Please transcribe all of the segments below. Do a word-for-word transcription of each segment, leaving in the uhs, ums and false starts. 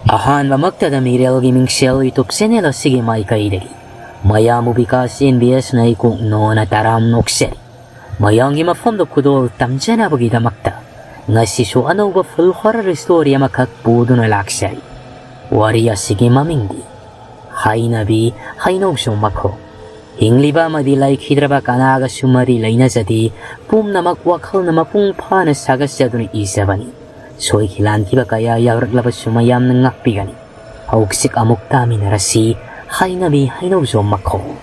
ꯑꯍꯥꯟꯕꯃꯛꯇꯗ ꯃꯤꯔꯦꯜꯒꯤ ꯃꯤꯡꯁꯦꯜ YouTube channel ꯑꯁꯤꯒꯤ ꯃꯥꯏꯀꯩꯗꯒꯤ ꯃꯌꯥꯝꯕꯨ ꯕꯤꯀꯥꯁ ꯑꯦꯟ ꯕꯤ ꯑꯦꯁꯅ ꯏꯀꯣꯛ ꯅꯣꯅ ꯇꯔꯥꯝ ꯅꯣꯛꯆꯔꯤ꯫ ꯃꯌꯥꯝꯒꯤ ꯃꯐꯝꯗ ꯈꯨꯗꯣꯜ ꯇꯝꯖꯅꯕꯒꯤꯗꯃꯛꯇ ꯉꯁꯤꯁꯨ ꯑꯅꯧꯕ full horror story ꯑꯃꯈꯛ ꯄꯨꯗꯨꯅ ꯂꯥꯛꯆꯔꯤ꯫ ꯋꯥꯔꯤ ꯑꯁꯤꯒꯤ ꯃꯃꯤꯡꯗꯤ ꯍꯩꯅꯕꯤ ꯍꯩꯅꯧꯁꯨ ꯃꯈꯣꯡ꯫ ꯍꯤꯡꯂꯤꯕ ꯑꯃꯗꯤ ꯂꯩꯈꯤꯗ꯭ꯔꯕ ꯀꯅꯥꯒꯁꯨ ꯃꯔꯤ ꯂꯩꯅꯖꯗꯦ꯫ ꯄꯨꯝꯅꯃꯛ ꯋꯥꯈꯜꯅ ꯃꯄꯨꯡ ꯐꯥꯅ ꯁꯥꯒꯠꯆꯗꯨꯅ ꯏꯖꯕꯅꯤ꯫ ꯁꯣꯏꯈꯤ ꯂꯥꯟꯈꯤꯕ ꯀꯌꯥ ꯌꯥꯎꯔꯛꯂꯕꯁꯨ ꯃꯌꯥꯝꯅ ꯉꯥꯛꯄꯤꯒꯅꯤ꯫ ꯍꯧꯖꯤꯛ ꯑꯃꯨꯛ ꯇꯥꯃꯤꯟꯅꯔꯁꯤ ꯍꯩꯅꯕꯤ ꯍꯩꯅꯧꯖꯣꯝ ꯃꯈꯣꯡ꯫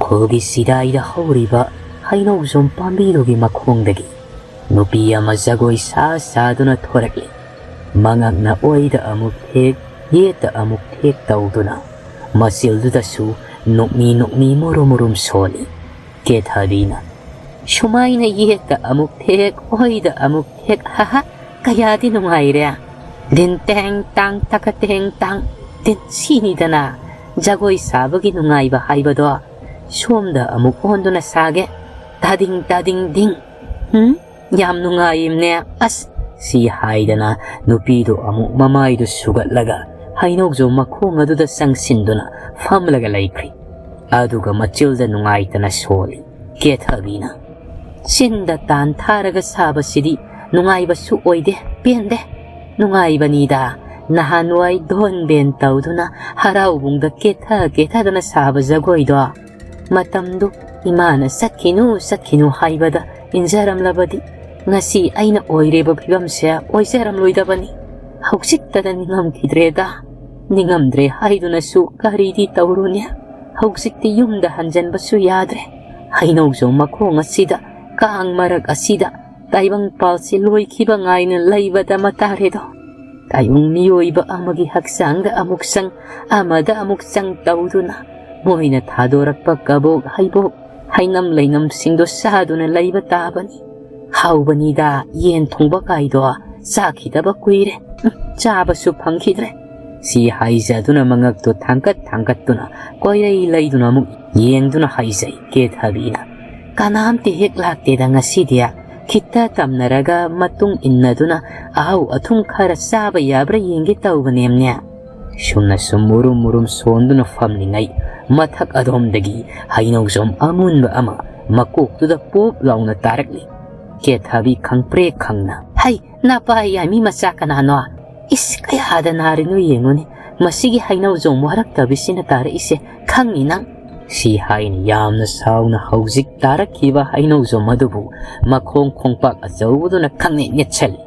ꯈꯨꯜꯒꯤ ꯁꯤꯗꯥꯏꯗ ꯍꯧꯔꯤꯕ ꯍꯩꯅꯧꯖꯣꯝ ꯄꯥꯝꯕꯤꯗꯨꯒꯤ ꯃꯈꯣꯡꯗꯒꯤ ꯅꯨꯄꯤ ꯑꯃ ꯖꯒꯣꯏ ꯁꯥ ꯁꯥꯗꯨꯅ ꯊꯣꯔꯛꯂꯤ꯫ ꯃꯉꯛꯅ ꯑꯣꯏꯗ ꯑꯃꯨꯛ ꯊꯦꯛ, ꯌꯦꯠꯇ ꯑꯃꯨꯛ ꯊꯦꯛ ꯇꯧꯗꯨꯅ ꯃꯆꯤꯜꯗꯨꯗꯁꯨ ꯅꯣꯛꯃꯤ ꯅꯣꯛꯃꯤ ꯃꯨꯔꯨꯝ ꯃꯨꯔꯨꯝ ꯁꯣꯜꯂꯤ꯫ ꯀꯦꯊꯕꯤꯅ, "ꯁꯨꯃꯥꯏꯅ ꯌꯦꯠꯇ ꯑꯃꯨꯛ ꯊꯦꯛ, ꯑꯣꯏꯗ ꯑꯃꯨꯛ ꯊꯦꯛ, ꯍꯥꯍꯥ, ꯀꯌꯥꯗꯤ ꯅꯨꯡꯉꯥꯏꯔꯦ꯫ ꯗꯤꯟ ꯇꯦꯡ ꯇꯥꯡ ꯇꯀ ꯇꯦꯡ ꯇꯥꯡ, ꯗꯤꯟ ꯁꯤꯅꯤꯗꯅ꯫ ꯖꯒꯣꯏ ꯁꯥꯕꯒꯤ ꯅꯨꯡꯉꯥꯏꯕ ꯍꯥꯏꯕꯗꯣ ꯁꯣꯝꯗ ꯑꯃꯨꯛ ꯑꯣꯟꯗꯨꯅ ꯁꯥꯒꯦ꯫ ꯇꯥꯗꯤꯡ ꯇꯥꯗꯤꯡ ꯗꯤꯡ꯫ ꯍꯨꯝ? ꯌꯥꯝ ꯅꯨꯡꯉꯥꯏꯌꯦꯅꯦ꯫ ꯑꯁ!" ꯁꯤ ꯍꯥꯏꯗꯅ ꯅꯨꯄꯤꯗꯨ ꯑꯃꯨꯛ ꯃꯃꯥꯏꯗꯨ ꯁꯨꯒꯠꯂꯒ ꯍꯩꯅꯧꯖꯣꯝ ꯃꯈꯣꯡ ꯑꯗꯨꯗ ꯆꯪꯁꯤꯟꯗꯨꯅ ꯐꯝꯂꯒ ꯂꯩꯈ꯭ꯔꯤ꯫ ꯑꯗꯨꯒ ꯃꯆꯤꯜꯗ ꯅꯨꯡꯉꯥꯏꯇꯅ ꯁꯣꯜꯂꯤ꯫ ꯀꯦꯊꯕꯤꯅ, "ꯆꯤꯟꯗ ꯇꯥꯟ ꯊꯥꯔꯒ ꯁꯥꯕꯁꯤꯗꯤ ꯅꯨꯡꯉꯥꯏꯕꯁꯨ ꯑꯣꯏꯗꯦ, ꯄꯦꯟꯗꯦ꯫ ꯅꯨꯡꯉꯥꯏꯕꯅꯤꯗ, ꯅꯍꯥꯟꯋꯥꯏ ꯙꯣꯟ ꯕꯦꯟ ꯇꯧꯗꯨꯅ ꯍꯔꯥꯎꯕꯨꯡꯗ ꯀꯦꯊ ꯀꯦꯊꯗꯅ ꯁꯥꯕ ꯖꯒꯣꯏꯗꯣ꯫ ꯃꯇꯝꯗꯨ ꯏꯃꯥꯅ ꯆꯠꯈꯤꯅꯨ ꯆꯠꯈꯤꯅꯨ ꯍꯥꯏꯕꯗ ꯏꯟꯖꯔꯝꯂꯕꯗꯤ ꯉꯁꯤ ꯑꯩꯅ ꯑꯣꯏꯔꯤꯕ ꯐꯤꯕꯝꯁꯦ ꯑꯣꯏꯖꯔꯝꯂꯣꯏꯗꯕꯅꯤ꯫ ꯍꯧꯖꯤꯛꯇꯗ ꯅꯤꯡꯉꯝꯈꯤꯗ꯭ꯔꯦꯗ꯫ ꯅꯤꯡꯉꯝꯗ꯭ꯔꯦ ꯍꯥꯏꯗꯨꯅꯁꯨ ꯀꯔꯤꯗꯤ ꯇꯧꯔꯨꯅꯤ? ꯍꯧꯖꯤꯛꯇꯤ ꯌꯨꯝꯗ ꯍꯟꯖꯟꯕꯁꯨ ꯌꯥꯗ꯭ꯔꯦ꯫ ꯍꯩꯅꯧꯖꯣꯝ ꯃꯈꯣꯡ ꯑꯁꯤꯗ, ꯀꯥꯡ ꯃꯔꯛ ꯑꯁꯤꯗ ꯇꯥꯏꯕꯪ ꯄꯥꯜꯁꯤ ꯂꯣꯏꯈꯤꯕ ꯉꯥꯏꯅ ꯂꯩꯕꯗ ꯃꯇꯥꯔꯦꯗꯣ꯫ ꯇꯥꯏꯕꯪ ꯃꯤꯑꯣꯏꯕ ꯑꯃꯒꯤ ꯍꯛꯆꯥꯡꯗ ꯑꯃꯨꯛ ꯆꯪ, ꯑꯃꯗ ꯑꯃꯨꯛ ꯆꯪ ꯇꯧꯗꯨꯅ ꯃꯣꯏꯅ ꯊꯥꯗꯣꯔꯛꯄ ꯀꯕꯣꯛ ꯍꯩꯕꯣꯛ, ꯍꯩꯅꯝ ꯂꯩꯅꯝꯁꯤꯡꯗꯣ ꯆꯥꯗꯨꯅ ꯂꯩꯕ ꯇꯥꯕꯅꯤ꯫ ꯍꯥꯎꯕꯅꯤꯗ ꯌꯦꯟ ꯊꯣꯡꯕ ꯀꯥꯏꯗꯣ, ꯆꯥꯈꯤꯗꯕ ꯀꯨꯏꯔꯦ꯫ ꯎꯝ, ꯆꯥꯕꯁꯨ ꯐꯪꯈꯤꯗ꯭ꯔꯦ꯫" ꯁꯤ ꯍꯥꯏꯖꯗꯨꯅ ꯃꯉꯛꯇꯣ ꯊꯥꯡꯒꯠ ꯊꯥꯡꯒꯠꯇꯨꯅ ꯀꯣꯏꯔꯩ ꯂꯩꯗꯨꯅ ꯑꯃꯨꯛ ꯌꯦꯡꯗꯨꯅ ꯍꯥꯏꯖꯩ ꯀꯦꯊꯕꯤꯅ꯫ "ꯀꯅꯥꯝꯇ ꯍꯦꯛ ꯂꯥꯛꯇꯦꯗ ꯉꯁꯤꯗꯤ꯫ ꯈꯤꯇ ꯇꯝꯅꯔꯒ ꯃꯇꯨꯡ ꯏꯟꯅꯗꯨꯅ ꯑꯍꯥꯎ ꯑꯊꯨꯝ ꯈꯔ ꯆꯥꯕ ꯌꯥꯕ꯭ꯔꯥ ꯌꯦꯡꯒꯦ ꯇꯧꯕꯅꯦꯝꯅꯦ꯫ ꯁꯨꯝꯅ ꯁꯨꯝ ꯃꯨꯔꯨꯝ ꯃꯨꯔꯨꯝ ꯁꯣꯟꯗꯨꯅ ꯐꯝꯂꯤꯉꯩ ꯃꯊꯛ ꯑꯗꯣꯝꯗꯒꯤ ꯍꯩꯅꯧꯖꯣꯝ ꯑꯃꯨꯟꯕ ꯑꯃ ꯃꯀꯣꯛꯇꯨꯗ ꯄꯣꯞ ꯂꯥꯎꯅ ꯇꯥꯔꯛꯂꯤ꯫ ꯀꯦꯊꯕꯤ ꯈꯪꯄ꯭ꯔꯦꯛ ꯈꯪꯅ, "ꯍꯩ, ꯅꯄꯥ ꯌꯥꯏꯃꯤ ꯃꯆꯥ ꯀꯅꯥꯅꯣ? ꯏꯁ, ꯀꯌꯥꯗ ꯅꯥꯔꯤꯅꯣ ꯌꯦꯡꯉꯨꯅꯦ, ꯃꯁꯤꯒꯤ ꯍꯩꯅꯧꯖꯣꯝ ꯋꯥꯔꯛꯇꯕꯤꯁꯤꯅ ꯇꯥꯔꯛꯏꯁꯦ ꯈꯪꯅꯤ ꯅꯪ?" ꯁꯤ ꯍꯥꯏꯅ ꯌꯥꯝꯅ ꯁꯥꯎꯅ ꯍꯧꯖꯤꯛ ꯇꯥꯔꯛꯈꯤꯕ ꯍꯩꯅꯧꯖꯣꯝ ꯑꯗꯨꯕꯨ ꯃꯈꯣꯡ ꯈꯣꯡꯄꯥꯛ ꯑꯆꯧꯕꯗꯨꯅ ꯈꯪꯅꯦꯠ ꯅꯦꯠꯁꯜꯂꯤ꯫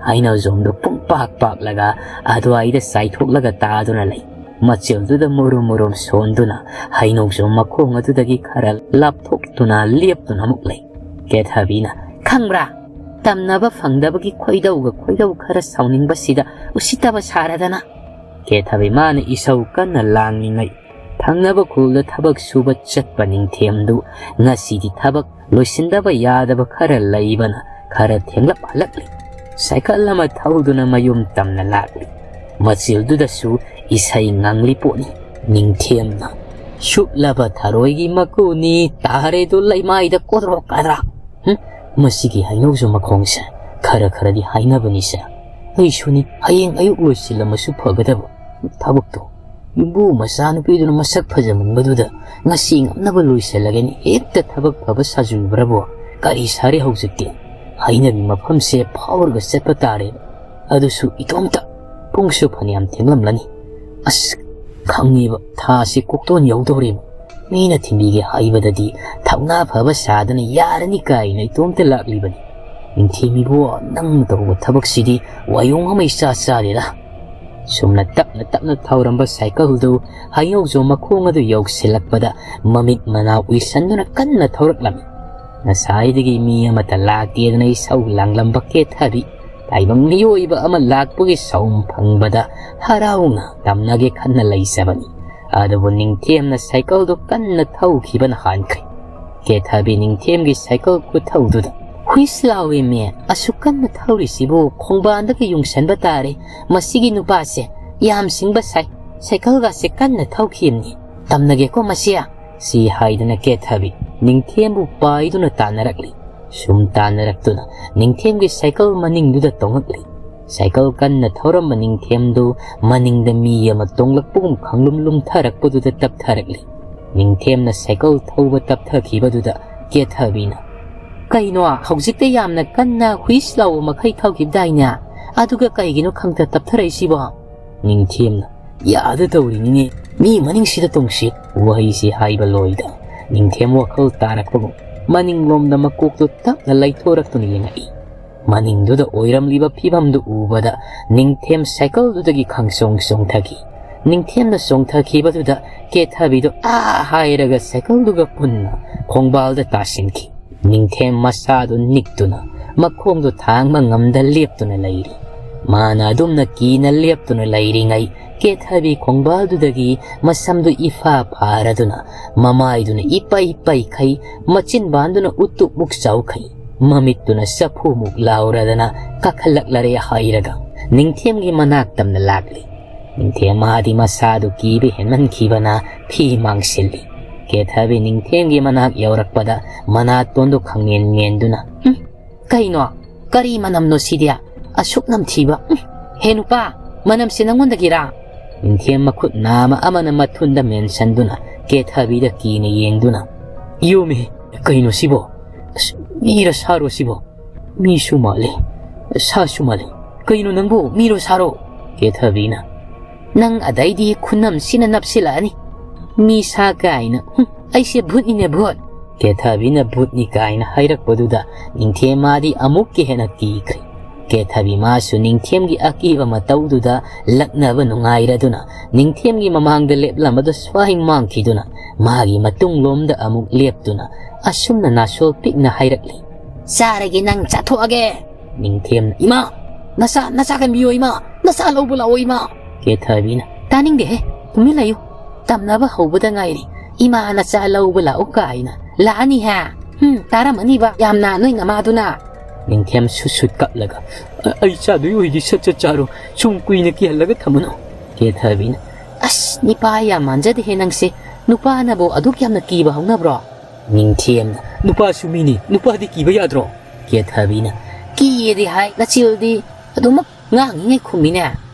ꯍꯩꯅꯧꯖꯣꯝꯗꯨ ꯄꯨꯡꯄꯥꯛ ꯄꯥꯛꯂꯒ ꯑꯗꯨꯋꯥꯏꯗ ꯆꯥꯏꯊꯣꯛꯂꯒ ꯇꯥꯗꯨꯅ ꯂꯩ꯫ ꯃꯆꯤꯜꯗꯨꯗ ꯃꯨꯔꯨꯝ ꯃꯨꯔꯨꯝ ꯁꯣꯟꯗꯨꯅ ꯍꯩꯅꯧꯖꯣꯝ ꯃꯈꯣꯡ ꯑꯗꯨꯗꯒꯤ ꯈꯔ ꯂꯥꯞꯊꯣꯛꯇꯨꯅ ꯂꯦꯞꯇꯨꯅ ꯑꯃꯨꯛ ꯂꯩ꯫ ꯀꯦꯊꯕꯤꯅ, "ꯈꯪꯕ꯭ꯔꯥ? ꯇꯝꯅꯕ ꯐꯪꯗꯕꯒꯤ ꯈꯣꯏꯗꯧꯒ ꯈꯣꯏꯗꯧ ꯈꯔ ꯁꯥꯎꯅꯤꯡꯕꯁꯤꯗ ꯎꯁꯤꯠꯇꯕ ꯁꯥꯔꯗꯅ!" ꯀꯦꯊꯕꯤ ꯃꯥꯅ ꯏꯁꯧ ꯀꯟꯅ ꯂꯥꯡꯂꯤꯉꯩ ꯊꯪꯅꯕ ꯈꯨꯜꯗ ꯊꯕꯛ ꯁꯨꯕ ꯆꯠꯄ ꯅꯤꯡꯊꯦꯝꯗꯨ ꯉꯁꯤꯗꯤ ꯊꯕꯛ ꯂꯣꯏꯁꯤꯟꯗꯕ ꯌꯥꯗꯕ ꯈꯔ ꯂꯩꯕꯅ ꯈꯔ ꯊꯦꯡꯂꯞ ꯍꯜꯂꯛꯂꯤ꯫ ꯁꯥꯏꯀꯜ ꯑꯃ ꯊꯧꯗꯨꯅ ꯃꯌꯨꯝ ꯇꯝꯅ ꯂꯥꯛꯂꯤ꯫ ꯃꯆꯤꯜꯗꯨꯗꯁꯨ ꯏꯁꯩ ꯉꯪꯂꯤ ꯄꯣꯠꯅꯤ꯫ ꯅꯤꯡꯊꯦꯝꯅ, "ꯁꯨꯞꯂꯕ ꯊꯔꯣꯏꯒꯤ ꯃꯀꯨꯅꯤ, ꯇꯥꯔꯦꯗꯣ ꯂꯩꯃꯥꯏꯗ ꯀꯣꯗ꯭ꯔꯣꯛ ꯀꯗ꯭ꯔꯥꯛ꯫ ꯍꯨꯝ, ꯃꯁꯤꯒꯤ ꯍꯩꯅꯧꯁꯨ ꯃꯈꯣꯡꯁꯦ ꯈꯔ ꯈꯔꯗꯤ ꯍꯥꯏꯅꯕꯅꯤꯁꯦ꯫ ꯑꯩꯁꯨꯅꯤ, ꯍꯌꯦꯡ ꯑꯌꯨꯛ ꯂꯣꯏꯁꯤꯜꯂꯝꯃꯁꯨ ꯐꯒꯗꯕ ꯊꯕꯛꯇꯣ꯫ ꯌꯨꯝꯕꯨ ꯃꯆꯥꯅꯨꯄꯤꯗꯨꯅ ꯃꯁꯛ ꯐꯖꯃꯟꯕꯗꯨꯗ ꯉꯁꯤ ꯉꯝꯅꯕ ꯂꯣꯏꯁꯤꯜꯂꯒꯦꯅ ꯍꯦꯛꯇ ꯊꯕꯛ ꯐꯕ ꯁꯥꯖꯨꯕ꯭ꯔꯕꯣ? ꯀꯔꯤ ꯁꯥꯔꯤ ꯍꯧꯖꯤꯛꯇꯤ? ꯍꯩꯅꯕꯤ ꯃꯐꯝꯁꯦ ꯐꯥꯎꯔꯒ ꯆꯠꯄ ꯇꯥꯔꯦ꯫ ꯑꯗꯨꯁꯨ ꯏꯇꯣꯝꯇ꯫ ꯄꯨꯡꯁꯨ ꯐꯅꯌꯥꯝ ꯊꯦꯡꯂꯝꯂꯅꯤ꯫ ꯑꯁ, ꯈꯪꯉꯤꯕ, ꯊꯥꯁꯤ ꯀꯣꯛꯇꯣꯟ ꯌꯧꯗꯧꯔꯦꯕ꯫ ꯃꯤꯅ ꯊꯤꯟꯕꯤꯒꯦ ꯍꯥꯏꯕꯗꯗꯤ ꯊꯧꯅꯥ ꯐꯕ ꯁꯥꯗꯅ ꯌꯥꯔꯅꯤ ꯀꯥꯏꯅ ꯏꯇꯣꯝꯇ ꯂꯥꯛꯂꯤꯕꯅꯤ꯫ ꯅꯤꯡꯊꯦꯝ ꯏꯕꯣ, ꯅꯪꯅ ꯇꯧꯕ ꯊꯕꯛꯁꯤꯗꯤ ꯋꯥꯌꯣꯡ ꯑꯃ ꯏꯆꯥ ꯆꯥꯗꯦꯗ꯫ ꯁꯨꯝꯅ ꯇꯞꯅ ꯇꯞꯅ ꯊꯧꯔꯝꯕ ꯁꯥꯏꯀꯜꯗꯨ ꯍꯩꯅꯧꯖꯣꯝ ꯃꯈꯣꯡ ꯑꯗꯨ ꯌꯧꯁꯤꯜꯂꯛꯄꯗ ꯃꯃꯤꯠ ꯃꯅꯥ ꯎꯏꯁꯟꯗꯨꯅ ꯀꯟꯅ ꯊꯧꯔꯛꯂꯝꯃꯤ꯫ ꯉꯁꯥꯏꯗꯒꯤ ꯃꯤ ꯑꯃꯠꯇ ꯂꯥꯛꯇꯦꯗꯅ ꯏꯁꯧ ꯂꯥꯡꯂꯝꯕ ꯀꯦꯊꯕꯤ ꯇꯥꯏꯕꯪ ꯃꯤꯑꯣꯏꯕ ꯑꯃ ꯂꯥꯛꯄꯒꯤ ꯁꯥꯎꯝ ꯐꯪꯕꯗ ꯍꯔꯥꯎꯅ ꯇꯝꯅꯒꯦ ꯈꯟꯅ ꯂꯩꯖꯕꯅꯤ꯫ ꯑꯗꯨꯕꯨ ꯅꯤꯡꯊꯦꯝꯅ ꯁꯥꯏꯀꯜꯗꯨ ꯀꯟꯅ ꯊꯧꯈꯤꯕꯅ ꯍꯥꯟꯈ꯭ꯔꯦ꯫ ꯀꯦꯊꯕꯤ ꯅꯤꯡꯊꯦꯝꯒꯤ ꯁꯥꯏꯀꯜ ꯈꯨꯊꯧꯗꯨꯗ, "ꯍꯨꯏꯁ ꯂꯥꯎꯏꯃꯦ, ꯑꯁꯨꯛ ꯀꯟꯅ ꯊꯧꯔꯤꯁꯤꯕꯨ ꯈꯣꯡꯕꯥꯟꯗꯒ ꯌꯨꯡꯁꯟꯕ ꯇꯥꯔꯦ꯫ ꯃꯁꯤꯒꯤ ꯅꯨꯄꯥꯁꯦ ꯌꯥꯝ ꯁꯤꯡꯕ ꯁꯥꯏ꯫ ꯁꯥꯏꯀꯜꯒꯁꯦ ꯀꯟꯅ ꯊꯧꯈꯤꯕꯅꯤ꯫ ꯇꯝꯅꯒꯦꯀꯣ ꯃꯁꯤ"꯫ ꯁꯤ ꯍꯥꯏꯗꯨꯅ ꯀꯦꯊꯕꯤ ꯅꯤꯡꯊꯦꯝꯕꯨ ꯄꯥꯏꯗꯨꯅ ꯇꯥꯟꯅꯔꯛꯂꯤ꯫ ꯁꯨꯝ ꯇꯥꯟꯅꯔꯛꯇꯨꯅ ꯅꯤꯡꯊꯦꯝꯒꯤ ꯁꯥꯏꯀꯜ ꯃꯅꯤꯡꯗꯨꯗ ꯇꯣꯡꯉꯛꯂꯤ꯫ ꯁꯥꯏꯀꯜ ꯀꯟꯅ ꯊꯧꯔꯝꯕ ꯅꯤꯡꯊꯦꯝꯗꯨ ꯃꯅꯤꯡꯗ ꯃꯤ ꯑꯃ ꯇꯣꯡꯂꯛꯄꯒꯨꯝ ꯈꯪꯂꯨꯝ ꯂꯨꯝꯊꯔꯛꯄꯗꯨꯗ ꯇꯞꯊꯔꯛꯂꯤ꯫ ꯅꯤꯡꯊꯦꯝꯅ ꯁꯥꯏꯀꯜ ꯊꯧꯕ ꯇꯞꯊꯈꯤꯕꯗꯨꯗ ꯀꯦꯊꯕꯤꯅ, "ꯀꯩꯅꯣ, ꯍꯧꯖꯤꯛꯇ ꯌꯥꯝꯅ ꯀꯟꯅ ꯍꯨꯏꯁ ꯂꯥꯎꯕ ꯃꯈꯩ ꯊꯧꯈꯤꯕꯗꯥꯏꯅꯦ? ꯑꯗꯨꯒ ꯀꯩꯒꯤꯅꯣ ꯈꯪꯇ ꯇꯞꯊꯔꯛꯏꯁꯤꯕꯣ?" ꯅꯤꯡꯊꯦꯝꯅ, "ꯌꯥꯗ ꯇꯧꯔꯤꯅꯤꯅꯦ, ꯃꯤ ꯃꯅꯤꯡꯁꯤꯗ ꯇꯣꯡꯁꯤ"꯫ ꯋꯥꯍꯩꯁꯤ ꯍꯥꯏꯕ ꯂꯣꯏꯗ ꯅꯤꯡꯊꯦꯝ ꯋꯥꯈꯜ ꯇꯥꯔꯛꯄꯒꯨꯝ ꯃꯅꯤꯡꯂꯣꯝꯗ ꯃꯀꯣꯛꯇꯨ ꯇꯞꯅ ꯂꯩꯊꯣꯔꯛꯇꯨꯅ ꯌꯦꯡꯉꯛꯏ꯫ ꯃꯅꯤꯡꯗꯨꯗ ꯑꯣꯏꯔꯝꯂꯤꯕ ꯐꯤꯕꯝꯗꯨ ꯎꯕꯗ ꯅꯤꯡꯊꯦꯝ ꯁꯥꯏꯀꯜꯗꯨꯗꯒꯤ ꯈꯪꯆꯣꯡ ꯆꯣꯡꯊꯈꯤ꯫ ꯅꯤꯡꯊꯦꯝꯅ ꯆꯣꯡꯊꯈꯤꯕꯗꯨꯗ ꯀꯦꯊꯕꯤꯗꯨ "ꯑꯥ" ꯍꯥꯏꯔꯒ ꯁꯥꯏꯀꯜꯗꯨꯒ ꯄꯨꯟꯅ ꯈꯣꯡꯕꯥꯜꯗ ꯇꯥꯁꯤꯟꯈꯤ꯫ ꯅꯤꯡꯊꯦꯝ ꯃꯁꯥꯗꯨ ꯅꯤꯛꯇꯨꯅ ꯃꯈꯣꯡꯗꯨ ꯊꯥꯡꯕ ꯉꯝꯗ ꯂꯦꯞꯇꯨꯅ ꯂꯩꯔꯤ꯫ ꯃꯥꯅ ꯑꯗꯨꯝꯅ ꯀꯤꯅ ꯂꯦꯞꯇꯨꯅ ꯂꯩꯔꯤꯉꯩ ꯀꯦꯊꯕꯤ ꯈꯣꯡꯕꯥꯜꯗꯨꯗꯒꯤ ꯃꯁꯝꯗꯨ ꯏꯐꯥ ꯐꯥꯔꯗꯨꯅ ꯃꯃꯥꯏꯗꯨꯅ ꯏꯄꯩ ꯄꯩꯈꯩ, ꯃꯆꯤꯟꯕꯥꯟꯗꯨꯅ ꯎꯇꯨꯞꯃꯨꯛ ꯆꯥꯎꯈꯩ, ꯃꯃꯤꯠꯇꯨꯅ ꯆꯐꯨꯃꯨꯛ ꯂꯥꯎꯔꯗꯅ ꯀꯥꯈꯠꯂꯛꯂꯔꯦ ꯍꯥꯏꯔꯒ ꯅꯤꯡꯊꯦꯝꯒꯤ ꯃꯅꯥꯛ ꯇꯝꯅ ꯂꯥꯛꯂꯤ꯫ ꯅꯤꯡꯊꯦꯝ ꯃꯥꯗꯤ ꯃꯁꯥꯗꯨ ꯀꯤꯕ ꯍꯦꯟꯃꯟꯈꯤꯕꯅ ꯐꯤ ꯃꯥꯡꯁꯤꯜꯂꯤ꯫ ꯀꯦꯊꯕꯤ ꯅꯤꯡꯊꯦꯝꯒꯤ ꯃꯅꯥꯛ ꯌꯧꯔꯛꯄꯗ ꯃꯅꯥꯇꯣꯟꯗꯨ ꯈꯪꯉꯦꯟ ꯉꯦꯟꯗꯨꯅ, "ꯎꯝ, ꯀꯩꯅꯣ? ꯀꯔꯤ ꯃꯅꯝꯅꯣ ꯁꯤꯗꯤ? ꯑꯁꯨꯛ ꯅꯝꯊꯤꯕ! ꯎꯝ, ꯍꯦ ꯅꯨꯄꯥ, ꯃꯅꯝꯁꯤ ꯅꯪꯉꯣꯟꯗꯒꯤꯔꯥ?" ꯅꯤꯡꯊꯦꯝ ꯃꯈꯨꯠ ꯅꯥꯝꯃ ꯑꯃꯅ ꯃꯊꯨꯟꯗ ꯃꯦꯟꯁꯟꯗꯨꯅ ꯀꯦꯊꯕꯤꯗ ꯀꯤꯅ ꯌꯦꯡꯗꯨꯅ, "ꯌꯣꯃꯤ, ꯀꯩꯅꯣ ꯁꯤꯕꯣ? ꯑꯁ, ꯃꯤꯔ ꯁꯥꯔꯣ ꯁꯤꯕꯣ? ꯃꯤꯁꯨ ꯃꯥꯜꯂꯤ, ꯁꯥꯁꯨ ꯃꯥꯜꯂꯤ꯫ ꯀꯩꯅꯣ ꯅꯪꯕꯨ ꯃꯤꯔꯣ ꯁꯥꯔꯣ?" ꯀꯦꯊꯕꯤꯅ, "ꯅꯪ ꯑꯗꯩꯗꯤ ꯈꯨꯅꯝꯁꯤꯅ ꯅꯞꯁꯤꯜꯂꯛꯑꯅꯤ꯫ ꯃꯤ ꯁꯥ ꯀꯥꯏꯅ, ꯍꯨꯝ, ꯑꯩꯁꯦ ꯚꯨꯠꯅꯤꯅꯦ, ꯚꯨꯠ!" ꯀꯦꯊꯕꯤꯅ ꯚꯨꯠꯅꯤ ꯀꯥꯏꯅ ꯍꯥꯏꯔꯛꯄꯗꯨꯗ ꯅꯤꯡꯊꯦꯝ ꯃꯥꯗꯤ ꯑꯃꯨꯛꯀ ꯍꯦꯟꯅ ꯀꯤꯈ꯭ꯔꯦ꯫ ꯀꯦꯊꯕꯤ ꯃꯥꯁꯨ ꯅꯤꯡꯊꯦꯝꯒꯤ ꯑꯀꯤꯕ ꯃꯇꯧꯗꯨꯗ ꯂꯛꯅꯕ ꯅꯨꯡꯉꯥꯏꯔꯗꯨꯅ ꯅꯤꯡꯊꯦꯝꯒꯤ ꯃꯃꯥꯡꯗ ꯂꯦꯞꯂꯝꯕꯗꯨ ꯁ꯭ꯋꯥꯏ ꯃꯥꯡꯈꯤꯗꯨꯅ ꯃꯥꯒꯤ ꯃꯇꯨꯡꯂꯣꯝꯗ ꯑꯃꯨꯛ ꯂꯦꯞꯇꯨꯅ ꯑꯁꯨꯝꯅ ꯅꯥꯁꯣꯜ ꯄꯤꯛꯅ ꯍꯥꯏꯔꯛꯂꯤ, "ꯆꯥꯔꯒꯦ ꯅꯪ, ꯆꯥꯊꯣꯛꯑꯒꯦ!" ꯅꯤꯡꯊꯦꯝꯅ, "ꯏꯃꯥ! ꯅꯆꯥ, ꯅꯆꯥ ꯀꯟꯕꯤꯌꯣ ꯏꯃꯥ! ꯅꯆꯥ ꯂꯧꯕ ꯂꯥꯛꯑꯣ ꯏꯃꯥ!" ꯀꯦꯊꯕꯤꯅ, "ꯇꯥꯅꯤꯡꯗꯦꯍꯦ, ꯇꯨꯃꯤꯟ ꯂꯩꯌꯨ꯫ ꯇꯝꯅꯕ ꯍꯧꯕꯗ ꯉꯥꯏꯔꯤ꯫ ꯏꯃꯥ ꯅꯆꯥ ꯂꯧꯕ ꯂꯥꯛꯑꯣ ꯀꯥꯏꯅ꯫ ꯂꯥꯛꯑꯅꯤ ꯍꯥ? ꯍꯨꯝ, ꯇꯥꯔꯝꯃꯅꯤꯕ ꯌꯥꯝꯅ ꯅꯣꯏ ꯅꯃꯥꯗꯨꯅ!" ꯅꯤꯡꯊꯦꯝ ꯁꯨꯠ ꯁꯨꯠ ꯀꯞꯂꯒ, "ꯑ-, ꯑꯩ ꯆꯥꯗꯣꯏ ꯑꯣꯏꯗꯤ ꯁꯠ ꯁꯠ ꯆꯥꯔꯣ꯫ ꯁꯨꯝ ꯀꯨꯏꯅ ꯀꯤꯍꯜꯂꯒ ꯊꯝꯃꯅꯨ꯫" ꯀꯦꯊꯕꯤꯅ, "ꯑꯁ, ꯅꯤꯄꯥ ꯌꯥꯝ ꯃꯥꯟꯖꯗꯦꯍꯦ ꯅꯪꯁꯦ꯫ ꯅꯨꯄꯥꯅꯕꯨ ꯑꯗꯨꯛ ꯌꯥꯝꯅ ꯀꯤꯕ ꯍꯧꯅꯕ꯭ꯔꯣ?" ꯅꯤꯡꯊꯦꯝꯅ, "ꯅꯨꯄꯥꯁꯨ ꯃꯤꯅꯤ, ꯅꯨꯄꯥꯗꯤ ꯀꯤꯕ ꯌꯥꯗ꯭ꯔꯣ?" ꯀꯦꯊꯕꯤꯅ, "ꯀꯤꯌꯦꯗꯤ ꯍꯥꯏ, ꯅꯆꯤꯜꯗꯤ ꯑꯗꯨꯃꯛ ꯉꯥꯡꯉꯤꯉꯩ ꯈꯨꯝꯃꯤꯅꯦ꯫"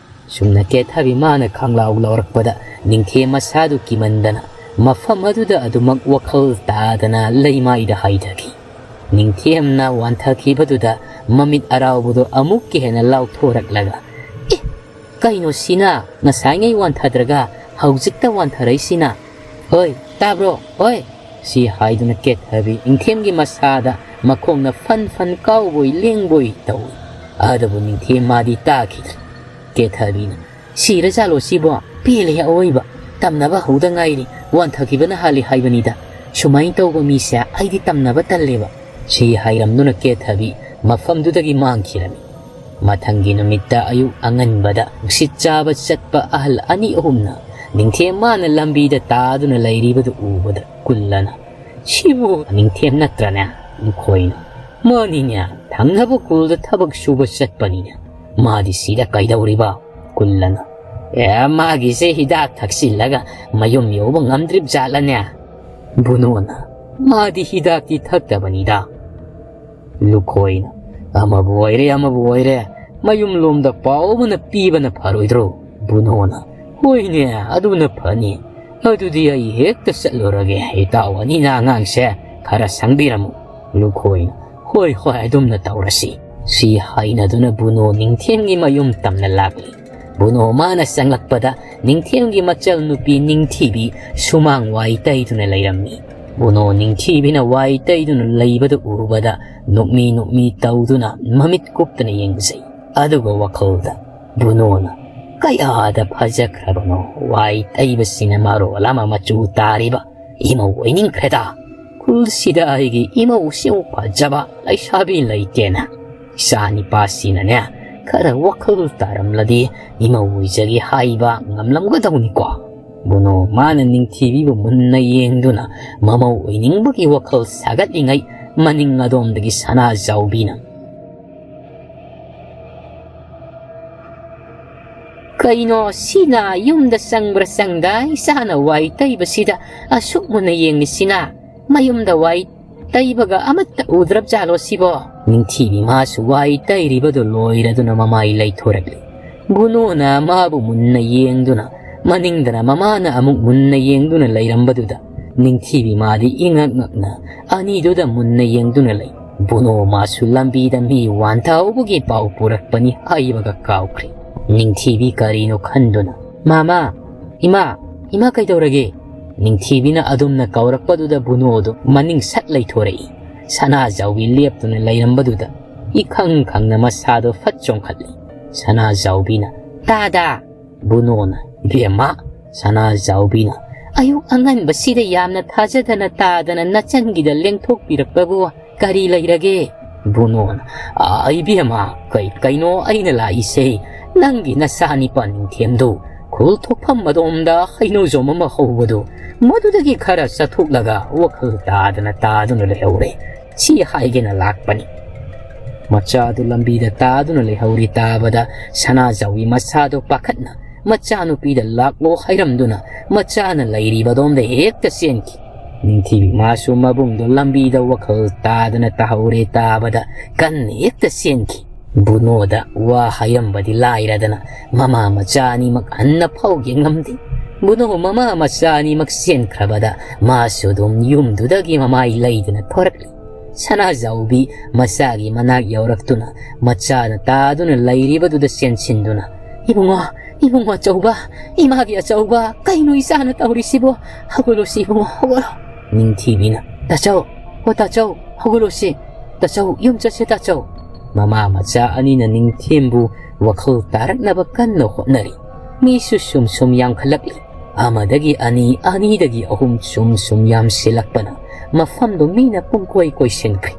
ꯁꯨꯝꯅ ꯀꯦꯊꯕꯤ ꯃꯥꯅ ꯈꯥꯡꯂꯥꯎ ꯂꯥꯎꯔꯛꯄꯗ ꯅꯤꯡꯊꯦꯝ ꯃꯁꯥꯗꯨ ꯀꯤꯃꯟꯗꯅ ꯃꯐꯝ ꯑꯗꯨꯗ ꯑꯗꯨꯃꯛ ꯋꯥꯈꯜ ꯇꯥꯗꯅ ꯂꯩꯃꯥꯏꯗ ꯍꯥꯏꯊꯈꯤ꯫ ꯅꯤꯡꯊꯦꯝꯅ ꯋꯥꯟꯊꯈꯤꯕꯗꯨꯗ ꯃꯃꯤꯠ ꯑꯔꯥꯎꯕꯗꯨ ꯑꯃꯨꯛꯀ ꯍꯦꯟꯅ ꯂꯥꯎꯊꯣꯔꯛꯂꯒ, "ꯑꯦ, ꯀꯩꯅꯣ ꯁꯤꯅ? ꯉꯁꯥꯏꯉꯩ ꯋꯥꯟꯊꯗ꯭ꯔꯒ ꯍꯧꯖꯤꯛꯇ ꯋꯥꯟꯊꯔꯛꯏꯁꯤꯅ? ꯍꯣꯏ, ꯇꯥꯕ꯭ꯔꯣ? ꯍꯣꯏ!" ꯁꯤ ꯍꯥꯏꯗꯨꯅ ꯀꯦꯊꯕꯤ ꯅꯤꯡꯊꯦꯝꯒꯤ ꯃꯁꯥꯗ ꯃꯈꯣꯡꯅ ꯐꯟ ꯐꯟ ꯀꯥꯎꯕꯣꯏ ꯂꯦꯡꯕꯣꯏ ꯇꯧꯏ꯫ ꯑꯗꯨꯕꯨ ꯅꯤꯡꯊꯦꯝ ꯃꯥꯗꯤ ꯇꯥꯈꯤꯗ꯭ꯔꯦ꯫ ꯀꯦꯊꯕꯤꯅ, "ꯁꯤꯔꯖꯥꯠꯂꯣ ꯁꯤꯕꯣ? ꯄꯦꯜꯂꯦ ꯑꯋꯣꯏꯕ꯫ ꯇꯝꯅꯕ ꯍꯧꯗ ꯉꯥꯏꯔꯤ, ꯋꯥꯟꯊꯈꯤꯕꯅ ꯍꯥꯜꯂꯤ ꯍꯥꯏꯕꯅꯤꯗ꯫ ꯁꯨꯃꯥꯏꯅ ꯇꯧꯕ ꯃꯤꯁꯦ ꯑꯩꯗꯤ ꯇꯝꯅꯕ ꯇꯜꯂꯦꯕ꯫" ꯁꯤ ꯍꯥꯏꯔꯝꯗꯨꯅ ꯀꯦꯊꯕꯤ ꯃꯐꯝꯗꯨꯗꯒꯤ ꯃꯥꯡꯈꯤꯔꯝꯃꯤ꯫ ꯃꯊꯪꯒꯤ ꯅꯨꯃꯤꯠꯇ ꯑꯌꯨꯛ ꯑꯉꯟꯕꯗ ꯅꯨꯡꯁꯤꯠ ꯆꯥꯕ ꯆꯠꯄ ꯑꯍꯜ ꯑꯅꯤ ꯑꯍꯨꯝꯅ ꯅꯤꯡꯊꯦꯝ ꯃꯥꯅ ꯂꯝꯕꯤꯗ ꯇꯥꯗꯨꯅ ꯂꯩꯔꯤꯕꯗꯨ ꯎꯕꯗ ꯀꯨꯜꯂꯅ, "ꯁꯤꯕꯨ ꯅꯤꯡꯊꯦꯝ ꯅꯠꯇ꯭ꯔꯅꯦ?" ꯂꯨꯈꯣꯏꯅ, "ꯃꯥꯅꯤꯅꯦ, ꯊꯪꯅꯕ ꯈꯨꯜꯗ ꯊꯕꯛ ꯁꯨꯕ ꯆꯠꯄꯅꯤꯅꯦ꯫ ꯃꯥꯗꯤ ꯁꯤꯗ ꯀꯩꯗꯧꯔꯤꯕ?" ꯀꯨꯜꯂꯅ, "ꯑꯦ, ꯃꯥꯒꯤꯁꯦ ꯍꯤꯗꯥꯛ ꯊꯛꯆꯤꯜꯂꯒ ꯃꯌꯨꯝ ꯌꯧꯕ ꯉꯝꯗ꯭ꯔꯤꯕ ꯖꯥꯠꯂꯅꯦ?" ꯕꯨꯅꯣꯅ, "ꯃꯥꯗꯤ ꯍꯤꯗꯥꯛꯇꯤ ꯊꯛꯇꯕꯅꯤꯗ꯫" ꯂꯨꯈꯣꯏꯅ, "ꯑꯃꯕꯨ ꯑꯣꯏꯔꯦ, ꯑꯃꯕꯨ ꯑꯣꯏꯔꯦ, ꯃꯌꯨꯝꯂꯣꯝꯗ ꯄꯥꯎ ꯑꯃꯅ ꯄꯤꯕꯅ ꯐꯔꯣꯏꯗ꯭ꯔꯣ?" ꯕꯨꯅꯣꯅ, "ꯍꯣꯏꯅꯦ, ꯑꯗꯨꯅ ꯐꯅꯤ꯫ ꯑꯗꯨꯗꯤ ꯑꯩ ꯍꯦꯛꯇ ꯆꯠꯂꯨꯔꯒꯦ꯫ ꯏꯇꯥꯎ ꯑꯅꯤꯅ ꯑꯉꯥꯡꯁꯦ ꯈꯔ ꯁꯪꯕꯤꯔꯝꯃꯨ꯫" ꯂꯨꯈꯣꯏꯅ, "ꯍꯣꯏ, ꯍꯣꯏ, ꯑꯗꯨꯝꯅ ꯇꯧꯔꯁꯤ꯫" ꯁꯤ ꯍꯥꯏꯅꯗꯨꯅ ꯕꯨꯅꯣ ꯅꯤꯡꯊꯦꯝꯒꯤ ꯃꯌꯨꯝ ꯇꯝꯅ ꯂꯥꯛꯂꯤ꯫ ꯕꯨꯅꯣ ꯃꯥꯅ ꯆꯪꯂꯛꯄꯗ ꯅꯤꯡꯊꯦꯝꯒꯤ ꯃꯆꯜ ꯅꯨꯄꯤ ꯅꯤꯡꯊꯤꯕꯤ ꯁꯨꯃꯥꯡ ꯋꯥꯏ ꯇꯩꯗꯨꯅ ꯂꯩꯔꯝꯃꯤ꯫ ꯕꯨꯅꯣ ꯅꯤꯡꯊꯤꯕꯤꯅ ꯋꯥꯏ ꯇꯩꯗꯨꯅ ꯂꯩꯕꯗꯨ ꯎꯕꯗ ꯅꯣꯛꯃꯤ ꯅꯣꯛꯃꯤ ꯇꯧꯗꯨꯅ ꯃꯃꯤꯠ ꯀꯨꯞꯇꯅ ꯌꯦꯡꯖꯩ꯫ ꯑꯗꯨꯒ ꯋꯥꯈꯜꯗ ꯕꯨꯅꯣꯅ, "ꯀꯌꯥꯗ ꯐꯖꯈ꯭ꯔꯕꯅꯣ ꯋꯥꯏ ꯇꯩꯕꯁꯤꯅ ꯃꯔꯣꯜ ꯑꯃ ꯃꯆꯨ ꯇꯥꯔꯤꯕ꯫ ꯏꯃꯧ ꯑꯣꯏꯅꯤꯡꯈ꯭ꯔꯦꯗ꯫ ꯈꯨꯜꯁꯤꯗ ꯑꯩꯒꯤ ꯏꯃꯧꯁꯤꯃꯨꯛ ꯐꯖꯕ ꯂꯩꯁꯥꯕꯤ ꯂꯩꯇꯦꯅ꯫ ꯏꯆꯥ ꯅꯤꯄꯥꯁꯤꯅꯅꯦ ꯈꯔ ꯋꯥꯈꯜ ꯇꯥꯔꯝꯂꯗꯤ ꯏꯃꯧ ꯑꯣꯏꯖꯒꯦ ꯍꯥꯏꯕ ꯉꯝꯂꯝꯒꯗꯧꯅꯤꯀꯣ?" ꯕꯨꯅꯣ ꯃꯥꯅ ꯅꯤꯡꯊꯤꯕꯤꯕꯨ ꯃꯨꯟꯅ ꯌꯦꯡꯗꯨꯅ ꯃꯃꯧ ꯑꯣꯏꯅꯤꯡꯕꯒꯤ ꯋꯥꯈꯜ ꯁꯥꯒꯠꯂꯤꯉꯩ ꯃꯅꯤꯡ ꯑꯗꯣꯝꯗꯒꯤ ꯁꯅꯥꯖꯥꯎꯕꯤꯅ, "ꯀꯩꯅꯣ ꯁꯤꯅ ꯌꯨꯝꯗ ꯆꯪꯕ꯭ꯔꯥ ꯆꯪꯗ ꯏꯆꯥꯅ ꯋꯥꯏ ꯇꯩꯕꯁꯤꯗ ꯑꯁꯨꯛ ꯃꯨꯟꯅ ꯌꯦꯡꯂꯤꯁꯤꯅ? ꯃꯌꯨꯝꯗ ꯋꯥꯏ ꯇꯩꯕꯒ ꯑꯃꯠꯇ ꯎꯗ꯭ꯔꯕꯖꯥꯠꯂꯣ ꯁꯤꯕꯣ?" ꯅꯤꯡꯊꯤꯕꯤ ꯃꯥꯁꯨ ꯋꯥꯏ ꯇꯩꯔꯤꯕꯗꯨ ꯂꯣꯏꯔꯗꯨꯅ ꯃꯃꯥꯏ ꯂꯩꯊꯣꯔꯛꯂꯤ꯫ ꯕꯨꯅꯣꯅ ꯃꯥꯕꯨ ꯃꯨꯟꯅ ꯌꯦꯡꯗꯨꯅ, ꯃꯅꯤꯡꯗꯅ ꯃꯃꯥꯅ ꯑꯃꯨꯛ ꯃꯨꯟꯅ ꯌꯦꯡꯗꯨꯅ ꯂꯩꯔꯝꯕꯗꯨꯗ, ꯅꯤꯡꯊꯤꯕꯤ ꯃꯥꯗꯤ ꯏꯉꯛ ꯉꯛꯅ ꯑꯅꯤꯗꯨꯗ ꯃꯨꯟꯅ ꯌꯦꯡꯗꯨꯅ ꯂꯩ꯫ ꯕꯨꯅꯣ ꯃꯥꯁꯨ ꯂꯝꯕꯤꯗ ꯃꯤ ꯋꯥꯟꯊꯍꯧꯕꯒꯤ ꯄꯥꯎ ꯄꯨꯔꯛꯄꯅꯤ ꯍꯥꯏꯕꯒ ꯀꯥꯎꯈ꯭ꯔꯦ꯫ ꯅꯤꯡꯊꯤꯕꯤ ꯀꯔꯤꯅꯣ ꯈꯟꯗꯨꯅ, "ꯃꯥꯃꯥ, ꯏꯃꯥ, ꯏꯃꯥ ꯀꯩꯗꯧꯔꯒꯦ?" ꯅꯤꯡꯊꯤꯕꯤꯅ ꯑꯗꯨꯝꯅ ꯀꯧꯔꯛꯄꯗꯨꯗ ꯕꯨꯅꯣꯗꯨ ꯃꯅꯤꯡ ꯁꯠ ꯂꯩꯊꯣꯔꯛꯏ꯫ ꯁꯅꯥꯖꯥꯎꯕꯤ ꯂꯦꯞꯇꯨꯅ ꯂꯩꯔꯝꯕꯗꯨꯗ ꯏꯈꯪ ꯈꯪꯅ ꯃꯁꯥꯗꯣ ꯐꯠ ꯆꯣꯡꯈꯠꯂꯤ꯫ ꯁꯅꯥꯖꯥꯎꯕꯤꯅ, "ꯇꯥꯗꯥ!" ꯕꯨꯅꯣꯅ, "ꯏꯕꯦꯝꯃ!" ꯁꯅꯥꯖꯥꯎꯕꯤꯅ, "ꯑꯌꯨꯛ ꯑꯉꯟꯕꯁꯤꯗ ꯌꯥꯝꯅ ꯊꯥꯖꯗꯅ ꯇꯥꯗꯅ ꯅꯆꯟꯒꯤꯗ ꯂꯦꯡꯊꯣꯛꯄꯤꯔꯛꯄꯕꯨ ꯀꯔꯤ ꯂꯩꯔꯒꯦ?" ꯕꯨꯅꯣꯅ, "ꯑꯥ, ꯏꯕꯦꯝꯃ, ꯀꯩ, ꯀꯩꯅꯣ ꯑꯩꯅ ꯂꯥꯛꯏꯁꯦ? ꯅꯪꯒꯤ ꯅꯆꯥꯅꯤꯄꯥ ꯅꯤꯡꯊꯦꯝꯗꯨ ꯈꯨꯜ ꯊꯣꯛꯐꯝ ꯑꯗꯣꯝꯗ ꯍꯩꯅꯧꯖꯣꯝ ꯑꯃ ꯍꯧꯕꯗꯨ, ꯃꯗꯨꯗꯒꯤ ꯈꯔ ꯆꯥꯊꯣꯛꯂꯒ ꯋꯥꯈꯜ ꯇꯥꯗꯅ ꯇꯥꯗꯨꯅ ꯂꯩꯍꯧꯔꯦ꯫ ꯁꯤ ꯍꯥꯏꯒꯦꯅ ꯂꯥꯛꯄꯅꯤ꯫" ꯃꯆꯥꯗꯨ ꯂꯝꯕꯤꯗ ꯇꯥꯗꯨꯅ ꯂꯩꯍꯧꯔꯤ ꯇꯥꯕꯗ ꯁꯅꯥꯖꯥꯎꯕꯤ ꯃꯁꯥꯗꯨ ꯄꯥꯈꯠꯅ ꯃꯆꯥꯅꯨꯄꯤꯗ ꯂꯥꯛꯂꯣ ꯍꯥꯏꯔꯝꯗꯨꯅ ꯃꯆꯥꯅ ꯂꯩꯔꯤꯕꯗꯣꯝꯗ ꯍꯦꯛꯇ ꯆꯦꯟꯈꯤ꯫ ꯅꯤꯡꯊꯤꯕꯤ ꯃꯥꯁꯨ ꯃꯕꯨꯡꯗꯣ ꯂꯝꯕꯤꯗ ꯋꯥꯈꯜ ꯇꯥꯗꯅ ꯇꯥꯍꯧꯔꯦ ꯇꯥꯕꯗ ꯀꯟꯅ ꯍꯦꯛꯇ ꯆꯦꯟꯈꯤ꯫ ꯕꯨꯅꯣꯗ ꯋꯥ ꯍꯥꯏꯔꯝꯕꯗꯤ ꯂꯥꯏꯔꯗꯅ ꯃꯃꯥ ꯃꯆꯥ ꯑꯅꯤꯃꯛ ꯍꯟꯅ ꯐꯥꯎ ꯌꯦꯡꯂꯝꯗꯦ꯫ ꯕꯨꯅꯣ ꯃꯃꯥ ꯃꯆꯥ ꯑꯅꯤꯃꯛ ꯆꯦꯟꯈ꯭ꯔꯕꯗ ꯃꯥꯁꯨ ꯑꯗꯨꯝ ꯌꯨꯝꯗꯨꯗꯒꯤ ꯃꯃꯥꯏ ꯂꯩꯗꯨꯅ ꯊꯣꯔꯛꯂꯤ꯫ ꯁꯅꯥꯖꯥꯎꯕꯤ ꯃꯆꯥꯒꯤ ꯃꯅꯥꯛ ꯌꯧꯔꯛꯇꯨꯅ ꯃꯆꯥꯅ ꯇꯥꯗꯨꯅ ꯂꯩꯔꯤꯕꯗꯨꯗ ꯆꯦꯟꯁꯤꯟꯗꯨꯅ, "ꯏꯕꯨꯡꯉꯣ, ꯏꯕꯨꯡꯉꯣ ꯑꯆꯧꯕ, ꯏꯃꯥꯒꯤ ꯑꯆꯧꯕ, ꯀꯩꯅꯣ ꯏꯆꯥꯅ ꯇꯧꯔꯤꯁꯤꯕꯣ? ꯍꯧꯒꯠꯂꯣꯁꯤ ꯏꯕꯨꯡꯉꯣ, ꯍꯧꯒꯠꯂꯣ꯫" ꯅꯤꯡꯊꯤꯕꯤꯅ, "ꯇꯥꯆꯧ, ꯍꯣ ꯇꯥꯆꯧ, ꯍꯧꯒꯠꯂꯣꯁꯤ꯫ ꯇꯥꯆꯧ, ꯌꯨꯝ ꯆꯠꯁꯦ ꯇꯥꯆꯧ꯫" ꯃꯃꯥ ꯃꯆꯥ ꯑꯅꯤꯅ ꯅꯤꯡꯊꯦꯝꯕꯨ ꯋꯥꯈꯜ ꯇꯥꯔꯛꯅꯕ ꯀꯟꯅ ꯍꯣꯠꯅꯔꯤ꯫ ꯃꯤꯁꯨ ꯁꯨꯝ ꯁꯨꯝ ꯌꯥꯝꯈꯠꯂꯛꯂꯤ꯫ ꯑꯃꯗꯒꯤ ꯑꯅꯤ, ꯑꯅꯤꯗꯒꯤ ꯑꯍꯨꯝ ꯁꯨꯝ ꯁꯨꯝ ꯌꯥꯝꯁꯤꯜꯂꯛꯄꯅ ꯃꯐꯝꯗꯨ ꯃꯤꯅ ꯄꯨꯡꯀꯣꯏ ꯀꯣꯏꯁꯤꯟꯈ꯭ꯔꯦ꯫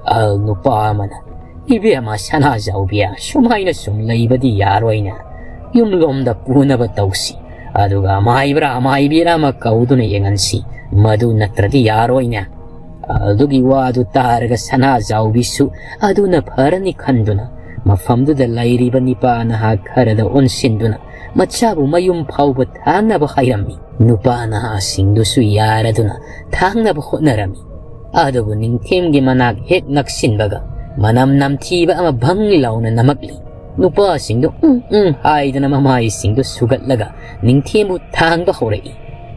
ꯑꯍꯜ ꯅꯨꯄꯥ ꯑꯃꯅ, "ꯏꯕꯦꯝꯃ ꯁꯅꯥꯖꯥꯎꯕꯤ, ꯁꯨꯃꯥꯏꯅ ꯁꯨꯝ ꯂꯩꯕꯗꯤ ꯌꯥꯔꯣꯏꯅꯦ꯫ ꯌꯨꯝꯂꯣꯝꯗ ꯄꯨꯅꯕ ꯇꯧꯁꯤ꯫ ꯑꯗꯨꯒ ꯃꯥꯏꯕ꯭ꯔꯥ ꯃꯥꯏꯕꯤꯔꯥ ꯑꯃ ꯀꯧꯗꯨꯅ ꯌꯦꯡꯍꯟꯁꯤ꯫ ꯃꯗꯨ ꯅꯠꯇ꯭ꯔꯗꯤ ꯌꯥꯔꯣꯏꯅꯦ꯫" ꯑꯗꯨꯒꯤ ꯋꯥꯗꯨ ꯇꯥꯔꯒ ꯁꯅꯥꯖꯥꯎꯕꯤꯁꯨ ꯑꯗꯨꯅ ꯐꯔꯅꯤ ꯈꯟꯗꯨꯅ ꯃꯐꯝꯗꯨꯗ ꯂꯩꯔꯤꯕ ꯅꯤꯄꯥ ꯅꯍꯥ ꯈꯔꯗ ꯑꯣꯟꯁꯤꯟꯗꯨꯅ ꯃꯆꯥꯕꯨ ꯃꯌꯨꯝ ꯐꯥꯎꯕ ꯊꯥꯡꯅꯕ ꯍꯥꯏꯔꯝꯃꯤ꯫ ꯅꯨꯄꯥ ꯅꯍꯥꯁꯤꯡꯗꯨꯁꯨ ꯌꯥꯔꯗꯨꯅ ꯊꯥꯡꯅꯕ ꯍꯣꯠꯅꯔꯝꯃꯤ꯫ ꯑꯗꯨꯕꯨ ꯅꯤꯡꯊꯦꯝꯒꯤ ꯃꯅꯥꯛ ꯍꯦꯛ ꯅꯛꯁꯤꯟꯕꯒ ꯃꯅꯝ ꯅꯝꯊꯤꯕ ꯑꯃ ꯚꯪ ꯂꯥꯎꯅ ꯅꯝꯃꯛꯂꯤ꯫ ꯅꯨꯄꯥꯁꯤꯡꯗꯨ "ꯎꯝ, ꯎꯝ" ꯍꯥꯏꯗꯨꯅ ꯃꯃꯥꯏꯁꯤꯡꯗꯨ ꯁꯨꯒꯠꯂꯒ ꯅꯤꯡꯊꯦꯝꯕꯨ ꯊꯥꯡꯕ ꯍꯧꯔꯛꯏ꯫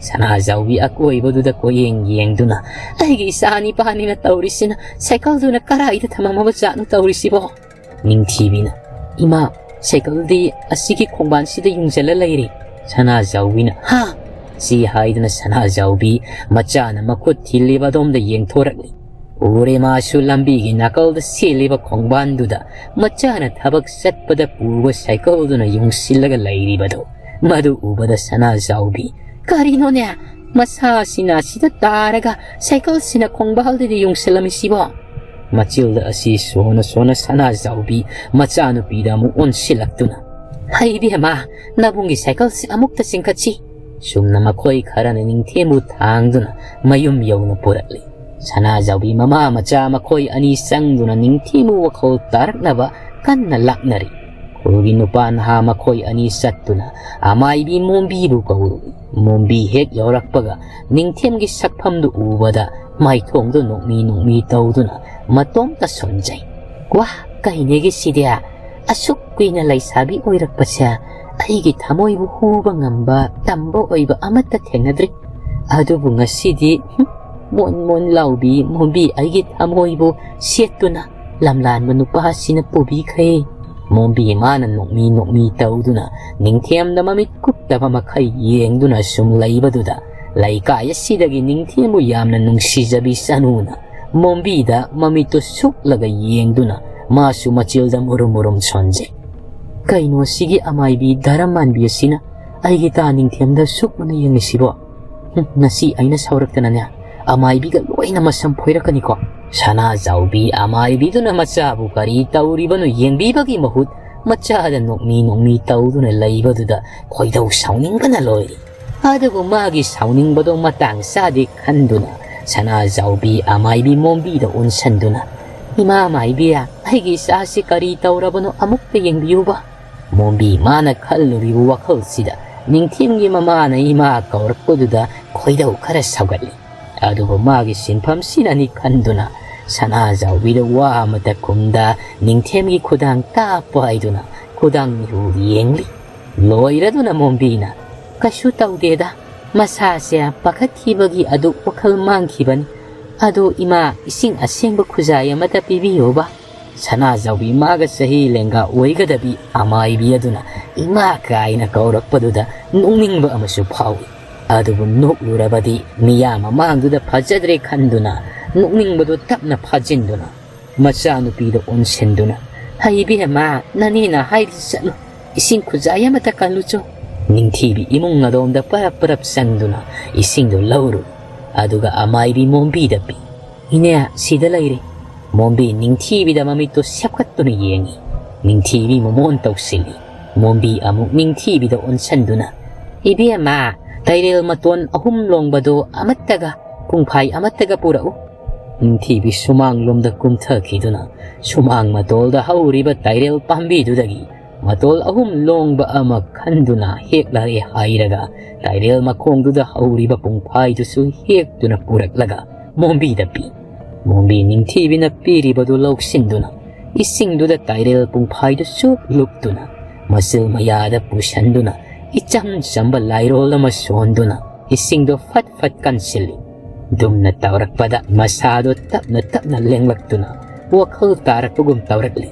ꯁꯅꯥꯖꯥꯎꯕꯤ ꯑꯀꯣꯏꯕꯗꯨꯗ ꯀꯣꯏꯌꯦꯡ ꯌꯦꯡꯗꯨꯅ, "ꯑꯩꯒꯤ ꯏꯆꯥ ꯅꯤꯄꯥꯅꯤꯅ ꯇꯧꯔꯤꯁꯤꯅ, ꯁꯥꯏꯀꯜꯗꯨꯅ ꯀꯗꯥꯏꯗ ꯊꯝꯃꯝꯃꯕ ꯖꯥꯠꯅꯣ ꯇꯧꯔꯤꯁꯤꯕꯣ?" ꯅꯤꯡꯊꯤꯕꯤꯅ, "ꯏꯃꯥ, ꯁꯥꯏꯀꯜꯗꯤ ꯑꯁꯤꯒꯤ ꯈꯣꯡꯕꯥꯟꯁꯤꯗ ꯌꯨꯡꯁꯤꯜꯂ ꯂꯩꯔꯦ꯫" ꯁꯅꯥꯖꯥꯎꯕꯤꯅ, "ꯍꯥ?" ꯁꯤ ꯍꯥꯏꯗꯨꯅ ꯁꯅꯥꯖꯥꯎꯕꯤ ꯃꯆꯥꯅ ꯃꯈꯨꯠ ꯊꯤꯜꯂꯤꯕ ꯑꯗꯣꯝꯗ ꯌꯦꯡꯊꯣꯔꯛꯂꯤ꯫ ꯎꯔꯦ ꯃꯥꯁꯨ ꯂꯝꯕꯤꯒꯤ ꯅꯥꯀꯜꯗ ꯁꯦꯜꯂꯤꯕ ꯈꯣꯡꯕꯥꯟꯗꯨꯗ ꯃꯆꯥꯅ ꯊꯕꯛ ꯆꯠꯄꯗ ꯄꯨꯕ ꯁꯥꯏꯀꯜꯗꯨꯅ ꯌꯨꯡꯁꯤꯜꯂꯒ ꯂꯩꯔꯤꯕꯗꯨ꯫ ꯃꯗꯨ ꯎꯕꯗ ꯁꯅꯥꯖꯥꯎꯕꯤ, "ꯀꯔꯤꯅꯣꯅꯦ? ꯃꯁꯥꯁꯤꯅ ꯑꯁꯤꯗ ꯇꯥꯔꯒ ꯁꯥꯏꯀꯜꯁꯤꯅ ꯈꯣꯡꯕꯥꯜꯗꯗꯤ ꯌꯨꯡꯁꯤꯜꯂꯝꯃꯤꯁꯤꯕꯣ?" ꯃꯆꯤꯜꯗ ꯑꯁꯤ ꯁꯣꯟꯅ ꯁꯣꯟꯅ ꯁꯅꯥꯖꯥꯎꯕꯤ ꯃꯆꯥꯅꯨꯄꯤꯗ ꯑꯃꯨꯛ ꯑꯣꯟꯁꯤꯜꯂꯛꯇꯨꯅ, "ꯍꯩꯕꯦꯝꯃ, ꯅꯕꯨꯡꯒꯤ ꯁꯥꯏꯀꯜꯁꯤ ꯑꯃꯨꯛꯇ ꯆꯤꯡꯈꯠꯁꯤ꯫" ꯁꯨꯝꯅ ꯃꯈꯣꯏ ꯈꯔꯅ ꯅꯤꯡꯊꯦꯝꯕꯨ ꯊꯥꯡꯗꯨꯅ ꯃꯌꯨꯝ ꯌꯧꯅ ꯄꯨꯔꯛꯂꯤ꯫ ꯁꯅꯥꯖꯥꯎꯕꯤ ꯃꯃꯥ ꯃꯆꯥ ꯃꯈꯣꯏ ꯑꯅꯤ ꯆꯪꯗꯨꯅ ꯅꯤꯡꯊꯦꯝꯕꯨ ꯋꯥꯈꯜ ꯇꯥꯔꯛꯅꯕ ꯀꯟꯅ ꯂꯥꯛꯅꯔꯤ꯫ ꯈꯨꯜꯒꯤ ꯅꯨꯄꯥ ꯅꯍꯥ ꯃꯈꯣꯏ ꯑꯅꯤ ꯆꯠꯇꯨꯅ ꯑꯃꯥꯏꯕꯤ ꯃꯣꯝꯕꯤꯕꯨ ꯀꯧꯔꯨꯏ꯫ ꯃꯣꯝꯕꯤ ꯍꯦꯛ ꯌꯧꯔꯛꯄꯒ ꯅꯤꯡꯊꯦꯝꯒꯤ ꯁꯛꯐꯝꯗꯨ ꯎꯕꯗ ꯃꯥꯏꯊꯣꯡꯗꯨ ꯅꯣꯛꯃꯤ ꯅꯣꯛꯃꯤ ꯇꯧꯗꯨꯅ ꯃꯇꯣꯝꯇ ꯁꯣꯟꯖꯩ꯫ "ꯋꯥ, ꯀꯩꯅꯦꯒꯤ ꯁꯤꯗꯤ? ꯑꯁꯨꯛ ꯀꯨꯏꯅ ꯂꯩꯁꯥꯕꯤ ꯑꯣꯏꯔꯛꯄꯁꯦ ꯑꯩꯒꯤ ꯊꯃꯣꯏꯕꯨ ꯍꯨꯕ ꯉꯝꯕ ꯇꯝꯕ ꯑꯣꯏꯕ ꯑꯃꯠꯇ ꯊꯦꯡꯅꯗ꯭ꯔꯤ꯫ ꯑꯗꯨꯕꯨ ꯉꯁꯤꯗꯤ, ꯍꯨꯝ, ꯃꯣꯟ ꯃꯣꯟ ꯂꯥꯎꯕꯤ ꯃꯣꯝꯕꯤ ꯑꯩꯒꯤ ꯊꯃꯣꯏꯕꯨ ꯁꯦꯠꯇꯨꯅ ꯂꯝꯂꯥꯟꯕ ꯅꯨꯄꯥꯁꯤꯅ ꯄꯨꯕꯤꯈ꯭ꯔꯦ꯫" ꯃꯣꯝꯕꯤ ꯃꯥꯅ ꯅꯣꯛꯃꯤ ꯅꯣꯛꯃꯤ ꯇꯧꯗꯨꯅ ꯅꯤꯡꯊꯦꯝꯗ ꯃꯃꯤꯠ ꯀꯨꯞꯇꯕ ꯃꯈꯩ ꯌꯦꯡꯗꯨꯅ ꯁꯨꯝ ꯂꯩꯕꯗꯨꯗ ꯂꯩꯀꯥꯏ ꯑꯁꯤꯗꯒꯤ ꯅꯤꯡꯊꯦꯝꯕꯨ ꯌꯥꯝꯅ ꯅꯨꯡꯁꯤꯖꯕꯤ ꯆꯅꯨꯅ ꯃꯣꯝꯕꯤꯗ ꯃꯃꯤꯠꯇꯨ ꯁꯨꯛꯂꯒ ꯌꯦꯡꯗꯨꯅ ꯃꯥꯁꯨ ꯃꯆꯤꯜꯗ ꯃꯨꯔꯨꯝ ꯃꯨꯔꯨꯝ ꯁꯣꯟꯖꯩ꯫ "ꯀꯩꯅꯣ ꯁꯤꯒꯤ ꯑꯃꯥꯏꯕꯤ ꯙꯔꯝ ꯃꯥꯟꯕꯤ ꯑꯁꯤꯅ ꯑꯩꯒꯤ ꯇꯥ ꯅꯤꯡꯊꯦꯝꯗ ꯁꯨꯛ ꯃꯨꯟꯅ ꯌꯦꯡꯂꯤꯁꯤꯕꯣ? ꯍꯨꯝ, ꯉꯁꯤ ꯑꯩꯅ ꯁꯥꯎꯔꯛꯇꯅꯅꯦ ꯑꯃꯥꯏꯕꯤꯒ ꯂꯣꯏꯅ ꯃꯁꯝ ꯐꯣꯏꯔꯛꯀꯅꯤꯀꯣ꯫" ꯁꯅꯥꯖꯥꯎꯕꯤ ꯑꯃꯥꯏꯕꯤꯗꯨꯅ ꯃꯆꯥꯕꯨ ꯀꯔꯤ ꯇꯧꯔꯤꯕꯅꯣ ꯌꯦꯡꯕꯤꯕꯒꯤ ꯃꯍꯨꯠ ꯃꯆꯥꯗ ꯅꯣꯛꯃꯤ ꯅꯣꯛꯃꯤ ꯇꯧꯗꯨꯅ ꯂꯩꯕꯗꯨꯗ ꯈꯣꯏꯗꯧ ꯁꯥꯎꯅꯤꯡꯕꯅ ꯂꯣꯏꯔꯤ꯫ ꯑꯗꯨꯕꯨ ꯃꯥꯒꯤ ꯁꯥꯎꯅꯤꯡꯕꯗꯣ ꯃꯇꯥꯡ ꯆꯥꯗꯦ ꯈꯟꯗꯨꯅ ꯁꯅꯥꯖꯥꯎꯕꯤ ꯑꯃꯥꯏꯕꯤ ꯃꯣꯝꯕꯤꯗ ꯑꯣꯟꯁꯟꯗꯨꯅ, "ꯏꯃꯥ ꯃꯥꯏꯕꯤ, ꯑꯩꯒꯤ ꯏꯆꯥꯁꯤ ꯀꯔꯤ ꯇꯧꯔꯕꯅꯣ ꯑꯃꯨꯛꯇ ꯌꯦꯡꯕꯤꯌꯨꯕ꯫" ꯃꯣꯝꯕꯤ ꯃꯥꯅ ꯈꯜꯂꯨꯔꯤꯕ ꯋꯥꯈꯜꯁꯤꯗ ꯅꯤꯡꯊꯦꯝꯒꯤ ꯃꯃꯥꯅ ꯏꯃꯥ ꯀꯧꯔꯛꯄꯗꯨꯗ ꯈꯣꯏꯗꯧ ꯈꯔ ꯁꯧꯒꯠꯂꯤ꯫ ꯑꯗꯨꯕꯨ ꯃꯥꯒꯤ ꯁꯤꯟꯐꯝꯁꯤꯅꯅꯤ ꯈꯟꯗꯨꯅ ꯁꯅꯥꯖꯥꯎꯕꯤꯗ ꯋꯥ ꯑꯃꯇ ꯈꯨꯝꯗ ꯅꯤꯡꯊꯦꯝꯒꯤ ꯈꯨꯗꯥꯡ ꯇꯥꯞꯄ ꯍꯥꯏꯗꯨꯅ ꯈꯨꯗꯥꯡ ꯃꯤꯍꯨ ꯌꯦꯡꯂꯤ꯫ ꯂꯣꯏꯔꯗꯨꯅ ꯃꯣꯝꯕꯤꯅ, "ꯀꯩꯁꯨ ꯇꯧꯗꯦꯗ, ꯃꯁꯥꯁꯦ ꯄꯥꯈꯠꯈꯤꯕꯒꯤ ꯑꯗꯨ ꯋꯥꯈꯜ ꯃꯥꯡꯈꯤꯕꯅꯤ꯫ ꯑꯗꯣ ꯏꯃꯥ, ꯏꯁꯤꯡ ꯑꯁꯦꯡꯕ ꯈꯨꯖꯥꯏ ꯑꯃꯇ ꯄꯤꯕꯤꯌꯨꯕ꯫" ꯁꯅꯥꯖꯥꯎꯕꯤ ꯃꯥꯒ ꯆꯍꯤ ꯂꯦꯡꯒꯥ ꯑꯣꯏꯒꯗꯕꯤ ꯑꯃꯥꯏꯕꯤ ꯑꯗꯨꯅ ꯏꯃꯥ ꯀꯥꯏꯅ ꯀꯧꯔꯛꯄꯗꯨꯗ ꯅꯣꯛꯅꯤꯡꯕ ꯑꯃꯁꯨ ꯐꯥꯎꯏ꯫ ꯑꯗꯨꯕꯨ ꯅꯣꯛꯂꯨꯔꯕꯗꯤ ꯃꯤꯌꯥꯝ ꯃꯃꯥꯡꯗꯨꯗ ꯐꯖꯗ꯭ꯔꯦ ꯈꯟꯗꯨꯅ ꯅꯣꯛꯅꯤꯡꯕꯗꯨ ꯇꯞꯅ ꯐꯥꯖꯤꯟꯗꯨꯅ ꯃꯆꯥꯅꯨꯄꯤꯗ ꯑꯣꯟꯁꯤꯟꯗꯨꯅ, "ꯍꯩꯕꯦꯝꯃ, ꯅꯅꯦꯅ ꯍꯥꯏꯔꯤ ꯆꯠꯂꯨ, ꯏꯁꯤꯡ ꯈꯨꯖꯥꯏ ꯑꯃꯇ ꯀꯜꯂꯨꯆꯣ꯫" ꯅꯤꯡꯊꯤꯕꯤ ꯏꯃꯨꯡ ꯑꯗꯣꯝꯗ ꯄꯔꯞ ꯄꯔꯞ ꯆꯪꯗꯨꯅ ꯏꯁꯤꯡꯗꯨ ꯂꯧꯔꯨ꯫ ꯑꯗꯨꯒ ꯑꯃꯥꯏꯕꯤ ꯃꯣꯝꯕꯤꯗ ꯄꯤ꯫ "ꯏꯅꯦ, ꯁꯤꯗ ꯂꯩꯔꯦ꯫" ꯃꯣꯝꯕꯤ ꯅꯤꯡꯊꯤꯕꯤꯗ ꯃꯃꯤꯠꯇꯨ ꯁꯦꯞꯀꯠꯇꯨꯅ ꯌꯦꯡꯏ꯫ ꯅꯤꯡꯊꯤꯕꯤ ꯃꯃꯣꯟ ꯇꯧꯁꯤꯜꯂꯤ꯫ ꯃꯣꯝꯕꯤ ꯑꯃꯨꯛ ꯅꯤꯡꯊꯤꯕꯤꯗ ꯑꯣꯟꯁꯤꯟꯗꯨꯅ, "ꯏꯕꯦꯝꯃ, ꯇꯥꯏꯔꯦꯜ ꯃꯇꯣꯟ ꯑꯍꯨꯝ ꯂꯣꯡꯕꯗꯨ ꯑꯃꯠꯇꯒ, ꯄꯨꯡꯐꯥꯏ ꯑꯃꯠꯇꯒ ꯄꯨꯔꯛꯎ꯫" ꯅꯤꯡꯊꯤꯕꯤ ꯁꯨꯃꯥꯡꯂꯣꯝꯗ ꯀꯨꯝꯊꯈꯤꯗꯨꯅ ꯁꯨꯃꯥꯡ ꯃꯇꯣꯜꯗ ꯍꯧꯔꯤꯕ ꯇꯥꯏꯔꯦꯜ ꯄꯥꯝꯕꯤꯗꯨꯗꯒꯤ ꯃꯇꯣꯜ ꯑꯍꯨꯝ ꯂꯣꯡꯕ ꯑꯃ ꯈꯟꯗꯨꯅ ꯍꯦꯛꯂꯛꯑꯦ ꯍꯥꯏꯔꯒ ꯇꯥꯏꯔꯦꯜ ꯃꯈꯣꯡꯗꯨꯗ ꯍꯧꯔꯤꯕ ꯄꯨꯡꯐꯥꯏꯗꯨꯁꯨ ꯍꯦꯛꯇꯨꯅ ꯄꯨꯔꯛꯂꯒ ꯃꯣꯝꯕꯤꯗ ꯄꯤ꯫ ꯃꯣꯝꯕꯤ ꯅꯤꯡꯊꯤꯕꯤꯅ ꯄꯤꯔꯤꯕꯗꯨ ꯂꯧꯁꯤꯟꯗꯨꯅ ꯏꯁꯤꯡꯗꯨꯗ ꯇꯥꯏꯔꯦꯜ ꯄꯨꯡꯐꯥꯏꯗꯨ ꯆꯨꯞ ꯂꯨꯞꯇꯨꯅ ꯃꯆꯤꯜ ꯃꯌꯥꯗ ꯄꯨꯁꯟꯗꯨꯅ ꯏꯆꯝ ꯆꯝꯕ ꯂꯥꯏꯔꯣꯜ ꯑꯃ ꯁꯣꯟꯗꯨꯅ ꯏꯁꯤꯡꯗꯣ ꯐꯠ ꯐꯠ ꯀꯟꯁꯤꯜꯂꯤ꯫ ꯗꯨꯝꯅ ꯇꯧꯔꯛꯄꯗ ꯃꯁꯥꯗꯣ ꯇꯞꯅ ꯇꯞꯅ ꯂꯦꯡꯂꯛꯇꯨꯅ ꯋꯥꯈꯜ ꯇꯥꯔꯛꯄꯒꯨꯝ ꯇꯧꯔꯛꯂꯤ꯫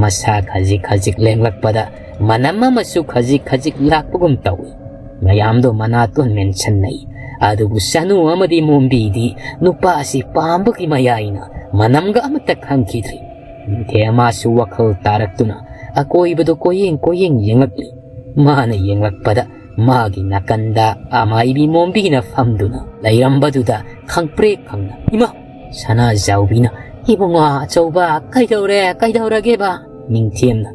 ꯃꯁꯥ ꯈꯖꯤꯛ ꯈꯖꯤꯛ ꯂꯦꯡꯂꯛꯄꯗ ꯃꯅꯝ ꯑꯃꯁꯨ ꯈꯖꯤꯛ ꯈꯖꯤꯛ ꯂꯥꯛꯄꯒꯨꯝ ꯇꯧꯏ꯫ ꯃꯌꯥꯝꯗꯣ ꯃꯅꯥꯇꯣꯟ ꯃꯦꯟꯁꯟꯅꯩ꯫ ꯑꯗꯨꯕꯨ ꯁꯅꯨ ꯑꯃꯗꯤ ꯃꯣꯝꯕꯤꯗꯤ ꯅꯨꯄꯥꯁꯤ ꯄꯥꯝꯕꯒꯤ ꯃꯌꯥꯏꯅ ꯃꯅꯝꯒ ꯑꯃꯠꯇ ꯈꯪꯈꯤꯗ꯭ꯔꯤ꯫ ꯅꯤꯡꯊꯦꯝ ꯃꯥꯁꯨ ꯋꯥꯈꯜ ꯇꯥꯔꯛꯇꯨꯅ ꯑꯀꯣꯏꯕꯗꯨ ꯀꯣꯏꯌꯦꯡ ꯀꯣꯏꯌꯦꯡ ꯌꯦꯡꯂꯛꯂꯤ꯫ ꯃꯥꯅ ꯌꯦꯡꯂꯛꯄꯗ ꯃꯥꯒꯤ ꯅꯥꯀꯟꯗ ꯑꯃꯥꯏꯕꯤ ꯃꯣꯝꯕꯤꯅ ꯐꯝꯗꯨꯅ ꯂꯩꯔꯝꯕꯗꯨꯗ ꯈꯪꯄ꯭ꯔꯦꯛ ꯈꯪꯅ, "ꯏꯃꯥ!" ꯁꯅꯥꯖꯥꯎꯕꯤꯅ, "ꯏꯕꯨꯡꯉꯣ ꯑꯆꯧꯕ, ꯀꯩꯗꯧꯔꯦ? ꯀꯩꯗꯧꯔꯒꯦꯕ?" ꯅꯤꯡꯊꯦꯝꯅ,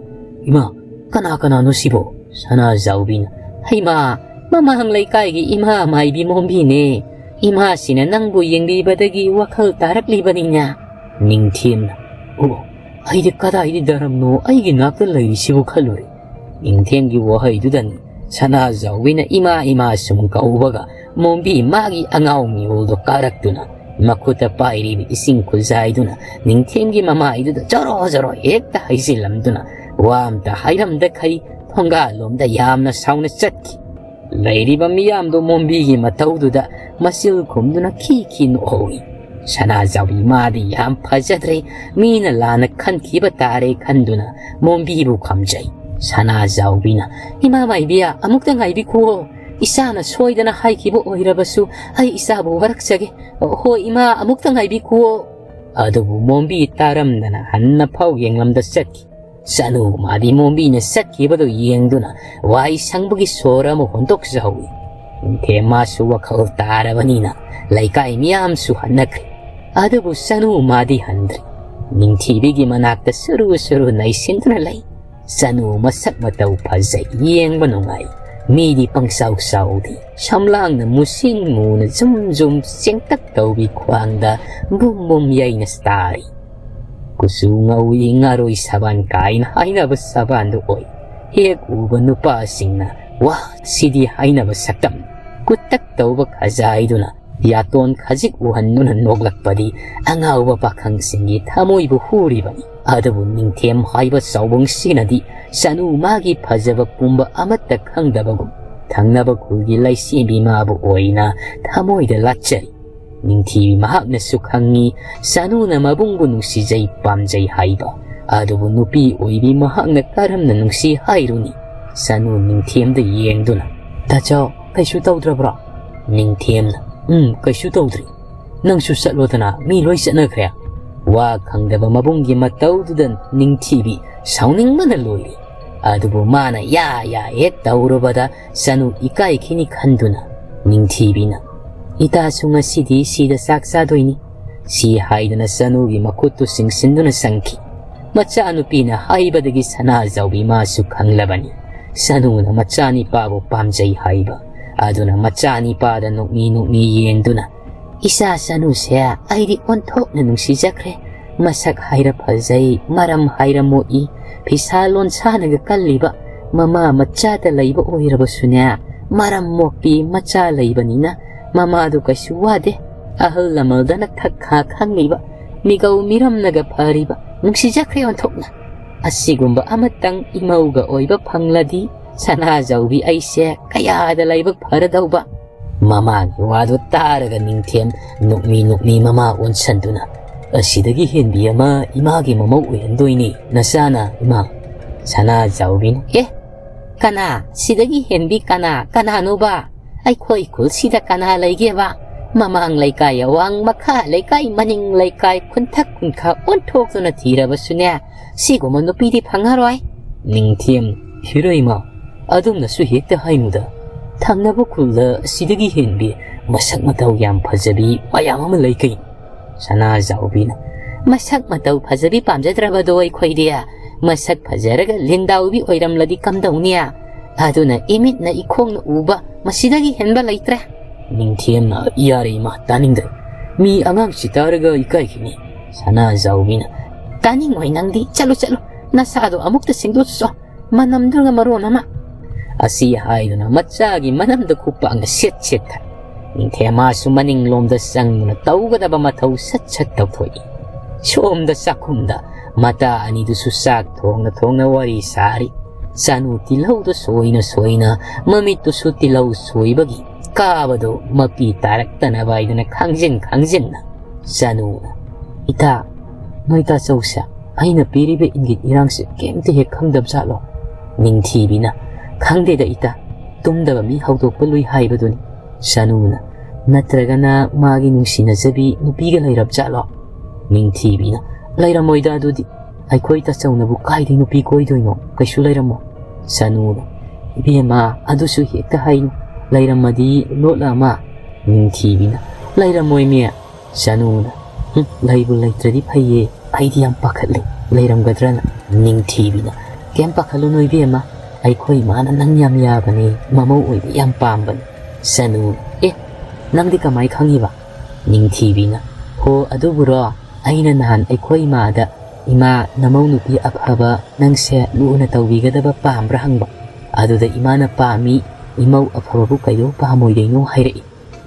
"ꯏꯃꯥ, ꯀꯅꯥ ꯀꯅꯥꯅꯣ ꯁꯤꯕꯣ?" ꯁꯅꯥꯖꯥꯎꯕꯤꯅ, "ꯍꯩꯃꯥ, ꯃꯃꯥꯡ ꯂꯩꯀꯥꯏꯒꯤ ꯏꯃꯥ ꯃꯥꯏꯕꯤ ꯃꯣꯝꯕꯤꯅꯦ꯫ ꯏꯃꯥꯁꯤꯅ ꯅꯪꯕꯨ ꯌꯦꯡꯕꯤꯕꯗꯒꯤ ꯋꯥꯈꯜ ꯇꯥꯔꯛꯂꯤꯕꯅꯤꯅ꯫" ꯅꯤꯡꯊꯦꯝꯅ, "ꯑꯣ, ꯑꯩꯗꯤ ꯀꯗꯥꯏꯗ ꯗꯔꯝꯅꯣ ꯑꯩꯒꯤ ꯅꯥꯛꯇ ꯂꯩꯔꯤꯁꯤꯕꯨ ꯈꯜꯂꯨꯔꯦ꯫ ꯅꯤꯡꯊꯦꯝꯒꯤ ꯋꯥꯍꯩꯗꯨꯗꯅꯤ ꯁꯅꯥꯖꯥꯎꯕꯤꯅ ꯏꯃꯥ ꯏꯃꯥ ꯁꯨꯝ ꯀꯧꯕꯒ ꯃꯣꯝꯕꯤ ꯃꯥꯒꯤ ꯑꯉꯥꯎ ꯃꯤꯑꯣꯜꯗꯣ ꯀꯥꯔꯛꯇꯨꯅ ꯃꯈꯨꯠꯇ ꯄꯥꯏꯔꯤꯕ ꯏꯁꯤꯡ ꯈꯨꯖꯥꯏꯗꯨꯅ ꯅꯤꯡꯊꯦꯝꯒꯤ ꯃꯃꯥꯏꯗꯨꯗ ꯖꯣꯔꯣ ꯖꯣꯔꯣ ꯍꯦꯛꯇ ꯍꯩꯖꯤꯜꯂꯝꯗꯨꯅ ꯋꯥ ꯑꯝꯇ ꯍꯥꯏꯔꯝꯗꯈꯩ ꯊꯣꯡꯒꯥꯜꯂꯣꯝꯗ ꯌꯥꯝꯅ ꯁꯥꯎꯅ ꯆꯠꯈꯤ꯫ ꯂꯩꯔꯤꯕ ꯃꯤꯌꯥꯝꯗꯨ ꯃꯣꯝꯕꯤꯒꯤ ꯃꯇꯧꯗꯨꯗ ꯃꯆꯤꯜ ꯈꯨꯝꯗꯨꯅ ꯈꯤ ꯈꯤ ꯅꯣꯛꯍꯧꯏ꯫ ꯁꯅꯥꯖꯥꯎꯕꯤ ꯃꯥꯗꯤ ꯌꯥꯝ ꯐꯖꯗ꯭ꯔꯦ, ꯃꯤꯅ ꯂꯥꯟꯅ ꯈꯟꯈꯤꯕ ꯇꯥꯔꯦ ꯈꯟꯗꯨꯅ ꯃꯣꯝꯕꯤꯕꯨ ꯈꯝꯖꯩ꯫ ꯁꯅꯥꯖꯥꯎꯕꯤꯅ, "ꯏꯃꯥ ꯃꯥꯏꯕꯤ, ꯑꯃꯨꯛꯇ ꯉꯥꯏꯕꯤꯈꯨꯋꯣ꯫ ꯏꯆꯥꯅ ꯁꯣꯏꯗꯅ ꯍꯥꯏꯈꯤꯕ ꯑꯣꯏꯔꯕꯁꯨ ꯑꯩ ꯏꯆꯥꯕꯨ ꯋꯥꯔꯛꯆꯒꯦ꯫ ꯍꯣꯏ ꯏꯃꯥ, ꯑꯃꯨꯛꯇ ꯉꯥꯏꯕꯤꯈꯨꯋꯣ꯫" ꯑꯗꯨꯕꯨ ꯃꯣꯝꯕꯤ ꯇꯥꯔꯝꯗꯅ ꯍꯟꯅ ꯐꯥꯎ ꯌꯦꯡꯂꯝꯗ ꯆꯠꯈꯤ꯫ ꯆꯅꯨ ꯃꯥꯗꯤ ꯃꯣꯝꯕꯤꯅ ꯆꯠꯈꯤꯕꯗꯨ ꯌꯦꯡꯗꯨꯅ ꯋꯥꯏ ꯁꯪꯕꯒꯤ ꯁꯣꯔ ꯑꯃ ꯍꯣꯟꯗꯣꯛꯆꯍꯧꯏ꯫ ꯅꯤꯡꯊꯦꯝ ꯃꯥꯁꯨ ꯋꯥꯈꯜ ꯇꯥꯔꯕꯅꯤꯅ ꯂꯩꯀꯥꯏ ꯃꯤꯌꯥꯝꯁꯨ ꯍꯟꯅꯈ꯭ꯔꯦ꯫ ꯑꯗꯨꯕꯨ ꯆꯅꯨ ꯃꯥꯗꯤ ꯍꯟꯗ꯭ꯔꯤ꯫ ꯅꯤꯡꯊꯤꯕꯤꯒꯤ ꯃꯅꯥꯛꯇ ꯁꯨꯔꯨ ꯁꯨꯔꯨ ꯅꯩꯁꯤꯟꯗꯨꯅ ꯂꯩ꯫ ꯆꯅꯨ ꯃꯁꯛ ꯃꯇꯧ ꯐꯖꯩ, ꯌꯦꯡꯕ ꯅꯨꯡꯉꯥꯏ꯫ ꯃꯤꯗꯤ ꯄꯪꯆꯥꯎ ꯆꯥꯎꯗꯦ꯫ ꯁꯝꯂꯥꯡꯅ ꯃꯨꯁꯤꯟ ꯃꯨꯅ ꯖꯨꯝ ꯖꯨꯝ ꯆꯦꯡꯇꯛ ꯇꯧꯕꯤ, ꯈ꯭ꯋꯥꯡꯗ ꯕꯨꯝ ꯕꯨꯝ ꯌꯩꯅ ꯇꯥꯔꯤ꯫ ꯀꯨꯆꯨ ꯉꯧꯏ, ꯉꯥꯔꯣꯏ ꯁꯕꯥꯟ ꯀꯥꯏꯅ ꯍꯥꯏꯅꯕ ꯁꯕꯥꯟꯗꯨ ꯑꯣꯏ꯫ ꯍꯦꯛ ꯎꯕ ꯅꯨꯄꯥꯁꯤꯡꯅ, "ꯋꯥ, ꯁꯤꯗꯤ" ꯍꯥꯏꯅꯕ ꯁꯛꯇꯝ꯫ ꯀꯨꯠꯇꯛ ꯇꯧꯕ ꯈꯖꯥꯏꯗꯨꯅ ꯌꯥꯇꯣꯟ ꯈꯖꯤꯛ ꯎꯍꯟꯗꯨꯅ ꯅꯣꯛꯂꯛꯄꯗꯤ ꯑꯉꯥꯎꯕ ꯄꯥꯈꯪꯁꯤꯡꯒꯤ ꯊꯃꯣꯏꯕꯨ ꯍꯨꯔꯤꯕꯅꯤ꯫ ꯑꯗꯨꯕꯨ ꯅꯤꯡꯊꯦꯝ ꯍꯥꯏꯕ ꯆꯥꯎꯕꯪꯁꯤꯅꯗꯤ ꯆꯅꯨ ꯃꯥꯒꯤ ꯐꯖꯕ ꯄꯨꯝꯕ ꯑꯃꯠꯇ ꯈꯪꯗꯕꯒꯨꯝ ꯊꯪꯅꯕ ꯈꯨꯜꯒꯤ ꯂꯩꯁꯦꯝꯕꯤ ꯃꯥꯕꯨ ꯑꯣꯏꯅ ꯊꯃꯣꯏꯗ ꯂꯥꯠꯆꯔꯤ꯫ ꯅꯤꯡꯊꯤꯕꯤ ꯃꯍꯥꯛꯅꯁꯨ ꯈꯪꯉꯤ, ꯆꯅꯨꯅ ꯃꯕꯨꯡꯕꯨ ꯅꯨꯡꯁꯤꯖꯩ, ꯄꯥꯝꯖꯩ ꯍꯥꯏꯕ꯫ ꯑꯗꯨꯕꯨ ꯅꯨꯄꯤ ꯑꯣꯏꯕꯤ ꯃꯍꯥꯛꯅ ꯀꯔꯝꯅ ꯅꯨꯡꯁꯤ ꯍꯥꯏꯔꯨꯅꯤ? ꯆꯅꯨ ꯅꯤꯡꯊꯦꯝꯗ ꯌꯦꯡꯗꯨꯅ, "ꯇꯥꯆꯧ, ꯀꯩꯁꯨ ꯇꯧꯗ꯭ꯔꯕ꯭ꯔꯣ?" ꯅꯤꯡꯊꯦꯝꯅ, "ꯎꯝ, ꯀꯩꯁꯨ ꯇꯧꯗ꯭ꯔꯤ꯫ ꯅꯪꯁꯨ ꯆꯠꯂꯣꯗꯅ, ꯃꯤ ꯂꯣꯏ ꯆꯠꯅꯈ꯭ꯔꯦ꯫" ꯋꯥ ꯈꯪꯗꯕ ꯃꯕꯨꯡꯒꯤ ꯃꯇꯧꯗꯨꯗ ꯅꯤꯡꯊꯤꯕꯤ ꯁꯥꯎꯅꯤꯡꯕꯅ ꯂꯣꯏꯔꯦ꯫ ꯑꯗꯨꯕꯨ ꯃꯥꯅ ꯌꯥ ꯌꯥ ꯍꯦꯛ ꯇꯧꯔꯨꯕꯗ ꯆꯅꯨ ꯏꯀꯥꯏꯈꯤꯅꯤ ꯈꯟꯗꯨꯅ ꯅꯤꯡꯊꯤꯕꯤꯅ, "ꯏꯇꯥꯁꯨ ꯉꯁꯤꯗꯤ ꯁꯤꯗ ꯆꯥꯛ ꯆꯥꯗꯣꯏꯅꯤ," ꯁꯤ ꯍꯥꯏꯗꯨꯅ ꯆꯅꯨꯒꯤ ꯃꯈꯨꯠꯇꯨ ꯆꯤꯡꯁꯤꯟꯗꯨꯅ ꯆꯪꯈꯤ꯫ ꯃꯆꯥꯅꯨꯄꯤꯅ ꯍꯥꯏꯕꯗꯒꯤ ꯁꯅꯥꯖꯥꯎꯕꯤ ꯃꯥꯁꯨ ꯈꯪꯂꯕꯅꯤ꯫ ꯆꯅꯨꯅ ꯃꯆꯥꯅꯤꯄꯥꯕꯨ ꯄꯥꯝꯖꯩ ꯍꯥꯏꯕ꯫ ꯑꯗꯨꯅ ꯃꯆꯥꯅꯤꯄꯥꯗ ꯅꯣꯛꯃꯤ ꯅꯣꯛꯃꯤ ꯌꯦꯡꯗꯨꯅ, "ꯏꯆꯥ ꯆꯅꯨꯁꯦ ꯑꯩꯗꯤ ꯑꯣꯟꯊꯣꯛꯅ ꯅꯨꯡꯁꯤꯖꯈ꯭ꯔꯦ꯫ ꯃꯁꯛ ꯍꯥꯏꯔ ꯐꯖꯩ, ꯃꯔꯝ ꯍꯥꯏꯔ ꯃꯣꯛꯏ, ꯐꯤꯁꯥ ꯂꯣꯟꯁꯥꯅꯒ ꯀꯜꯂꯤꯕ, ꯃꯃꯥ ꯃꯆꯥꯗ ꯂꯩꯕ ꯑꯣꯏꯔꯕꯁꯨꯅꯦ, ꯃꯔꯝ ꯃꯣꯛꯄꯤ ꯃꯆꯥ ꯂꯩꯕꯅꯤꯅ ꯃꯃꯥꯗꯨ ꯀꯩꯁꯨ ꯋꯥꯗꯦ꯫ ꯑꯍꯜ ꯂꯃꯟꯗꯅ ꯊꯛ ꯈꯥ ꯈꯪꯂꯤꯕ, ꯃꯤꯒꯧ ꯃꯤꯔꯝꯅꯒ ꯐꯔꯤꯕ, ꯅꯨꯡꯁꯤꯖꯈ꯭ꯔꯦ ꯑꯣꯟꯊꯣꯛꯅ꯫ ꯑꯁꯤꯒꯨꯝꯕ ꯑꯃꯇꯪ ꯏꯃꯧꯒ ꯑꯣꯏꯕ ꯐꯪꯂꯗꯤ ꯁꯅꯥꯖꯥꯎꯕꯤ ꯑꯩꯁꯦ ꯀꯌꯥꯗ ꯂꯥꯏꯕꯛ ꯐꯔꯗꯧꯕ꯫ ꯃꯃꯥꯒꯤ ꯋꯥꯗꯨ ꯇꯥꯔꯒ ꯅꯤꯡꯊꯦꯝ ꯅꯣꯛꯃꯤ ꯅꯣꯛꯃꯤ ꯃꯃꯥ ꯑꯣꯟꯁꯟꯗꯨꯅ, "ꯑꯁꯤꯗꯒꯤ ꯍꯦꯟꯕꯤ ꯑꯃ ꯏꯃꯥꯒꯤ ꯃꯃꯧ ꯑꯣꯏꯍꯟꯗꯣꯏꯅꯤ ꯅꯆꯥꯅ, ꯏꯃꯥ꯫" ꯁꯅꯥꯖꯥꯎꯕꯤꯅ, "ꯑꯦ, ꯀꯅꯥ? ꯁꯤꯗꯒꯤ ꯍꯦꯟꯕꯤ ꯀꯅꯥ? ꯀꯅꯥꯅꯣꯕ? ꯑꯩꯈꯣꯏ ꯈꯨꯜꯁꯤꯗ ꯀꯅꯥ ꯂꯩꯒꯦꯕ? ꯃꯃꯥꯡ ꯂꯩꯀꯥꯏ ꯑꯋꯥꯡ, ꯃꯈꯥ ꯂꯩꯀꯥꯏ ꯃꯅꯤꯡ, ꯂꯩꯀꯥꯏ ꯈꯨꯟꯊꯛ ꯈꯨꯟꯈꯥ ꯑꯣꯟꯊꯣꯛꯇꯨꯅ ꯊꯤꯔꯕꯁꯨꯅꯦ, ꯁꯤꯒꯨꯝꯕ ꯅꯨꯄꯤꯗꯤ ꯐꯪꯉꯔꯣꯏ꯫" ꯅꯤꯡꯊꯦꯝ, "ꯍꯦꯔꯣ ꯏꯃꯥ, ꯑꯗꯨꯝꯅꯁꯨ ꯍꯦꯛꯇ ꯍꯥꯏꯅꯨꯗ꯫ ꯊꯪꯅꯕ ꯈꯨꯜꯗ ꯁꯤꯗꯒꯤ ꯍꯦꯟꯕꯤ ꯃꯁꯛ ꯃꯇꯧ ꯌꯥꯝ ꯐꯖꯕꯤ ꯃꯌꯥꯝ ꯑꯃ ꯂꯩ ꯀꯩꯅꯣ꯫" ꯁꯅꯥꯖꯥꯎꯕꯤꯅ, "ꯃꯁꯛ ꯃꯇꯧ ꯐꯖꯕꯤ ꯄꯥꯝꯖꯗ꯭ꯔꯕꯗꯣ ꯑꯩꯈꯣꯏꯗꯤ꯫ ꯃꯁꯛ ꯐꯖꯔꯒ ꯂꯤꯟꯗꯥꯎꯕꯤ ꯑꯣꯏꯔꯝꯂꯗꯤ ꯀꯝꯗꯧꯅꯤ? ꯑꯗꯨꯅ ꯏꯃꯤꯠꯅ ꯏꯈꯣꯡꯅ ꯎꯕ ꯃꯁꯤꯗꯒꯤ ꯍꯦꯟꯕ ꯂꯩꯇ꯭ꯔꯦ꯫" ꯅꯤꯡꯊꯦꯝꯅ, "ꯌꯥꯔꯦ ꯏꯃꯥ, ꯇꯥꯅꯤꯡꯗ꯭ꯔꯦ꯫ ꯃꯤ ꯑꯉꯥꯡꯁꯤ ꯇꯥꯔꯒ ꯏꯀꯥꯏꯈꯤꯅꯤ꯫" ꯁꯅꯥꯖꯥꯎꯕꯤꯅ, "ꯇꯥꯅꯤꯡꯉꯣꯏ ꯅꯪꯗꯤ꯫ ꯆꯠꯂꯨ, ꯆꯠꯂꯨ꯫ ꯅꯁꯥꯗꯣ ꯑꯃꯨꯛꯇ ꯁꯦꯡꯗꯣꯛꯆꯣ꯫ ꯃꯅꯝꯗꯨꯅ ꯃꯔꯣꯟ ꯑꯃ꯫" ꯑꯁꯤ ꯍꯥꯏꯗꯨꯅ ꯃꯆꯥꯒꯤ ꯃꯅꯝꯗ ꯈꯨꯄꯥꯛꯅ ꯁꯦꯠ ꯁꯦꯠ ꯊꯥꯏ꯫ ꯅꯤꯡꯊꯦꯝ ꯃꯥꯁꯨ ꯃꯅꯤꯡꯂꯣꯝꯗ ꯆꯪꯗꯨꯅ ꯇꯧꯒꯗꯕ ꯃꯊꯧ ꯁꯠ ꯁꯠ ꯇꯧꯊꯣꯛꯏ꯫ ꯁꯣꯝꯗ ꯆꯥꯛꯈꯨꯝꯗ ꯃꯇꯥ ꯑꯅꯤꯗꯨꯁꯨ ꯆꯥꯛ ꯊꯣꯡꯅ ꯊꯣꯡꯅ ꯋꯥꯔꯤ ꯁꯥꯔꯤ꯫ ꯆꯅꯨ ꯇꯤꯜꯍꯧꯗꯨ ꯁꯣꯏꯅ ꯁꯣꯏꯅ ꯃꯃꯤꯠꯇꯨꯁꯨ ꯇꯤꯜꯍꯧ ꯁꯣꯏꯕꯒꯤ ꯀꯥꯕꯗꯨ ꯃꯄꯤ ꯇꯥꯔꯛꯇꯅꯕ ꯍꯥꯏꯗꯨꯅ ꯈꯥꯡꯖꯤꯟ ꯈꯥꯡꯖꯤꯟꯅ꯫ ꯆꯅꯨꯅ, "ꯏꯇꯥ, ꯅꯣꯏ ꯇꯥꯆꯧꯁꯦ ꯑꯩꯅ ꯄꯤꯔꯤꯕ ꯏꯪꯒꯤꯠ ꯏꯔꯥꯡꯁꯦ ꯀꯩꯝꯇ ꯍꯦꯛ ꯈꯪꯗꯕ ꯖꯥꯠꯂꯣ?" ꯅꯤꯡꯊꯤꯕꯤꯅ, "ꯈꯪꯗꯦꯗ ꯏꯇꯥ, ꯇꯨꯝꯗꯕ ꯃꯤ ꯍꯧꯗꯣꯛꯄ ꯂꯨꯏ ꯍꯥꯏꯕꯗꯨꯅꯤ꯫" ꯆꯅꯨꯅ, "ꯅꯠꯇ꯭ꯔꯒꯅ ꯃꯥꯒꯤ ꯅꯨꯡꯁꯤꯅꯖꯕꯤ ꯅꯨꯄꯤꯒ ꯂꯩꯔꯕ ꯖꯥꯠꯂꯣ?" ꯅꯤꯡꯊꯤꯕꯤꯅ, "ꯂꯩꯔꯝꯃꯣꯏꯗ ꯑꯗꯨꯗꯤ꯫ ꯑꯩꯈꯣꯏ ꯇꯥꯆꯧꯅꯕꯨ ꯀꯥꯏꯗꯩ ꯅꯨꯄꯤ ꯀꯣꯏꯗꯣꯏꯅꯣ? ꯀꯩꯁꯨ ꯂꯩꯔꯝꯃꯣꯏ꯫" ꯆꯅꯨꯅ, "ꯏꯕꯦꯝꯃ, ꯑꯗꯨꯁꯨ ꯍꯦꯛꯇ ꯍꯥꯏꯅꯨ꯫ ꯂꯩꯔꯝꯃꯗꯤ ꯂꯣꯠꯂ ꯑꯃ꯫" ꯅꯤꯡꯊꯤꯕꯤꯅ, "ꯂꯩꯔꯝꯃꯣꯏꯃꯤ꯫" ꯆꯅꯨꯅ, "ꯍꯨꯝ, ꯂꯩꯕꯨ ꯂꯩꯇ꯭ꯔꯗꯤ ꯐꯩꯌꯦ꯫ ꯑꯩꯗꯤ ꯌꯥꯝ ꯄꯥꯈꯠꯂꯦ, ꯂꯩꯔꯝꯒꯗ꯭ꯔꯅ꯫" ꯅꯤꯡꯊꯤꯕꯤꯅ, "ꯀꯩꯝ ꯄꯥꯈꯠꯂꯨꯅꯨ ꯏꯕꯦꯝꯃ, ꯑꯩꯈꯣꯏ ꯏꯃꯥꯅ ꯅꯪ ꯌꯥꯝ ꯌꯥꯕꯅꯦ, ꯃꯃꯧ ꯑꯣꯏꯕ ꯌꯥꯝ ꯄꯥꯝꯕꯅꯦ꯫" ꯆꯅꯨꯅ, "ꯑꯦ, ꯅꯪꯗꯤ ꯀꯃꯥꯏ ꯈꯪꯉꯤꯕ?" ꯅꯤꯡꯊꯤꯕꯤꯅ, "ꯍꯣ, ꯑꯗꯨꯕꯨꯔꯣ, ꯑꯩꯅ ꯅꯍꯥꯟ ꯑꯩꯈꯣꯏ ꯏꯃꯥꯗ "ꯏꯃꯥ, ꯅꯃꯧ ꯅꯨꯄꯤ ꯑꯐꯕ ꯅꯪꯁꯦ ꯂꯨꯅ ꯇꯧꯕꯤꯒꯗꯕ ꯄꯥꯝꯕ꯭ꯔꯥ?" ꯍꯪꯕ꯫ ꯑꯗꯨꯗ ꯏꯃꯥꯅ, "ꯄꯥꯝꯃꯤ, ꯏꯃꯧ ꯑꯐꯕꯕꯨ ꯀꯩꯗꯧ ꯄꯥꯝꯃꯣꯏꯗꯣꯏꯅꯣ?" ꯍꯥꯏꯔꯛꯏ꯫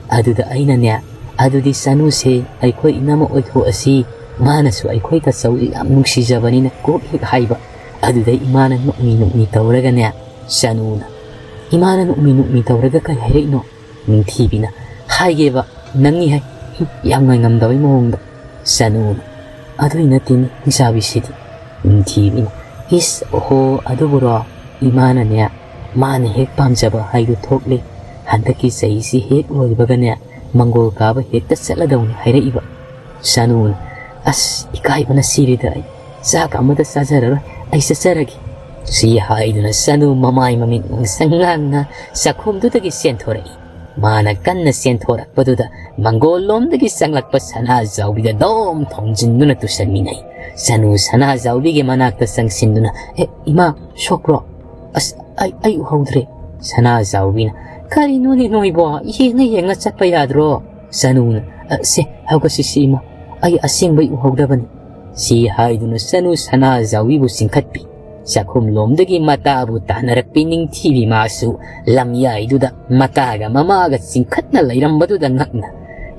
ꯑꯗꯨꯗ ꯑꯩꯅꯅꯦ, "ꯑꯗꯨꯗꯤ ꯆꯅꯨꯁꯦ ꯑꯩꯈꯣꯏ ꯏꯅꯝꯃ ꯑꯣꯏꯊꯣꯛꯑꯁꯤ, ꯃꯥꯅꯁꯨ ꯑꯩꯈꯣꯏ ꯇꯥꯆꯧꯁꯦ ꯌꯥꯝ ꯅꯨꯡꯁꯤꯖꯕꯅꯤꯅ" ꯀꯣꯛ ꯍꯦꯛ ꯍꯥꯏꯕ꯫ ꯑꯗꯨꯗ ꯏꯃꯥꯅ ꯅꯣꯛꯃꯤ ꯅꯣꯛꯃꯤ ꯇꯧꯔꯒꯅꯦ, ꯆꯅꯨꯅ, ꯏꯃꯥꯅ ꯅꯣꯛꯃꯤ ꯅꯣꯛꯃꯤ ꯇꯧꯔꯒ ꯀꯩ ꯍꯥꯏꯔꯛꯏꯅꯣ? ꯅꯤꯡꯊꯤꯕꯤꯅ, "ꯍꯥꯏꯒꯦꯕ, ꯅꯪꯅꯤ ꯍꯥꯏ"꯫ ꯌꯥꯝ ꯉꯥꯏꯉꯝꯗꯕꯩ ꯃꯑꯣꯡꯗ꯫ ꯆꯅꯨꯅ, "ꯑꯗꯨꯏ ꯅꯠꯇꯦꯅꯦ ꯂꯩꯁꯥꯕꯤꯁꯤꯗꯤ"꯫ ꯅꯤꯡꯊꯤꯕꯤꯅ, "ꯏꯁ, ꯑꯣꯍꯣ, ꯑꯗꯨꯕꯨꯔꯣ? ꯏꯃꯥꯅꯅꯦ, ꯃꯥꯅ ꯍꯦꯛ ꯄꯥꯝꯖꯕ ꯍꯥꯏꯗꯨ ꯊꯣꯛꯂꯦ꯫ ꯍꯟꯗꯛꯀꯤ ꯆꯍꯤꯁꯤ ꯍꯦꯛ ꯂꯣꯏꯕꯒꯅꯦ, ꯃꯪꯒꯣꯜ ꯀꯥꯕ ꯍꯦꯛꯇ ꯆꯠꯂꯗꯧꯅꯤ" ꯍꯥꯏꯔꯛꯏꯕ꯫ ꯆꯅꯨꯅ, "ꯑꯁ, ꯏꯀꯥꯏꯕꯅ ꯁꯤꯔꯦꯗ ꯑꯩ꯫ ꯆꯥꯛ ꯑꯃꯇ ꯆꯥꯖꯔꯔꯣꯏ, ꯑꯩ ꯆꯠꯆꯔꯒꯦ"꯫ ꯁꯤ ꯍꯥꯏꯗꯨꯅ ꯆꯅꯨ ꯃꯃꯥꯏ ꯃꯃꯤꯠ ꯉꯥꯡꯁꯪ ꯉꯥꯡꯅ ꯆꯥꯛꯈꯨꯝꯗꯨꯗꯒꯤ ꯆꯦꯟꯊꯣꯔꯛꯏ꯫ ꯃꯥꯅ ꯀꯟꯅ ꯆꯦꯟꯊꯣꯔꯛꯄꯗꯨꯗ ꯃꯪꯒꯣꯜꯂꯣꯝꯗꯒꯤ ꯆꯪꯂꯛꯄ ꯁꯅꯥꯖꯥꯎꯕꯤꯗ ꯗꯣꯝ ꯊꯣꯝꯖꯤꯟꯗꯨꯅ ꯇꯨꯁꯟꯃꯤꯟꯅꯩ꯫ ꯆꯅꯨ ꯁꯅꯥꯖꯥꯎꯕꯤꯒꯤ ꯃꯅꯥꯛꯇ ꯆꯪꯁꯤꯟꯗꯨꯅ, "ꯑꯦ, ꯏꯃꯥ, ꯁꯣꯛꯄ꯭ꯔꯣ? ꯑꯁ, ꯑꯩ, ꯑꯩ ꯎꯍꯧꯗ꯭ꯔꯦ"꯫ ꯁꯅꯥꯖꯥꯎꯕꯤꯅ, "ꯀꯔꯤꯅꯣꯅꯦ ꯅꯣꯏꯕꯣ? ꯌꯦꯡꯉ ꯌꯦꯡꯉ ꯆꯠꯄ ꯌꯥꯗ꯭ꯔꯣ?" ꯆꯅꯨꯅ, "ꯑ, ꯁꯦ, ꯍꯧꯒꯠꯁꯤꯁꯦ ꯏꯃꯥ, ꯑꯩ ꯑꯁꯦꯡꯕꯩ ꯎꯍꯧꯗꯕꯅꯤ"꯫ ꯁꯤ ꯍꯥꯏꯗꯨꯅ ꯆꯅꯨ ꯁꯅꯥꯖꯥꯎꯕꯤꯕꯨ ꯆꯤꯡꯈꯠꯄꯤ꯫ ꯆꯥꯛꯈꯨꯝꯂꯣꯝꯗꯒꯤ ꯃꯇꯥꯕꯨ ꯇꯥꯟꯅꯔꯛꯄꯤ ꯅꯤꯡꯊꯤꯕꯤ ꯃꯥꯁꯨ ꯂꯝꯌꯥꯏꯗꯨꯗ ꯃꯇꯥꯒ ꯃꯃꯥꯒ ꯆꯤꯡꯈꯠꯅ ꯂꯩꯔꯝꯕꯗꯨꯗ ꯉꯛꯅ,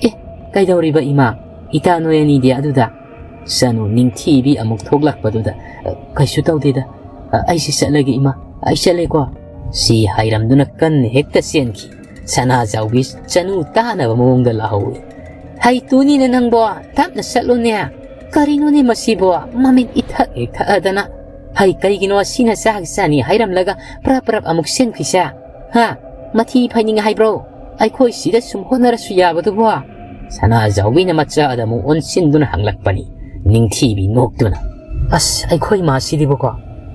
"ꯑꯦ, ꯀꯩꯗꯧꯔꯤꯕ ꯏꯃꯥ? ꯏꯇꯥ ꯅꯣꯏ ꯑꯅꯤꯗꯤ ꯑꯗꯨꯗ?" ꯆꯅꯨ ꯅꯤꯡꯊꯤꯕꯤ ꯑꯃꯨꯛ ꯊꯣꯛꯂꯛꯄꯗꯨꯗ, "ꯑ, ꯀꯩꯁꯨ ꯇꯧꯗꯦꯗ꯫ ꯑ, ꯑꯩꯁꯤ ꯆꯠꯂꯒꯦ ꯏꯃꯥ, ꯑꯩ ꯆꯠꯂꯦꯀꯣ"꯫ ꯁꯤ ꯍꯥꯏꯔꯝꯗꯨꯅ ꯀꯟꯅ ꯍꯦꯛꯇ ꯆꯦꯟꯈꯤ꯫ ꯁꯅꯥꯖꯥꯎꯕꯤ ꯆꯅꯨ ꯇꯥꯅꯕ ꯃꯑꯣꯡꯗ ꯂꯥꯍꯧꯏ꯫ "ꯍꯩ ꯇꯨꯅꯤꯅ ꯅꯪꯕꯣ, ꯇꯞꯅ ꯆꯠꯂꯨꯅꯦ꯫ ꯀꯔꯤꯅꯣꯅꯦ ꯃꯁꯤꯕꯣ, ꯃꯃꯤꯠ ꯏꯊꯛ ꯍꯦꯛ ꯊꯛꯑꯗꯅ꯫ ꯍꯩ, ꯀꯩꯒꯤꯅꯣ ꯑꯁꯤꯅ ꯆꯥꯒꯦ ꯆꯥꯅꯤ ꯍꯥꯏꯔꯝꯂꯒ ꯄ꯭ꯔꯞ ꯄ꯭ꯔꯞ ꯑꯃꯨꯛ ꯁꯦꯝꯈꯤꯁꯦ? ꯍꯥ? ꯃꯊꯤ ꯐꯥꯏꯅꯤꯡꯉꯦ ꯍꯥꯏꯕ꯭ꯔꯣ? ꯑꯩꯈꯣꯏ ꯁꯤꯗ ꯁꯨꯝ ꯍꯣꯠꯅꯔꯁꯨ ꯌꯥꯕꯗꯨꯕꯣ?" ꯁꯅꯥꯖꯥꯎꯕꯤꯅ ꯃꯆꯥꯗ ꯑꯃꯨꯛ ꯑꯣꯟꯁꯤꯟꯗꯨꯅ ꯍꯪꯂꯛꯄꯅꯤ꯫ ꯅꯤꯡꯊꯤꯕꯤ ꯅꯣꯛꯇꯨꯅ, "ꯑꯁ, ꯑꯩꯈꯣꯏ ꯃꯥꯁꯤꯗꯤꯕꯀꯣ,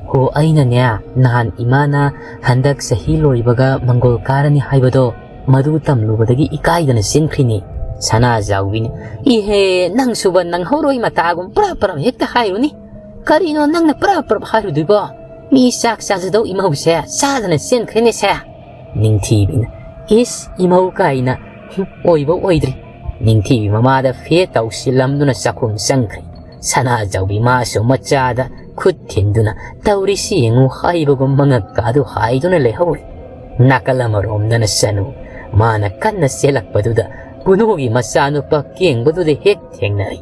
ꯍꯣ, ꯑꯩꯅꯅꯦ, ꯅꯍꯥꯟ ꯏꯃꯥꯅ ꯍꯟꯗꯛ ꯆꯍꯤ ꯂꯣꯏꯕꯒ ꯃꯪꯒꯣꯜ ꯀꯥꯔꯅꯤ ꯍꯥꯏꯕꯗꯣ, ꯃꯗꯨ ꯇꯝꯂꯨꯕꯗꯒꯤ ꯏꯀꯥꯏꯗꯅ ꯆꯦꯟꯈ꯭ꯔꯤꯅꯤ"꯫ ꯁꯅꯥꯖꯥꯎꯕꯤꯅ, "ꯏꯍꯦ, ꯅꯪꯁꯨꯕ ꯅꯪꯍꯧꯔꯣꯏ ꯃꯇꯥꯒꯨꯝ ꯄ꯭ꯔꯞ ꯄ꯭ꯔꯞ ꯍꯦꯛꯇ ꯍꯥꯏꯔꯨꯅꯤ꯫ ꯀꯔꯤꯅꯣ ꯅꯪꯅ ꯄ꯭ꯔꯞ ꯄ꯭ꯔꯞ ꯍꯥꯏꯔꯨꯗꯣꯏꯕꯣ? ꯃꯤ ꯆꯥꯛ ꯆꯥꯖꯗꯧ ꯏꯃꯧꯁꯦ ꯆꯥꯗꯅ ꯆꯦꯟꯈ꯭ꯔꯦꯅꯦꯁꯦ"꯫ ꯅꯤꯡꯊꯤꯕꯤꯅ, "ꯏꯁ, ꯏꯃꯧ ꯀꯥꯏꯅ, ꯍꯨꯝ, ꯑꯣꯏꯕ ꯑꯣꯏꯗ꯭ꯔꯤ"꯫ ꯅꯤꯡꯊꯤꯕꯤ ꯃꯃꯥꯗ ꯐꯦ ꯇꯧꯁꯤꯜꯂꯝꯗꯨꯅ ꯆꯥꯛꯈꯨꯝ ꯆꯪꯈ꯭ꯔꯦ꯫ ꯁꯅꯥꯖꯥꯎꯕꯤ ꯃꯥꯁꯨ ꯃꯆꯥꯗ ꯈꯨꯠ ꯊꯤꯟꯗꯨꯅ "ꯇꯧꯔꯤꯁꯤ ꯌꯦꯡꯉꯨ" ꯍꯥꯏꯕꯒꯨꯝ ꯃꯉꯛꯀꯥꯗꯨ ꯍꯥꯏꯗꯨꯅ ꯂꯩꯍꯧꯔꯤ꯫ ꯅꯥꯀꯜ ꯑꯃꯔꯣꯝꯗꯅ ꯁꯅꯨ, ꯃꯥꯅ ꯀꯟꯅ ꯆꯦꯜꯂꯛꯄꯗꯨꯗ ꯄꯨꯅꯨꯒꯤ ꯃꯆꯥꯅꯨꯄꯥ ꯀꯦꯡꯕꯗꯨꯗ ꯍꯦꯛ ꯊꯦꯡꯅꯔꯤ꯫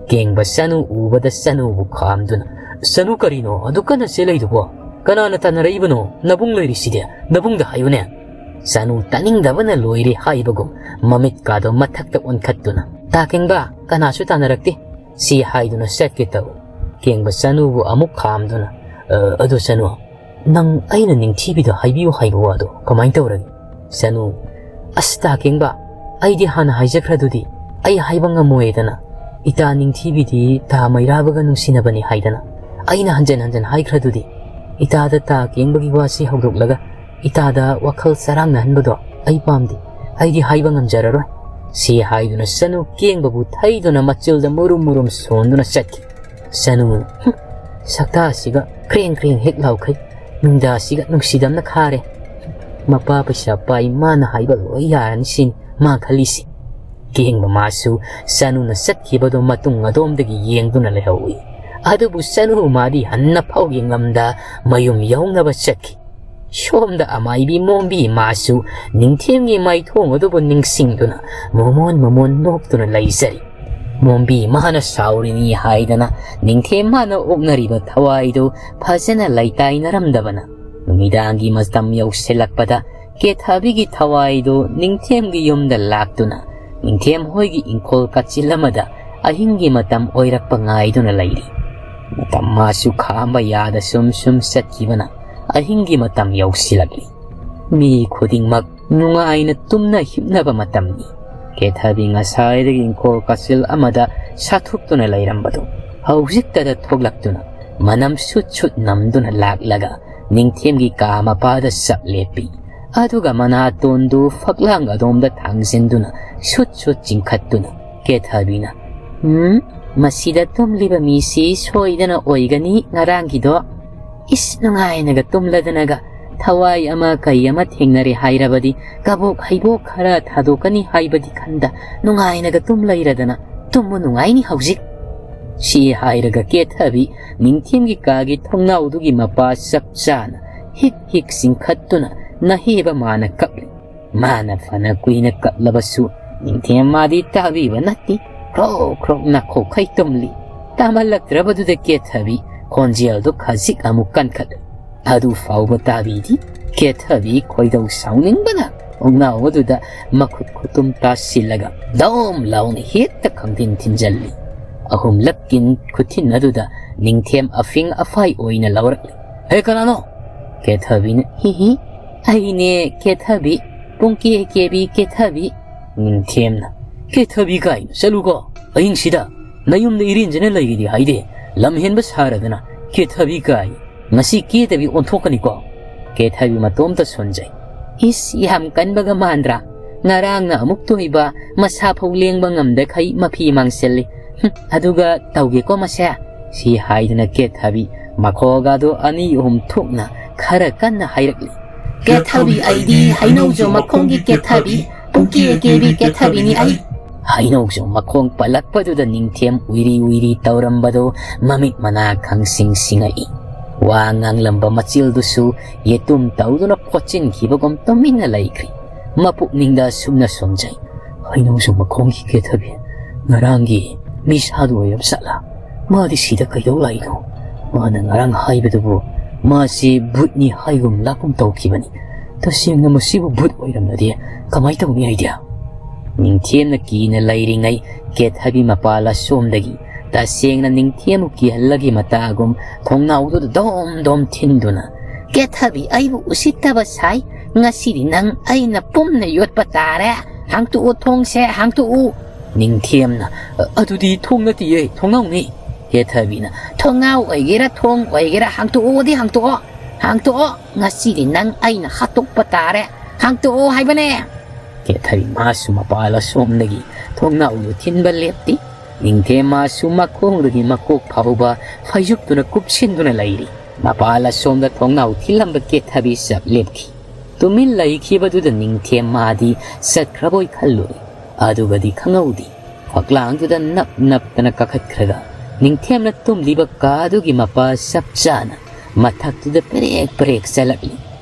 ꯀꯦꯡꯕ ꯁꯅꯨ ꯎꯕꯗ ꯁꯅꯨꯕꯨ ꯈꯥꯝꯗꯨꯅ, "ꯁꯅꯨ, ꯀꯔꯤꯅꯣ ꯑꯗꯨ ꯀꯟꯅ ꯆꯦꯜꯂꯛꯏꯗꯨꯕꯣ? ꯀꯅꯥꯅ ꯇꯥꯟꯅꯔꯛꯏꯕꯅꯣ? ꯅꯕꯨꯡ ꯂꯩꯔꯤꯁꯤꯗꯤ, ꯅꯕꯨꯡꯗ ꯍꯥꯏꯌꯨꯅꯦ!" ꯁꯅꯨ ꯇꯥꯅꯤꯡꯗꯕꯅ ꯂꯣꯏꯔꯦ ꯍꯥꯏꯕꯒꯨꯝ ꯃꯃꯤꯠꯀꯥꯗꯣ ꯃꯊꯛꯇ ꯑꯣꯟꯈꯠꯇꯨꯅ, "ꯇꯥ ꯀꯦꯡꯕ, ꯀꯅꯥꯁꯨ ꯇꯥꯟꯅꯔꯛꯇꯦ" ꯁꯤ ꯍꯥꯏꯗꯨꯅ ꯆꯠꯀꯦ ꯇꯧꯏ꯫ ꯀꯦꯡꯕ ꯁꯅꯨꯕꯨ ꯑꯃꯨꯛ ꯈꯥꯝꯗꯨꯅ, "ꯑ, ꯑꯗꯨ ꯁꯅꯨ, ꯅꯪ ꯑꯩꯅ ꯅꯤꯡꯊꯤꯕꯤꯗ ꯍꯥꯏꯕꯤꯌꯨ ꯍꯥꯏꯕ ꯋꯥꯗꯣ ꯀꯃꯥꯏꯅ ꯇꯧꯔꯒꯦ?" ꯁꯅꯨ, "ꯑꯁ, ꯇꯥ ꯀꯦꯡꯕ, ꯑꯩꯗꯤ ꯍꯥꯟꯅ ꯍꯥꯏꯖꯈ꯭ꯔꯗꯨꯗꯤ, ꯑꯩ ꯍꯥꯏꯕ ꯉꯝꯃꯣꯏꯗꯅ꯫ ꯏꯇꯥ ꯅꯤꯡꯊꯤꯕꯤꯗꯤ ꯇꯥ ꯃꯩꯔꯥꯕꯒ ꯅꯨꯡꯁꯤꯅꯕꯅꯤ ꯍꯥꯏꯗꯅ ꯑꯩꯅ ꯍꯟꯖꯟ ꯍꯟꯖꯟ ꯍꯥꯏꯈ꯭ꯔꯗꯨꯗꯤ꯫ ꯏꯇꯥꯗ ꯇꯥ ꯀꯦꯡꯕꯒꯤ ꯋꯥꯁꯤ ꯍꯧꯗꯣꯛꯂꯒ ꯏꯇꯥꯗ ꯋꯥꯈꯜ ꯆꯔꯥꯡꯅꯍꯟꯕꯗꯣ ꯑꯩ ꯄꯥꯝꯗꯦ꯫ ꯑꯩꯗꯤ ꯍꯥꯏꯕ ꯉꯝꯖꯔꯔꯣꯏ" ꯁꯤ ꯍꯥꯏꯗꯨꯅ ꯁꯅꯨ ꯀꯦꯡꯕꯕꯨ ꯊꯩꯗꯨꯅ ꯃꯆꯤꯜꯗ ꯃꯨꯔꯨꯝ ꯃꯨꯔꯨꯝ ꯁꯣꯟꯗꯨꯅ ꯆꯠꯈꯤ꯫ ꯁꯅꯨꯅ, "ꯍꯨꯝ, ꯁꯛꯇꯥꯁꯤꯒ ꯀ꯭ꯔꯦꯡ ꯀ꯭ꯔꯦꯡ ꯍꯦꯛ ꯂꯥꯎꯈꯩ, ꯅꯨꯡꯗꯥꯁꯤꯒ ꯅꯨꯡꯁꯤꯗꯝꯅ ꯈꯥꯔꯦ꯫ ꯃꯄꯥ ꯄꯩꯁꯥ ꯄꯥꯏ, ꯃꯥꯅ ꯍꯥꯏꯕ ꯂꯣꯏ ꯌꯥꯔꯅꯤ ꯁꯤꯅꯤ ꯃꯥ ꯈꯜꯂꯤꯁꯤ"꯫ ꯀꯦꯡꯕ ꯃꯥꯁꯨ ꯁꯅꯨꯅ ꯆꯠꯈꯤꯕꯗꯣ ꯃꯇꯨꯡ ꯑꯗꯣꯝꯗꯒꯤ ꯌꯦꯡꯗꯨꯅ ꯂꯩꯍꯧꯏ꯫ ꯑꯗꯨꯕꯨ ꯁꯅꯨ ꯃꯥꯗꯤ ꯍꯟꯅ ꯐꯥꯎ ꯌꯦꯡꯂꯝꯗ ꯃꯌꯨꯝ ꯌꯧꯅꯕ ꯆꯠꯈꯤ꯫ ꯁꯣꯝꯗ ꯑꯃꯥꯏꯕꯤ ꯃꯣꯝꯕꯤ ꯃꯥꯁꯨ ꯅꯤꯡꯊꯦꯝꯒꯤ ꯃꯥꯏꯊꯣꯡ ꯑꯗꯨꯕꯨ ꯅꯤꯡꯁꯤꯡꯗꯨꯅ ꯃꯣꯃꯣꯟ ꯃꯣꯃꯣꯟ ꯅꯣꯛꯇꯨꯅ ꯂꯩꯖꯔꯤ꯫ ꯃꯣꯝꯕꯤ ꯃꯥꯅ ꯁꯥꯎꯔꯤꯅꯤ ꯍꯥꯏꯗꯅ ꯅꯤꯡꯊꯦꯝ ꯃꯥꯅ ꯑꯣꯛꯅꯔꯤꯕ ꯊꯋꯥꯏꯗꯨ ꯐꯖꯅ ꯂꯩꯇꯥꯏꯅꯔꯝꯗꯕꯅ, ꯅꯨꯃꯤꯗꯥꯡꯒꯤ ꯃꯇꯝ ꯌꯧꯁꯤꯜꯂꯛꯄꯗ ꯀꯦꯊꯕꯤꯒꯤ ꯊꯋꯥꯏꯗꯨ ꯅꯤꯡꯊꯦꯝꯒꯤ ꯌꯨꯝꯗ ꯂꯥꯛꯇꯨꯅ ꯅꯤꯡꯊꯦꯝ ꯍꯣꯏꯒꯤ ꯏꯪꯈꯣꯜ ꯀꯥꯆꯤꯜ ꯑꯃꯗ ꯑꯍꯤꯡꯒꯤ ꯃꯇꯝ ꯑꯣꯏꯔꯛꯄ ꯉꯥꯏꯗꯨꯅ ꯂꯩꯔꯤ꯫ ꯃꯇꯝ ꯃꯥꯁꯨ ꯈꯥꯝꯕ ꯌꯥꯗ ꯁꯨꯝ ꯁꯨꯝ ꯆꯠꯈꯤꯕꯅ ꯑꯍꯤꯡꯒꯤ ꯃꯇꯝ ꯌꯧꯁꯤꯜꯂꯛꯂꯤ꯫ ꯃꯤ ꯈꯨꯗꯤꯡꯃꯛ ꯅꯨꯡꯉꯥꯏꯅ ꯇꯨꯝꯅ ꯍꯤꯞꯅꯕ ꯃꯇꯝꯅꯤ꯫ ꯀꯦꯊꯕꯤ ꯉꯁꯥꯏꯗꯒꯤ ꯏꯪꯈꯣꯜ ꯀꯥꯆꯤꯜ ꯑꯃꯗ ꯁꯥꯊꯨꯛꯇꯨꯅ ꯂꯩꯔꯝꯕꯗꯨ ꯍꯧꯖꯤꯛꯇꯗ ꯊꯣꯛꯂꯛꯇꯨꯅ ꯃꯅꯝ ꯁꯨꯠ ꯁꯨꯠ ꯅꯝꯗꯨꯅ ꯂꯥꯛꯂꯒ ꯅꯤꯡꯊꯦꯝꯒꯤ ꯀꯥ ꯃꯄꯥꯗ ꯆꯞ ꯂꯦꯞꯄꯤ꯫ ꯑꯗꯨꯒ ꯃꯅꯥꯇꯣꯟꯗꯨ ꯐꯛꯂꯥꯡ ꯑꯗꯣꯝꯗ ꯊꯥꯡꯖꯤꯟꯗꯨꯅ ꯁꯨꯠ ꯁꯨꯠ ꯆꯤꯡꯈꯠꯇꯨꯅ ꯀꯦꯊꯕꯤꯅ, "ꯎꯝ, ꯃꯁꯤꯗ ꯇꯨꯝꯂꯤꯕ ꯃꯤꯁꯤ ꯁꯣꯏꯗꯅ ꯑꯣꯏꯒꯅꯤ ꯉꯔꯥꯡꯒꯤꯗꯣ꯫ ꯏꯁ, ꯅꯨꯡꯉꯥꯏꯅꯒ ꯇꯨꯝꯂꯗꯅꯒ ꯊꯋꯥꯏ ꯑꯃ ꯀꯩ ꯑꯃ ꯊꯦꯡꯅꯔꯦ ꯍꯥꯏꯔꯕꯗꯤ ꯀꯕꯣꯛ ꯍꯩꯕꯣꯛ ꯈꯔ ꯊꯥꯗꯣꯛꯀꯅꯤ ꯍꯥꯏꯕꯗꯤ ꯈꯟꯗ ꯅꯨꯡꯉꯥꯏꯅꯒ ꯇꯨꯝ ꯂꯩꯔꯗꯅ ꯇꯨꯝꯕ ꯅꯨꯡꯉꯥꯏꯅꯤ ꯍꯧꯖꯤꯛ"꯫ ꯁꯤ ꯍꯥꯏꯔꯒ ꯀꯦꯊꯕꯤ ꯅꯤꯡꯊꯦꯝꯒꯤ ꯀꯥꯒꯤ ꯊꯣꯡꯅꯥꯎꯗꯨꯒꯤ ꯃꯄꯥ ꯆꯞ ꯆꯥꯅ ꯍꯤꯛ ꯍꯤꯛ ꯆꯤꯡꯈꯠꯇꯨꯅ ꯅꯍꯦꯕ ꯃꯥꯅ ꯀꯞꯂꯤ꯫ ꯃꯥꯅ ꯐꯅ ꯀꯨꯏꯅ ꯀꯞꯂꯕꯁꯨ ꯅꯤꯡꯊꯦꯝ ꯃꯥꯗꯤ ꯇꯥꯕꯤꯕ ꯅꯠꯇꯦ꯫ ꯈ꯭ꯔꯣꯛ ꯈ꯭ꯔꯣꯛ ꯅꯥꯈꯣꯛꯈꯩ ꯇꯨꯝꯂꯤ꯫ ꯇꯥꯃꯜꯂꯛꯇ꯭ꯔꯕꯗꯨꯗ ꯀꯦꯊꯕꯤ ꯈꯣꯟꯖꯦꯜꯗꯨ ꯈꯖꯤꯛ ꯑꯃꯨꯛ ꯀꯟꯈꯠꯂꯤ꯫ ꯑꯗꯨ ꯐꯥꯎꯕ ꯇꯥꯕꯤꯗꯤ꯫ ꯀꯦꯊꯕꯤ ꯈꯣꯏꯗꯧ ꯁꯥꯎꯅꯤꯡꯕꯅ ꯊꯣꯡꯅꯥꯎ ꯑꯗꯨꯗ ꯃꯈꯨꯠ ꯈꯨꯇꯨꯝ ꯇꯥꯁꯤꯜꯂꯒ ꯗꯣꯝ ꯂꯥꯎꯅ ꯍꯦꯛꯇ ꯈꯪꯊꯤꯟ ꯊꯤꯟꯖꯜꯂꯤ꯫ ꯑꯍꯨꯝꯂꯛꯀꯤ ꯈꯨꯊꯤꯟ ꯑꯗꯨꯗ ꯅꯤꯡꯊꯦꯝ ꯑꯐꯤꯡ ꯑꯐꯥꯏ ꯑꯣꯏꯅ ꯂꯥꯎꯔꯛꯂꯤ꯫ "ꯍꯦ, ꯀꯅꯥꯅꯣ?" ꯀꯦꯊꯕꯤꯅ, "ꯍꯤ ꯍꯤ, ꯑꯩꯅꯦ ꯀꯦꯊꯕꯤ, ꯄꯨꯡꯀꯦ ꯀꯦꯕꯤ ꯀꯦꯊꯕꯤ"꯫ ꯅꯤꯡꯊꯦꯝꯅ, "ꯀꯦꯊꯕꯤ ꯀꯥꯏꯅ ꯆꯠꯂꯨꯀꯣ, ꯑꯍꯤꯡꯁꯤꯗ ꯅꯌꯨꯝꯗ ꯏꯔꯦꯟꯖꯅ ꯂꯩꯒꯦꯗꯤ ꯍꯥꯏꯗꯦ, ꯂꯝ ꯍꯦꯟꯕ ꯁꯥꯔꯗꯅ ꯀꯦꯊꯕꯤ ꯀꯥꯏ꯫ ꯉꯁꯤ ꯀꯦꯊꯕꯤ ꯑꯣꯟꯊꯣꯛꯀꯅꯤꯀꯣ"꯫ ꯀꯦꯊꯕꯤ ꯃꯇꯣꯝꯇ ꯁꯣꯟꯖꯩ꯫ "ꯏꯁ, ꯌꯥꯝ ꯀꯟꯕꯒ ꯃꯥꯟꯗ꯭ꯔꯥ? ꯉꯔꯥꯡꯅ ꯑꯃꯨꯛ ꯇꯣꯏꯕ, ꯃꯁꯥ ꯐꯧ ꯂꯦꯡꯕ ꯉꯝꯗꯈꯩ ꯃꯐꯤ ꯃꯥꯡꯁꯤꯜꯂꯤ꯫ ꯍꯨꯝ, ꯑꯗꯨꯒ ꯇꯧꯒꯦꯀꯣ ꯃꯁꯦ"꯫ ꯁꯤ ꯍꯥꯏꯗꯨꯅ ꯀꯦꯊꯕꯤ ꯃꯈꯣꯒꯗꯣ ꯑꯅꯤ ꯑꯍꯨꯝ ꯊꯣꯛꯅ ꯈꯔ ꯀꯟꯅ ꯍꯥꯏꯔꯛꯂꯤ꯫ "ꯀꯦꯊꯕꯤ ꯑꯩꯗꯤ ꯍꯩꯅꯧꯖꯣ ꯃꯈꯣꯡꯒꯤ ꯀꯦꯊꯕꯤ, ꯄꯨꯡꯀꯦ ꯀꯦꯕꯤ ꯀꯦꯊꯕꯤꯅꯤ ꯑꯩ"꯫ ꯍꯩꯅꯧꯖꯣ ꯃꯈꯣꯡ ꯄꯜꯂꯛꯄꯗꯨꯗ ꯅꯤꯡꯊꯦꯝ ꯎꯏꯔꯤ ꯎꯏꯔꯤ ꯇꯧꯔꯝꯕꯗꯣ ꯃꯃꯤꯠ ꯃꯅꯥ ꯈꯪꯁꯤꯡ ꯁꯤꯡꯉꯛꯏ꯫ ꯋꯥ ꯉꯥꯡꯂꯝꯕ ꯃꯆꯤꯜꯗꯨꯁꯨ ꯌꯦꯇꯨꯝ ꯇꯧꯗꯨꯅ ꯈꯣꯠꯆꯤꯟꯈꯤꯕꯒꯨꯝ ꯇꯨꯃꯤꯟꯅ ꯂꯩꯈ꯭ꯔꯤ꯫ ꯃꯄꯨꯛꯅꯤꯡꯗ ꯑꯁꯨꯝꯅ ꯁꯣꯟꯖꯩ, "ꯍꯩꯅꯧꯖꯣ ꯃꯈꯣꯡꯒꯤ ꯀꯦꯊꯕꯤ ꯉꯔꯥꯡꯒꯤ ꯃꯤꯁꯥꯗꯨ ꯑꯣꯏꯔꯕ ꯖꯥꯠꯂꯥ? ꯃꯥꯗꯤ ꯁꯤꯗ ꯀꯩꯗꯧ ꯂꯥꯛꯏꯅꯣ? ꯃꯥꯅ ꯉꯔꯥꯡ ꯍꯥꯏꯕꯗꯨꯕꯨ ꯃꯥꯁꯤ ꯚꯨꯠꯅꯤ ꯍꯥꯏꯒꯨꯝ ꯂꯥꯛꯀꯨꯝ ꯇꯧꯈꯤꯕꯅꯤ꯫ ꯇꯁꯦꯡꯅ ꯃꯁꯤꯕꯨ ꯚꯨꯠ ꯑꯣꯏꯔꯝꯂꯗꯤ ꯀꯃꯥꯏ ꯇꯧꯅꯤ ꯑꯩꯗꯤ?" ꯅꯤꯡꯊꯦꯝꯅ ꯀꯤꯅ ꯂꯩꯔꯤꯉꯩ ꯀꯦꯊꯕꯤ ꯃꯄꯥꯜ ꯑꯁꯣꯝꯗꯒꯤ ꯇꯁꯦꯡꯅ ꯅꯤꯡꯊꯦꯝꯕꯨ ꯀꯤꯍꯜꯂꯒꯤ ꯃꯇꯥꯒꯨꯝ ꯊꯣꯡꯅꯥꯎꯗꯨꯗ ꯗꯣꯝ ꯗꯣꯝ ꯊꯤꯟꯗꯨꯅ, "ꯀꯦꯊꯕꯤ ꯑꯩꯕꯨ ꯎꯁꯤꯠꯇꯕ ꯁꯥꯏ꯫ ꯉꯁꯤꯗꯤ ꯅꯪ ꯑꯩꯅ ꯄꯨꯝꯅ ꯌꯣꯠꯄ ꯇꯥꯔꯦ꯫ ꯍꯥꯡꯇꯣꯛꯎ ꯊꯣꯡꯁꯦ, ꯍꯥꯡꯇꯣꯛꯎ"꯫ ꯅꯤꯡꯊꯦꯝꯅ, "ꯑ-, ꯑꯗꯨꯗꯤ ꯊꯣꯡ ꯅꯠꯇꯤꯌꯦ, ꯊꯣꯡꯅꯥꯎꯅꯤ"꯫ ꯀꯦꯊꯕꯤꯅ, "ꯊꯣꯡꯅꯥꯎ ꯑꯣꯏꯒꯦꯔꯥ ꯊꯣꯡ ꯑꯣꯏꯒꯦꯔꯥ ꯍꯥꯡꯇꯣꯛꯑꯣꯗꯤ ꯍꯥꯡꯇꯣꯛꯑꯣ, ꯍꯥꯡꯇꯣꯛꯑꯣ꯫ ꯉꯁꯤꯗꯤ ꯅꯪ ꯑꯩꯅ ꯍꯥꯠꯇꯣꯛꯄ ꯇꯥꯔꯦ꯫ ꯍꯥꯡꯇꯣꯛꯑꯣ ꯍꯥꯏꯕꯅꯦ"꯫ ꯀꯦꯊꯕꯤ ꯃꯥꯁꯨ ꯃꯄꯥꯜ ꯑꯁꯣꯝꯗꯒꯤ ꯊꯣꯡꯅꯥꯎꯗꯨ ꯊꯤꯟꯕ ꯂꯦꯞꯇꯦ꯫ ꯅꯤꯡꯊꯦꯝ ꯃꯥꯁꯨ ꯃꯈꯣꯡꯗꯒꯤ ꯃꯀꯣꯛ ꯐꯥꯎꯕ ꯐꯩꯖꯨꯞꯇꯨꯅ ꯀꯨꯞꯁꯤꯟꯗꯨꯅ ꯂꯩꯔꯤ꯫ ꯃꯄꯥꯜ ꯑꯁꯣꯝꯗ ꯊꯣꯡꯅꯥꯎ ꯊꯤꯜꯂꯝꯕ ꯀꯦꯊꯕꯤ ꯆꯞ ꯂꯦꯞꯈꯤ꯫ ꯇꯨꯃꯤꯟ ꯂꯩꯈꯤꯕꯗꯨꯗ ꯅꯤꯡꯊꯦꯝ ꯃꯥꯗꯤ ꯆꯠꯈ꯭ꯔꯕꯣꯏ ꯈꯜꯂꯨꯔꯦ꯫ ꯑꯗꯨꯒꯗꯤ ꯈꯪꯍꯧꯗꯦ꯫ ꯐꯛꯂꯥꯡꯗꯨꯗ ꯅꯞ ꯅꯞꯇꯅ ꯀꯥꯈꯠꯈ꯭ꯔꯒ ꯅꯤꯡꯊꯦꯝꯅ ꯇꯨꯝꯂꯤꯕ ꯀꯥꯗꯨꯒꯤ ꯃꯄꯥ ꯆꯞ ꯆꯥꯅ ꯃꯊꯛꯇꯨꯗ ꯄꯦꯔꯦꯛ ꯄꯦꯔꯦꯛ ꯆꯠꯂꯛꯂꯤ꯫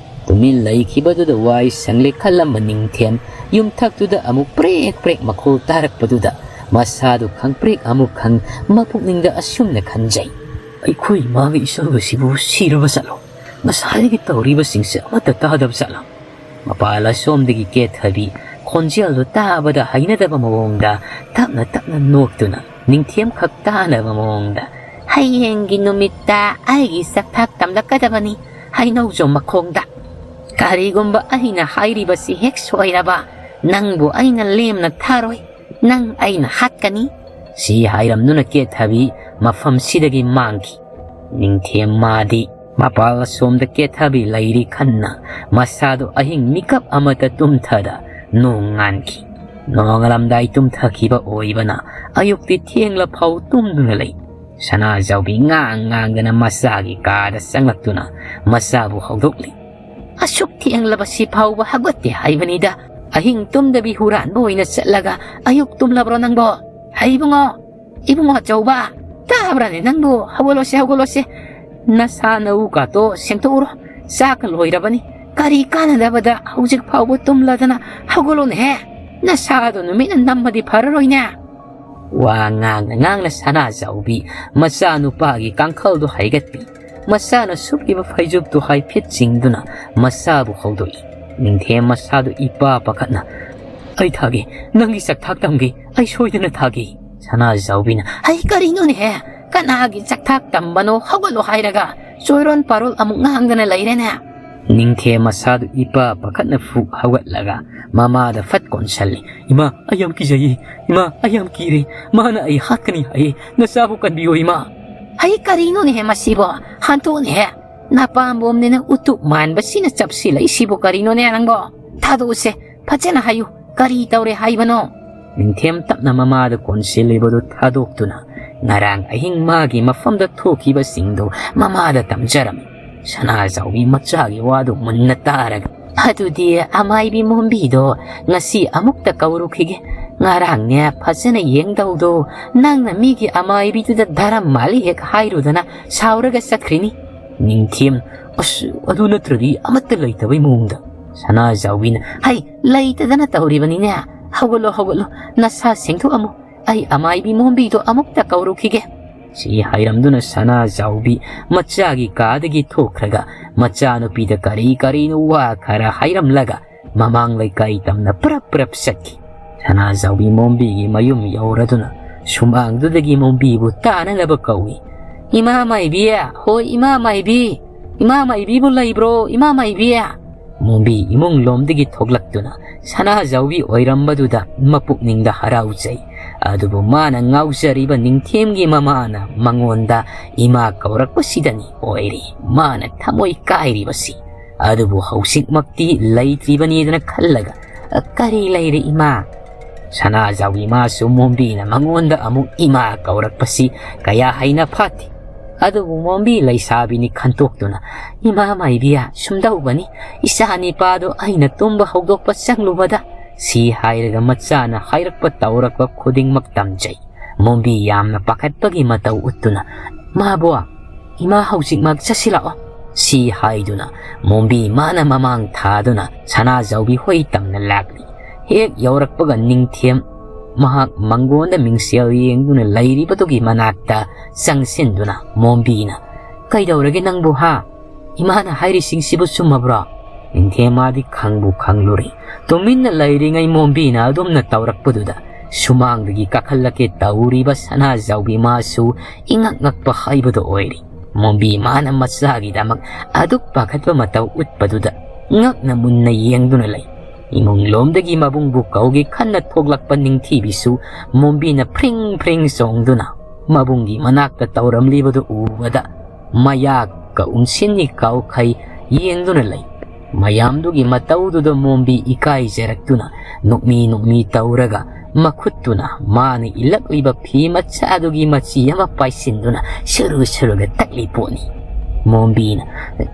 ꯇꯨꯃꯤꯟ ꯂꯩꯈꯤꯕꯗꯨꯗ ꯋꯥꯏ ꯁꯪꯂꯦ ꯈꯜꯂꯝꯕ ꯅꯤꯡꯊꯦꯝ ꯌꯨꯝꯊꯛꯇꯨꯗ ꯑꯃꯨꯛ ꯄ꯭ꯔꯦꯛ ꯄ꯭ꯔꯦꯛ ꯃꯈꯣꯜ ꯇꯥꯔꯛꯄꯗꯨꯗ ꯃꯁꯥꯗꯨ ꯈꯪꯄ꯭ꯔꯦꯛ ꯑꯃꯨꯛ ꯈꯪ ꯃꯄꯨꯛꯅꯤꯡꯗ ꯑꯁꯨꯝꯅ ꯈꯟꯖꯩ, "ꯑꯩꯈꯣꯏ ꯏꯃꯥꯒꯤ ꯏꯆꯜ ꯑꯁꯤꯕꯨ ꯁꯤꯔꯕ ꯆꯠꯂꯣ? ꯉꯁꯥꯏꯗꯒꯤ ꯇꯧꯔꯤꯕꯁꯤꯡꯁꯦ ꯑꯃꯠꯇ ꯇꯥꯗꯕ ꯆꯠꯂꯣ?" ꯃꯄꯥꯜ ꯑꯁꯣꯝꯗꯒꯤ ꯀꯦꯊꯕꯤ ꯈꯣꯟꯖꯦꯜꯗꯨ ꯇꯥꯕꯗ ꯍꯩꯅꯗꯕ ꯃꯑꯣꯡꯗ ꯇꯞꯅ ꯇꯞꯅ ꯅꯣꯛꯇꯨꯅ ꯅꯤꯡꯊꯦꯝ ꯈꯛ ꯇꯥꯅꯕ ꯃꯑꯣꯡꯗ, "ꯍꯌꯦꯡꯒꯤ ꯅꯨꯃꯤꯠꯇ ꯑꯩꯒꯤ ꯆꯥꯛꯊꯥꯛ ꯇꯝꯂꯛꯀꯗꯕꯅꯤ ꯍꯩꯅꯧꯖꯣꯝ ꯃꯈꯣꯡꯗ꯫ ꯀꯔꯤꯒꯨꯝꯕ ꯑꯩꯅ ꯍꯥꯏꯔꯤꯕꯁꯤ ꯍꯦꯛ ꯁꯣꯏꯔꯕ, ꯅꯪꯕꯨ ꯑꯩꯅ ꯂꯦꯝꯅ ꯊꯥꯔꯣꯏ꯫ ꯅꯪ ꯑꯩꯅ ꯍꯥꯠꯀꯅꯤ꯫" ꯁꯤ ꯍꯥꯏꯔꯝꯗꯨꯅ ꯀꯦꯊꯕꯤ ꯃꯐꯝꯁꯤꯗꯒꯤ ꯃꯥꯡꯈꯤ꯫ ꯅꯤꯡꯊꯦꯝ ꯃꯥꯗꯤ ꯃꯄꯥꯜ ꯑꯁꯣꯝꯗ ꯀꯦꯊꯕꯤ ꯂꯩꯔꯤ ꯈꯟꯅ ꯃꯁꯥꯗꯨ ꯑꯍꯤꯡ ꯃꯤꯀꯞ ꯑꯃꯠꯇ ꯇꯨꯝꯊꯗ ꯅꯣꯡ ꯉꯥꯟꯈꯤ꯫ ꯅꯣꯡꯉꯥꯜꯂꯝꯗꯥꯏ ꯇꯨꯝꯊꯈꯤꯕ ꯑꯣꯏꯕꯅ ꯑꯌꯨꯛꯇꯤ ꯊꯦꯡꯂ ꯐꯥꯎ ꯇꯨꯝꯗꯨꯅ ꯂꯩ꯫ ꯁꯅꯥꯖꯥꯎꯕꯤ ꯉꯥꯡ ꯉꯥꯡꯗꯅ ꯃꯆꯥꯒꯤ ꯀꯥꯗ ꯆꯪꯂꯛꯇꯨꯅ ꯃꯆꯥꯕꯨ ꯍꯧꯗꯣꯛꯂꯤ꯫ "ꯑꯁꯨꯛ ꯊꯦꯡꯂꯕꯁꯤ ꯐꯥꯎꯕ ꯍꯧꯒꯠꯇꯦ ꯍꯥꯏꯕꯅꯤꯗ꯫ ꯑꯍꯤꯡ ꯇꯨꯝꯗꯕꯤ ꯍꯨꯔꯥꯟꯕ ꯑꯣꯏꯅ ꯆꯠꯂꯒ ꯑꯌꯨꯛ ꯇꯨꯝꯂꯕ꯭ꯔꯣ ꯅꯪꯕꯣ? ꯍꯩ ꯏꯕꯨꯡꯉꯣ, ꯏꯕꯨꯡꯉꯣ ꯑꯆꯧꯕ, ꯇꯥꯕ꯭ꯔꯥꯅꯦ ꯅꯪꯕꯨ? ꯍꯧꯒꯠꯂꯣꯁꯦ, ꯍꯧꯒꯠꯂꯣꯁꯦ꯫ ꯅꯁꯥ ꯅꯎ ꯀꯥꯇꯣ ꯁꯦꯡꯗꯣꯛꯎꯔꯣ꯫ ꯆꯥꯛꯀ ꯂꯣꯏꯔꯕꯅꯤ꯫ ꯀꯔꯤ ꯀꯥꯟꯅꯗꯕꯗ ꯍꯧꯖꯤꯛ ꯐꯥꯎꯕ ꯇꯨꯝꯂꯗꯅ? ꯍꯧꯒꯠꯂꯣꯅꯦꯍꯦ꯫ ꯅꯁꯥꯗꯣ ꯅꯨꯃꯤꯠꯅ ꯅꯝꯃꯗꯤ ꯐꯔꯔꯣꯏꯅꯦ꯫" ꯋꯥ ꯉꯥꯡꯅ ꯉꯥꯡꯅ ꯁꯅꯥꯖꯥꯎꯕꯤ ꯃꯆꯥꯅꯨꯄꯥꯒꯤ ꯀꯥꯡꯈꯜꯗꯨ ꯍꯥꯏꯒꯠꯄꯤ꯫ ꯃꯆꯥꯅ ꯁꯨꯞꯂꯤꯕ ꯐꯩꯖꯨꯞꯇꯨ ꯍꯥꯏꯐꯦꯠ ꯆꯤꯡꯗꯨꯅ ꯃꯆꯥꯕꯨ ꯍꯧꯗꯣꯛꯏ꯫ ꯅꯤꯡꯊꯦꯝ ꯃꯁꯥꯗꯨ ꯏꯄꯥ ꯄꯥꯈꯠꯅ, "ꯑꯩ ꯊꯥꯒꯦ, ꯅꯪꯒꯤ ꯆꯥꯛꯊꯥꯛ ꯇꯝꯒꯦ, ꯑꯩ ꯁꯣꯏꯗꯅ ꯊꯥꯒꯦ꯫" ꯁꯅꯥꯖꯥꯎꯕꯤꯅ, "ꯍꯩ, ꯀꯔꯤꯅꯣꯅꯦꯍꯦ? ꯀꯅꯥꯒꯤ ꯆꯥꯛꯊꯥꯛ ꯇꯝꯕꯅꯣ? ꯍꯧꯒꯠꯂꯣ ꯍꯥꯏꯔꯒ ꯆꯣꯏꯔꯣꯟ ꯄꯥꯔꯣꯜ ꯑꯃꯨꯛ ꯉꯥꯡꯗꯅ ꯂꯩꯔꯦꯅꯦ꯫" ꯅꯤꯡꯊꯦꯝ ꯃꯁꯥꯗꯨ ꯏꯄꯥ ꯄꯥꯈꯠꯅ ꯐꯨꯛ ꯍꯧꯒꯠꯂꯒ ꯃꯃꯥꯗ ꯐꯠ ꯀꯣꯟꯁꯜꯂꯤ꯫ "ꯏꯃꯥ, ꯑꯩ ꯌꯥꯝ ꯀꯤꯖꯩꯌꯦ꯫ ꯏꯃꯥ, ꯑꯩ ꯌꯥꯝ ꯀꯤꯔꯦ꯫ ꯃꯥꯅ ꯑꯩ ꯍꯥꯠꯀꯅꯤ ꯍꯥꯏꯌꯦ꯫ ꯅꯆꯥꯕꯨ ꯀꯟꯕꯤꯌꯣ, ꯏꯃꯥ꯫" "ꯍꯩ, ꯀꯔꯤꯅꯣꯅꯦꯍꯦ ꯃꯁꯤꯕꯣ? ꯍꯟꯇꯣꯛꯅꯦꯍꯦ꯫ ꯅꯄꯥꯝꯕꯣꯝꯅꯤꯅ ꯎꯇꯨꯞ ꯃꯥꯟꯕꯁꯤꯅ ꯆꯞꯁꯤꯜꯂꯛꯏꯁꯤꯕꯨ ꯀꯔꯤꯅꯣꯅꯦ ꯅꯪꯕꯣ? ꯊꯥꯗꯣꯛꯎꯁꯦ, ꯐꯖꯅ ꯍꯥꯏꯌꯨ꯫ ꯀꯔꯤ ꯇꯧꯔꯦ ꯍꯥꯏꯕꯅꯣ?" ꯅꯤꯡꯊꯦꯝ ꯇꯞꯅ ꯃꯃꯥꯗ ꯀꯣꯟꯁꯤꯜꯂꯤꯕꯗꯨ ꯊꯥꯗꯣꯛꯇꯨꯅ ꯉꯔꯥꯡ ꯑꯍꯤꯡ ꯃꯥꯒꯤ ꯃꯐꯝꯗ ꯊꯣꯛꯈꯤꯕꯁꯤꯡꯗꯨ ꯃꯃꯥꯗ ꯇꯝꯖꯔꯝꯃꯤ꯫ ꯁꯅꯥꯖꯥꯎꯕꯤ ꯃꯆꯥꯒꯤ ꯋꯥꯗꯨ ꯃꯨꯟꯅ ꯇꯥꯔꯒ, "ꯑꯗꯨꯗꯤ ꯑꯃꯥꯏꯕꯤ ꯃꯣꯝꯕꯤꯗꯣ ꯉꯁꯤ ꯑꯃꯨꯛꯇ ꯀꯧꯔꯨꯈꯤꯒꯦ꯫ "ꯉꯔꯥꯡꯅꯦ ꯐꯖꯅ ꯌꯦꯡꯗꯧꯗꯣ ꯅꯪꯅ ꯃꯤꯒꯤ ꯑꯃꯥꯏꯕꯤꯗꯨꯗ ꯙꯔꯝ ꯃꯥꯜꯂꯤ ꯍꯦꯛ ꯍꯥꯏꯔꯨꯗꯅ ꯁꯥꯎꯔꯒ ꯆꯠꯈ꯭ꯔꯤꯅꯤ꯫ ꯅꯤꯡꯊꯦꯝ, ꯑꯁ, ꯑꯗꯨ ꯅꯠꯇ꯭ꯔꯗꯤ ꯑꯃꯠꯇ ꯂꯩꯇꯕꯩ ꯃꯑꯣꯡꯗ"꯫ ꯁꯅꯥꯖꯥꯎꯕꯤꯅ, "ꯍꯩ, ꯂꯩꯇꯗꯅ ꯇꯧꯔꯤꯕꯅꯤꯅꯦ꯫ ꯍꯧꯒꯠꯂꯣ, ꯍꯧꯒꯠꯂꯣ, ꯅꯁꯥ ꯁꯦꯡꯊꯣꯛꯑꯝꯃꯨ꯫ ꯑꯩ ꯑꯃꯥꯏꯕꯤ ꯃꯣꯝꯕꯤꯗꯣ ꯑꯃꯨꯛꯇ ꯀꯧꯔꯨꯈꯤꯒꯦ"꯫ ꯁꯤ ꯍꯥꯏꯔꯝꯗꯨꯅ ꯁꯅꯥꯖꯥꯎꯕꯤ ꯃꯆꯥꯒꯤ ꯀꯥꯗꯒꯤ ꯊꯣꯛꯈ꯭ꯔꯒ ꯃꯆꯥꯅꯨꯄꯤꯗ ꯀꯔꯤ ꯀꯔꯤꯅꯣ ꯋꯥ ꯈꯔ ꯍꯥꯏꯔꯝꯂꯒ ꯃꯃꯥꯡ ꯂꯩꯀꯥꯏ ꯇꯝꯅ ꯄ꯭ꯔꯞ ꯄ꯭ꯔꯞ ꯆꯠꯈꯤ꯫ ꯁꯅꯥꯖꯥꯎꯕꯤ ꯃꯣꯝꯕꯤꯒꯤ ꯃꯌꯨꯝ ꯌꯧꯔꯗꯨꯅ ꯁꯨꯃꯥꯡꯗꯨꯗꯒꯤ ꯃꯣꯝꯕꯤꯕꯨ ꯇꯥꯅꯅꯕ ꯀꯧꯏ꯫ "ꯏꯃꯥ ꯃꯥꯏꯕꯤ! ꯍꯣꯏ, ꯏꯃꯥ ꯃꯥꯏꯕꯤ! ꯏꯃꯥ ꯃꯥꯏꯕꯤꯕꯨ ꯂꯩꯕ꯭ꯔꯣ, ꯏꯃꯥ ꯃꯥꯏꯕꯤ?" ꯃꯣꯝꯕꯤ ꯏꯃꯨꯡ ꯂꯣꯝꯗꯒꯤ ꯊꯣꯛꯂꯛꯇꯨꯅ ꯁꯅꯥꯖꯥꯎꯕꯤ ꯑꯣꯏꯔꯝꯕꯗꯨꯗ ꯃꯄꯨꯛꯅꯤꯡꯗ ꯍꯔꯥꯎꯖꯩ꯫ ꯑꯗꯨꯕꯨ ꯃꯥꯅ ꯉꯥꯎꯖꯔꯤꯕ ꯅꯤꯡꯊꯦꯝꯒꯤ ꯃꯃꯥꯅ ꯃꯉꯣꯟꯗ ꯏꯃꯥ ꯀꯧꯔꯛꯄꯁꯤꯗꯅꯤ ꯑꯣꯏꯔꯤ ꯃꯥꯅ ꯊꯃꯣꯏ ꯀꯥꯏꯔꯤꯕꯁꯤ꯫ ꯑꯗꯨꯕꯨ ꯍꯧꯖꯤꯛꯃꯛꯇꯤ ꯂꯩꯇ꯭ꯔꯤꯕꯅꯤꯗꯅ ꯈꯜꯂꯒ, "ꯀꯔꯤ ꯂꯩꯔꯦ, ꯏꯃꯥ?" ꯁꯅꯥꯖꯥꯎꯕꯤ ꯃꯥꯁꯨ ꯃꯣꯝꯕꯤꯅ ꯃꯉꯣꯟꯗ ꯑꯃꯨꯛ ꯏꯃꯥ ꯀꯧꯔꯛꯄꯁꯤ ꯀꯌꯥ ꯍꯩꯅ ꯐꯥꯠꯇꯦ꯫ ꯑꯗꯨꯕꯨ ꯃꯣꯝꯕꯤ ꯂꯩꯁꯥꯕꯤꯅꯤ ꯈꯟꯇꯣꯛꯇꯨꯅ, "ꯏꯃꯥ ꯃꯥꯏꯕꯤꯌꯥ, ꯁꯨꯝꯗꯧꯕꯅꯤ, ꯏꯆꯥ ꯅꯤꯄꯥꯗꯣ ꯑꯩꯅ ꯇꯨꯝꯕ ꯍꯧꯗꯣꯛꯄ ꯆꯪꯂꯨꯕꯗ", ꯁꯤ ꯍꯥꯏꯔꯒ ꯃꯆꯥꯅ ꯍꯥꯏꯔꯛꯄ ꯇꯧꯔꯛꯄ ꯈꯨꯗꯤꯡꯃꯛ ꯇꯝꯖꯩ꯫ ꯃꯣꯝꯕꯤ ꯌꯥꯝꯅ ꯄꯥꯈꯠꯄꯒꯤ ꯃꯇꯧ ꯎꯠꯇꯨꯅ, "ꯃꯥꯕꯣ, ꯏꯃꯥ ꯍꯧꯖꯤꯛꯃꯛ ꯆꯠꯁꯤꯜꯂꯛꯑꯣ", ꯁꯤ ꯍꯥꯏꯗꯨꯅ ꯃꯣꯝꯕꯤ ꯃꯥꯅ ꯃꯃꯥꯡ ꯊꯥꯗꯨꯅ ꯁꯅꯥꯖꯥꯎꯕꯤ ꯍꯣꯏ ꯇꯝꯅ ꯂꯥꯛꯂꯤ꯫ ꯍꯦꯛ ꯌꯧꯔꯛꯄꯒ ꯅꯤꯡꯊꯦꯝ ꯃꯍꯥꯛ ꯃꯪꯒꯣꯟꯗ ꯃꯤꯡꯁꯦꯜ ꯌꯦꯡꯗꯨꯅ ꯂꯩꯔꯤꯕꯗꯨꯒꯤ ꯃꯅꯥꯛꯇ ꯆꯪꯁꯤꯟꯗꯨꯅ ꯃꯣꯝꯕꯤꯅ, "ꯀꯩꯗꯧꯔꯒꯦ ꯅꯪꯕꯨ, ꯍꯥ? ꯏꯃꯥꯅ ꯍꯥꯏꯔꯤꯁꯤꯡꯁꯤꯕꯨ ꯆꯨꯝꯃꯕ꯭ꯔꯣ?" ꯅꯤꯡꯊꯦꯝ ꯃꯥꯗꯤ ꯈꯪꯕꯨ ꯈꯪꯂꯨꯔꯦ꯫ ꯇꯨꯃꯤꯟꯅ ꯂꯩꯔꯤꯉꯩ ꯃꯣꯝꯕꯤꯅ ꯑꯗꯨꯝꯅ ꯇꯧꯔꯛꯄꯗꯨꯗ ꯁꯨꯃꯥꯡꯗꯒꯤ ꯀꯥꯈꯠꯂꯛꯀꯦ ꯇꯧꯔꯤꯕ ꯁꯅꯥꯖꯥꯎꯕꯤ ꯃꯥꯁꯨ ꯏꯉꯛ ꯉꯛꯄ ꯍꯥꯏꯕꯗꯨ ꯑꯣꯏꯔꯤ꯫ ꯃꯣꯝꯕꯤ ꯃꯥꯅ ꯃꯆꯥꯒꯤꯗꯃꯛ ꯑꯗꯨꯛ ꯄꯥꯈꯠꯄ ꯃꯇꯧ ꯎꯠꯄꯗꯨꯗ ꯉꯛꯅ ꯃꯨꯟꯅ ꯌꯦꯡꯗꯨꯅ ꯂꯩ꯫ ꯏꯃꯨꯡ ꯂꯣꯝꯗꯒꯤ ꯃꯕꯨꯡꯕꯨ ꯀꯧꯒꯦ ꯈꯟꯅ ꯊꯣꯛꯂꯛꯄ ꯅꯤꯡꯊꯤꯕꯤꯁꯨ ꯃꯣꯝꯕꯤꯅ ꯐ꯭ꯔꯤꯡ ꯐ꯭ꯔꯤꯡ ꯆꯣꯡꯗꯨꯅ ꯃꯕꯨꯡꯒꯤ ꯃꯅꯥꯛꯇ ꯇꯧꯔꯝꯂꯤꯕꯗꯨ ꯎꯕꯗ ꯃꯌꯥꯛꯀ ꯎꯝꯁꯤꯟꯅꯤ ꯀꯥꯎꯈꯩ ꯌꯦꯡꯗꯨꯅ ꯂꯩ꯫ ꯃꯌꯥꯝꯗꯨꯒꯤ ꯃꯇꯧꯗꯨꯗ ꯃꯣꯝꯕꯤ ꯏꯀꯥꯏꯖꯔꯛꯇꯨꯅ ꯅꯣꯛꯃꯤ ꯅꯣꯛꯃꯤ ꯇꯧꯔꯒ ꯃꯈꯨꯠꯇꯨꯅ ꯃꯥꯅ ꯏꯜꯂꯛꯂꯤꯕ ꯐꯤ ꯃꯆꯥꯗꯨꯒꯤ ꯃꯆꯤ ꯑꯃ ꯄꯥꯏꯁꯤꯟꯗꯨꯅ ꯁꯨꯔꯨ ꯁꯨꯔꯨꯒ ꯇꯛꯂꯤ ꯄꯣꯠꯅꯤ꯫ ꯃꯣꯝꯕꯤꯅ,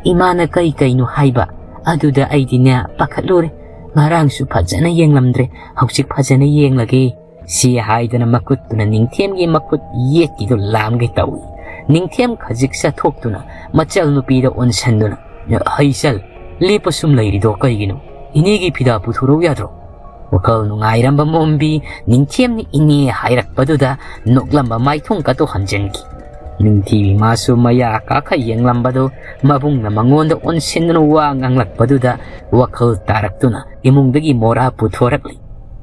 "ꯏꯃꯥꯅ ꯀꯩ ꯀꯩꯅꯣ ꯍꯥꯏꯕ? ꯑꯗꯨꯗ ꯑꯩꯗꯤꯅꯦ ꯄꯥꯈꯠꯂꯨꯔꯦ꯫ "ꯉꯔꯥꯡꯁꯨ ꯐꯖꯅ ꯌꯦꯡꯂꯝꯗ꯭ꯔꯦ, ꯍꯧꯖꯤꯛ ꯐꯖꯅ ꯌꯦꯡꯂꯒꯦ" ꯁꯤ ꯍꯥꯏꯗꯨꯅ ꯃꯈꯨꯠꯇꯨꯅ ꯅꯤꯡꯊꯦꯝꯒꯤ ꯃꯈꯨꯠ ꯌꯦꯠꯀꯤꯗꯨ ꯂꯥꯝꯒꯦ ꯇꯧꯏ꯫ ꯅꯤꯡꯊꯦꯝ ꯈꯖꯤꯛ ꯆꯠꯊꯣꯛꯇꯨꯅ ꯃꯆꯜ ꯅꯨꯄꯤꯗ ꯑꯣꯟꯁꯟꯗꯨꯅ, "ꯍꯩꯆꯜ, ꯂꯦꯞꯄ ꯁꯨꯝ ꯂꯩꯔꯤꯗꯣ ꯀꯩꯒꯤꯅꯣ? ꯏꯅꯦꯒꯤ ꯐꯤꯗꯥ ꯄꯨꯊꯣꯔꯛꯎ ꯌꯥꯗ꯭ꯔꯣ?" ꯋꯥꯈꯜ ꯅꯨꯡꯉꯥꯏꯔꯝꯕ ꯃꯣꯝꯕꯤ ꯅꯤꯡꯊꯦꯝꯅ ꯏꯅꯦ ꯍꯥꯏꯔꯛꯄꯗꯨꯗ ꯅꯣꯛꯂꯝꯕ ꯃꯥꯏꯊꯣꯡ ꯀꯠꯇꯨ ꯍꯟꯖꯤꯟꯈꯤ꯫ ꯅꯤꯡꯊꯤꯕꯤ ꯃꯥꯁꯨ ꯃꯌꯥ ꯀꯥꯈꯠ ꯌꯦꯡꯂꯝꯕꯗꯨ ꯃꯕꯨꯡꯅ ꯃꯉꯣꯟꯗ ꯑꯣꯟꯁꯤꯟꯗꯨꯅ ꯋꯥ ꯉꯥꯡꯂꯛꯄꯗꯨꯗ ꯋꯥꯈꯜ ꯇꯥꯔꯛꯇꯨꯅ ꯏꯃꯨꯡꯗꯒꯤ ꯃꯣꯔꯥ ꯄꯨꯊꯣꯔꯛꯂꯤ꯫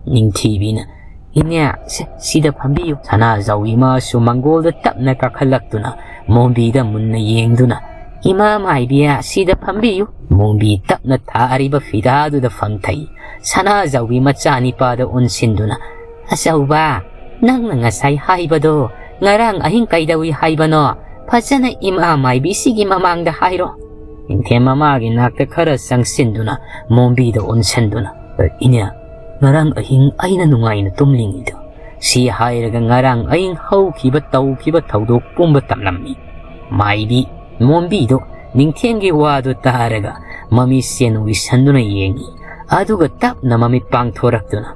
ꯅꯤꯡꯊꯤꯕꯤꯅ, "ꯏꯅꯦ, ꯁꯦ, ꯁꯤꯗ ꯐꯝꯕꯤꯌꯨ"꯫ ꯁꯅꯥꯖꯥꯎꯕꯤ ꯃꯥꯁꯨ ꯃꯪꯒꯣꯜꯗ ꯇꯞꯅ ꯀꯥꯈꯠꯂꯛꯇꯨꯅ ꯃꯣꯝꯕꯤꯗ ꯃꯨꯟꯅ ꯌꯦꯡꯗꯨꯅ, "ꯏꯃꯥ ꯃꯥꯏꯕꯤ, ꯁꯤꯗ ꯐꯝꯕꯤꯌꯨ"꯫ ꯃꯣꯝꯕꯤ ꯇꯞꯅ ꯊꯥꯔꯤꯕ ꯐꯤꯗꯥꯗꯨꯗ ꯐꯝꯊꯩ꯫ ꯁꯅꯥꯖꯥꯎꯕꯤ ꯃꯆꯥꯅꯤꯄꯥꯗ ꯑꯣꯟꯁꯤꯟꯗꯨꯅ, "ꯑꯆꯧꯕ, ꯅꯪꯅ ꯉꯁꯥꯏ ꯍꯥꯏꯕꯗꯣ ꯉꯔꯥꯡ ꯑꯍꯤꯡ ꯀꯩꯗꯧꯏ ꯍꯥꯏꯕꯅꯣ? ꯐꯖꯅ ꯏꯃꯥ ꯃꯥꯏꯕꯤꯁꯤꯒꯤ ꯃꯃꯥꯡꯗ ꯍꯥꯏꯔꯣ"꯫ ꯅꯤꯡꯊꯦꯝ ꯃꯃꯥꯒꯤ ꯅꯥꯛꯇ ꯈꯔ ꯆꯪꯁꯤꯟꯗꯨꯅ ꯃꯣꯝꯕꯤꯗ ꯑꯣꯟꯁꯤꯟꯗꯨꯅ, "ꯏꯅꯦ, ꯉꯔꯥꯡ ꯑꯍꯤꯡ ꯑꯩꯅ ꯅꯨꯡꯉꯥꯏꯅ ꯇꯨꯝꯂꯤꯉꯩꯗ" ꯁꯤ ꯍꯥꯏꯔꯒ ꯉꯔꯥꯡ ꯑꯍꯤꯡ ꯍꯧꯈꯤꯕ ꯇꯧꯈꯤꯕ ꯊꯧꯗꯣꯛ ꯄꯨꯝꯕ ꯇꯝꯂꯝꯃꯤ꯫ ꯃꯥꯏꯕꯤ ꯃꯣꯝꯕꯤꯗꯨ ꯅꯤꯡꯊꯦꯝꯒꯤ ꯋꯥꯗꯨ ꯇꯥꯔꯒ ꯃꯃꯤꯠꯁꯦꯟ ꯎꯏꯁꯟꯗꯨꯅ ꯌꯦꯡꯉꯤ꯫ ꯑꯗꯨꯒ ꯇꯞꯅ ꯃꯃꯤꯠ ꯄꯥꯡꯊꯣꯔꯛꯇꯨꯅ,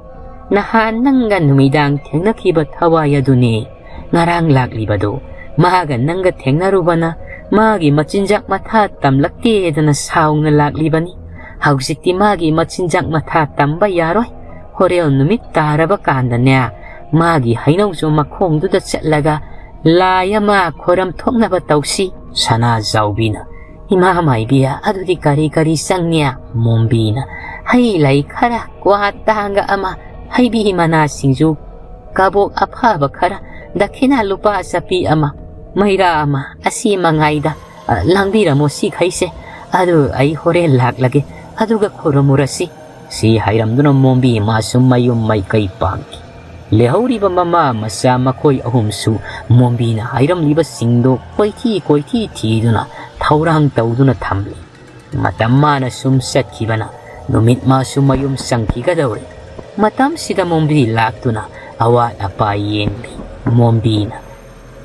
"ꯅꯍꯥꯟ ꯅꯪꯒ ꯅꯨꯃꯤꯗꯥꯡ ꯊꯦꯡꯅꯈꯤꯕ ꯊꯋꯥꯏ ꯑꯗꯨꯅꯤ ꯉꯔꯥꯡ ꯂꯥꯛꯂꯤꯕꯗꯨ꯫ ꯃꯥꯒ ꯅꯪꯒ ꯊꯦꯡꯅꯔꯨꯕꯅ ꯃꯥꯒꯤ ꯃꯆꯤꯟꯖꯥꯛ ꯃꯊꯥ ꯇꯝꯂꯛꯇꯦꯗꯅ ꯁꯥꯎꯅ ꯂꯥꯛꯂꯤꯕꯅꯤ꯫ ꯍꯧꯖꯤꯛꯇꯤ ꯃꯥꯒꯤ ꯃꯆꯤꯟꯖꯥꯛ ꯃꯊꯥ ꯇꯝꯕ ꯌꯥꯔꯣꯏ꯫ ꯍꯣꯔꯦꯟ ꯅꯨꯃꯤꯠ ꯇꯥꯔꯕ ꯀꯥꯟꯗꯅꯦ, ꯃꯥꯒꯤ ꯍꯩꯅꯧꯁꯨ ꯃꯈꯣꯡꯗꯨꯗ ꯆꯠꯂꯒ ꯂꯥꯏ ꯑꯃ ꯈꯣꯏꯔꯝ ꯊꯣꯛꯅꯕ ꯇꯧꯁꯤ"꯫ ꯁꯅꯥꯖꯥꯎꯕꯤꯅ, "ꯏꯃꯥ ꯃꯥꯏꯕꯤ, ꯑꯗꯨꯗꯤ ꯀꯔꯤ ꯀꯔꯤ ꯆꯪꯉꯤ?" ꯃꯣꯝꯕꯤꯅ, "ꯍꯩ ꯂꯩ ꯈꯔ, ꯀ꯭ꯋꯥ ꯇꯥꯡꯒ ꯑꯃ, ꯍꯩꯕꯤ ꯃꯅꯥ ꯁꯤꯡꯖꯨ, ꯀꯕꯣꯛ ꯑꯐꯕ ꯈꯔ, ꯗꯈꯤꯅꯥ ꯂꯨꯄꯥ ꯆꯥꯄꯤ ꯑꯃ, ꯃꯩꯔꯥ ꯑꯃ, ꯑꯁꯤ ꯃꯉꯥꯏꯗ꯫ ꯑ, ꯂꯥꯡꯕꯤꯔꯝꯃꯣ ꯁꯤꯈꯩꯁꯦ꯫ ꯑꯗꯨ ꯑꯩ ꯍꯣꯔꯦꯟ ꯂꯥꯛꯂꯒꯦ, ꯑꯗꯨꯒ ꯈꯨꯔꯨꯝꯃꯨꯔꯁꯤ"꯫ ꯁꯤ ꯍꯥꯏꯔꯝꯗꯨꯅ ꯃꯣꯝꯕꯤ ꯃꯥꯁꯨ ꯃꯌꯨꯝ ꯃꯥꯏꯀꯩ ꯄꯥꯡꯈꯤ꯫ ꯂꯩꯍꯧꯔꯤꯕ ꯃꯃꯥ ꯃꯆꯥ ꯃꯈꯣꯏ ꯑꯍꯨꯝꯁꯨ ꯃꯣꯝꯕꯤꯅ ꯍꯥꯏꯔꯝꯂꯤꯕꯁꯤꯡꯗꯣ ꯀꯣꯏꯊꯤ ꯀꯣꯏꯊꯤ ꯊꯤꯗꯨꯅ ꯊꯧꯔꯥꯡ ꯇꯧꯗꯨꯅ ꯊꯝꯂꯤ꯫ ꯃꯇꯝ ꯃꯥꯅ ꯁꯨꯝ ꯆꯠꯈꯤꯕꯅ ꯅꯨꯃꯤꯠ ꯃꯥꯁꯨ ꯃꯌꯨꯝ ꯆꯪꯈꯤꯒꯗꯧꯔꯦ꯫ ꯃꯇꯝꯁꯤꯗ ꯃꯣꯝꯕꯤ ꯂꯥꯛꯇꯨꯅ ꯑꯋꯥꯠ ꯑꯄꯥ ꯌꯦꯡꯂꯤ꯫ ꯃꯣꯝꯕꯤꯅ,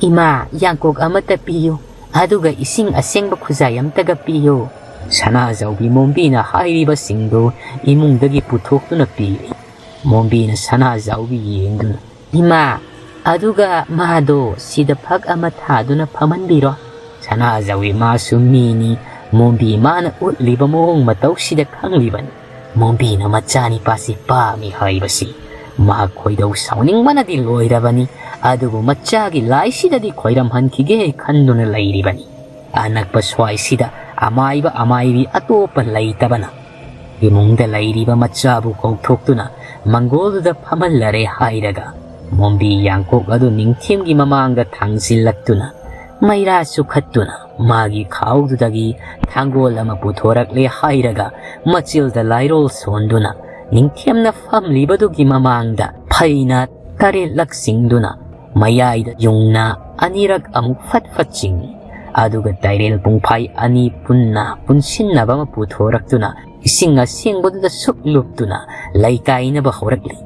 "ꯏꯃꯥ, ꯌꯥꯡꯀꯣꯛ ꯑꯃꯠꯇ ꯄꯤꯌꯨ, ꯑꯗꯨꯒ ꯏꯁꯤꯡ ꯑꯁꯦꯡꯕ ꯈꯨꯖꯥꯏ ꯑꯃꯠꯇꯒ ꯄꯤꯌꯨ"꯫ ꯁꯅꯥꯖꯥꯎꯕꯤ ꯃꯣꯝꯕꯤꯅ ꯍꯥꯏꯔꯤꯕꯁꯤꯡꯗꯨ ꯏꯃꯨꯡꯗꯒꯤ ꯄꯨꯊꯣꯛꯇꯨꯅ ꯄꯤꯔꯤ꯫ ꯃꯣꯝꯕꯤꯅ ꯁꯅꯥꯖꯥꯎꯕꯤ ꯌꯦꯡꯗꯨꯅ, "ꯏꯃꯥ, ꯑꯗꯨꯒ ꯃꯥꯗꯣ ꯁꯤꯗ ꯐꯛ ꯑꯃ ꯊꯥꯗꯨꯅ ꯐꯝꯍꯟꯕꯤꯔꯣ꯫" ꯁꯅꯥꯖꯥꯎꯕꯤ ꯃꯥꯁꯨ ꯃꯤꯅꯤ, ꯃꯣꯝꯕꯤ ꯃꯥꯅ ꯎꯠꯂꯤꯕ ꯃꯑꯣꯡ ꯃꯇꯧꯁꯤꯗ ꯈꯪꯂꯤꯕꯅꯤ꯫ ꯃꯣꯝꯕꯤꯅ ꯃꯆꯥꯅꯤꯄꯥꯁꯤ ꯄꯥꯝꯃꯤ ꯍꯥꯏꯕꯁꯤ꯫ ꯃꯍꯥꯛ ꯈꯣꯏꯗꯧ ꯁꯥꯎꯅꯤꯡꯕꯅꯗꯤ ꯂꯣꯏꯔꯕꯅꯤ, ꯑꯗꯨꯕꯨ ꯃꯆꯥꯒꯤ ꯂꯥꯏꯁꯤꯗꯗꯤ ꯈꯣꯏꯔꯝꯍꯟꯈꯤꯒꯦ ꯈꯟꯗꯨꯅ ꯂꯩꯔꯤꯕꯅꯤ꯫ ꯑꯅꯛꯄ ꯁ꯭ꯋꯥꯏꯁꯤꯗ ꯑꯃꯥꯏꯕ ꯑꯃꯥꯏꯕꯤ ꯑꯇꯣꯞꯄ ꯂꯩꯇꯕꯅ ꯏꯃꯨꯡꯗ ꯂꯩꯔꯤꯕ ꯃꯆꯥꯕꯨ ꯀꯧꯊꯣꯛꯇꯨꯅ ꯃꯪꯒꯣꯜꯗꯨꯗ ꯐꯝꯍꯜꯂꯔꯦ ꯍꯥꯏꯔꯒ ꯃꯣꯝꯕꯤ ꯌꯥꯡꯀꯣꯛ ꯑꯗꯨ ꯅꯤꯡꯊꯦꯝꯒꯤ ꯃꯃꯥꯡꯗ ꯊꯥꯡꯖꯤꯜꯂꯛꯇꯨꯅ ꯃꯩꯔꯥ ꯆꯨꯈꯠꯇꯨꯅ ꯃꯥꯒꯤ ꯈꯥꯎꯗꯨꯗꯒꯤ ꯊꯥꯡꯒꯣꯜ ꯑꯃ ꯄꯨꯊꯣꯔꯛꯂꯦ ꯍꯥꯏꯔꯒ ꯃꯆꯤꯜꯗ ꯂꯥꯏꯔꯣꯜ ꯁꯣꯟꯗꯨꯅ ꯅꯤꯡꯊꯦꯝꯅ ꯐꯝꯂꯤꯕꯗꯨꯒꯤ ꯃꯃꯥꯡꯗ ꯐꯩꯅ ꯇꯔꯦꯠꯂꯛ ꯆꯤꯡꯗꯨꯅ ꯃꯌꯥꯏꯗ ꯌꯨꯡꯅ ꯑꯅꯤꯔꯛ ꯑꯃꯨꯛ ꯐꯠ ꯐꯠ ꯆꯤꯡꯏ꯫ ꯑꯗꯨꯒ ꯇꯥꯏꯔꯦꯜ ꯄꯨꯡꯐꯥꯏ ꯑꯅꯤ ꯄꯨꯟꯅ ꯄꯨꯟꯁꯤꯟꯅꯕ ꯑꯃ ꯄꯨꯊꯣꯔꯛꯇꯨꯅ ꯏꯁꯤꯡ ꯑꯁꯦꯡꯕꯗꯨꯗ ꯁꯨꯛ ꯂꯨꯞꯇꯨꯅ ꯂꯩꯀꯥꯏꯅꯕ ꯍꯧꯔꯛꯂꯤ꯫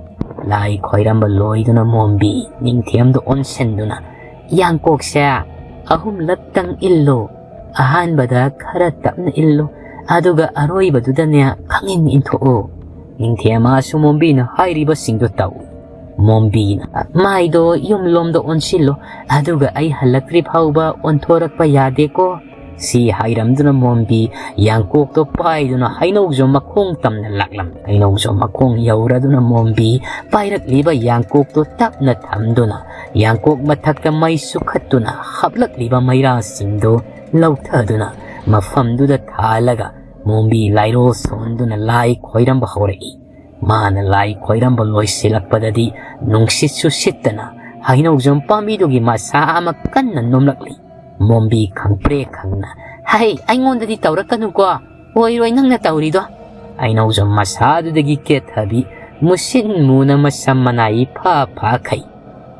ꯂꯥꯏ ꯈꯣꯏꯔꯝꯕ ꯂꯣꯏꯗꯨꯅ ꯃꯣꯝꯕꯤ ꯅꯤꯡꯊꯦꯝꯗ ꯑꯣꯟꯁꯤꯟꯗꯨꯅ, "ꯌꯥꯡꯀꯣꯛꯁꯦ ꯑꯍꯨꯝꯂꯛꯇꯪ ꯏꯜꯂꯨ꯫ ꯑꯍꯥꯟꯕꯗ ꯈꯔ ꯇꯞꯅ ꯏꯜꯂꯨ, ꯑꯗꯨꯒ ꯑꯔꯣꯏꯕꯗꯨꯗꯅꯦ ꯈꯪꯏꯟ ꯏꯟꯊꯣꯛꯎ꯫" ꯅꯤꯡꯊꯦꯝ ꯃꯥꯁꯨ ꯃꯣꯝꯕꯤꯅ ꯍꯥꯏꯔꯤꯕꯁꯤꯡꯗꯨ ꯇꯧꯏ꯫ ꯃꯣꯝꯕꯤꯅ, "ꯃꯥꯏꯗꯣ ꯌꯨꯝꯂꯣꯝꯗ ꯑꯣꯟꯁꯤꯜꯂꯨ, ꯑꯗꯨꯒ ꯑꯩ ꯍꯜꯂꯛꯇ꯭ꯔꯤ ꯐꯥꯎꯕ ꯑꯣꯟꯊꯣꯔꯛꯄ ꯌꯥꯗꯦꯀꯣ꯫" ꯁꯤ ꯍꯥꯏꯔꯝꯗꯨꯅ ꯃꯣꯝꯕꯤ ꯌꯥꯡꯀꯣꯛꯇꯣ ꯄꯥꯏꯗꯨꯅ ꯍꯩꯅꯧꯖꯣꯝ ꯃꯈꯣꯡ ꯇꯝꯅ ꯂꯥꯛꯂꯝꯃꯤ꯫ ꯍꯩꯅꯧꯖꯣꯝ ꯃꯈꯣꯡ ꯌꯧꯔꯗꯨꯅ ꯃꯣꯝꯕꯤ ꯄꯥꯏꯔꯛꯂꯤꯕ ꯌꯥꯡꯀꯣꯛꯇꯣ ꯇꯞꯅ ꯊꯝꯗꯨꯅ ꯌꯥꯡꯀꯣꯛ ꯃꯊꯛꯇ ꯃꯩ ꯆꯨꯈꯠꯇꯨꯅ ꯍꯥꯞꯂꯛꯂꯤꯕ ꯃꯩꯔꯥꯁꯤꯡꯗꯨ ꯂꯧꯊꯗꯨꯅ ꯃꯐꯝꯗꯨꯗ ꯊꯥꯜꯂꯒ ꯃꯣꯝꯕꯤ ꯂꯥꯏꯔꯣ ꯁꯣꯟꯗꯨꯅ ꯂꯥꯏ ꯈꯣꯏꯔꯝꯕ ꯍꯧꯔꯛꯏ꯫ ꯃꯥꯅ ꯂꯥꯏ ꯈꯣꯏꯔꯝꯕ ꯂꯣꯏꯁꯤꯜꯂꯛꯄꯗꯗꯤ ꯅꯨꯡꯁꯤꯠꯁꯨ ꯁꯤꯠꯇꯅ ꯍꯩꯅꯧꯖꯝ ꯄꯥꯝꯕꯤꯗꯨꯒꯤ ꯃꯁꯥ ꯑꯃ ꯀꯟꯅ ꯅꯣꯝꯂꯛꯂꯤ꯫ ꯃꯣꯝꯕꯤ ꯈꯪꯄ꯭ꯔꯦꯛ ꯈꯪꯅ, "ꯍꯩ, ꯑꯩꯉꯣꯟꯗꯗꯤ ꯇꯧꯔꯛꯀꯅꯨꯀꯣ, ꯑꯣꯏꯔꯣꯏ ꯅꯪꯅ ꯇꯧꯔꯤꯗꯣ꯫" ꯍꯩꯅꯧꯖꯝ ꯃꯁꯥꯗꯨꯗꯒꯤ ꯀꯦꯊꯕꯤ ꯃꯨꯁꯤꯟ ꯃꯨꯅ ꯃꯁꯝ ꯃꯅꯥꯏ ꯏꯐꯥ ꯐꯥꯈꯩ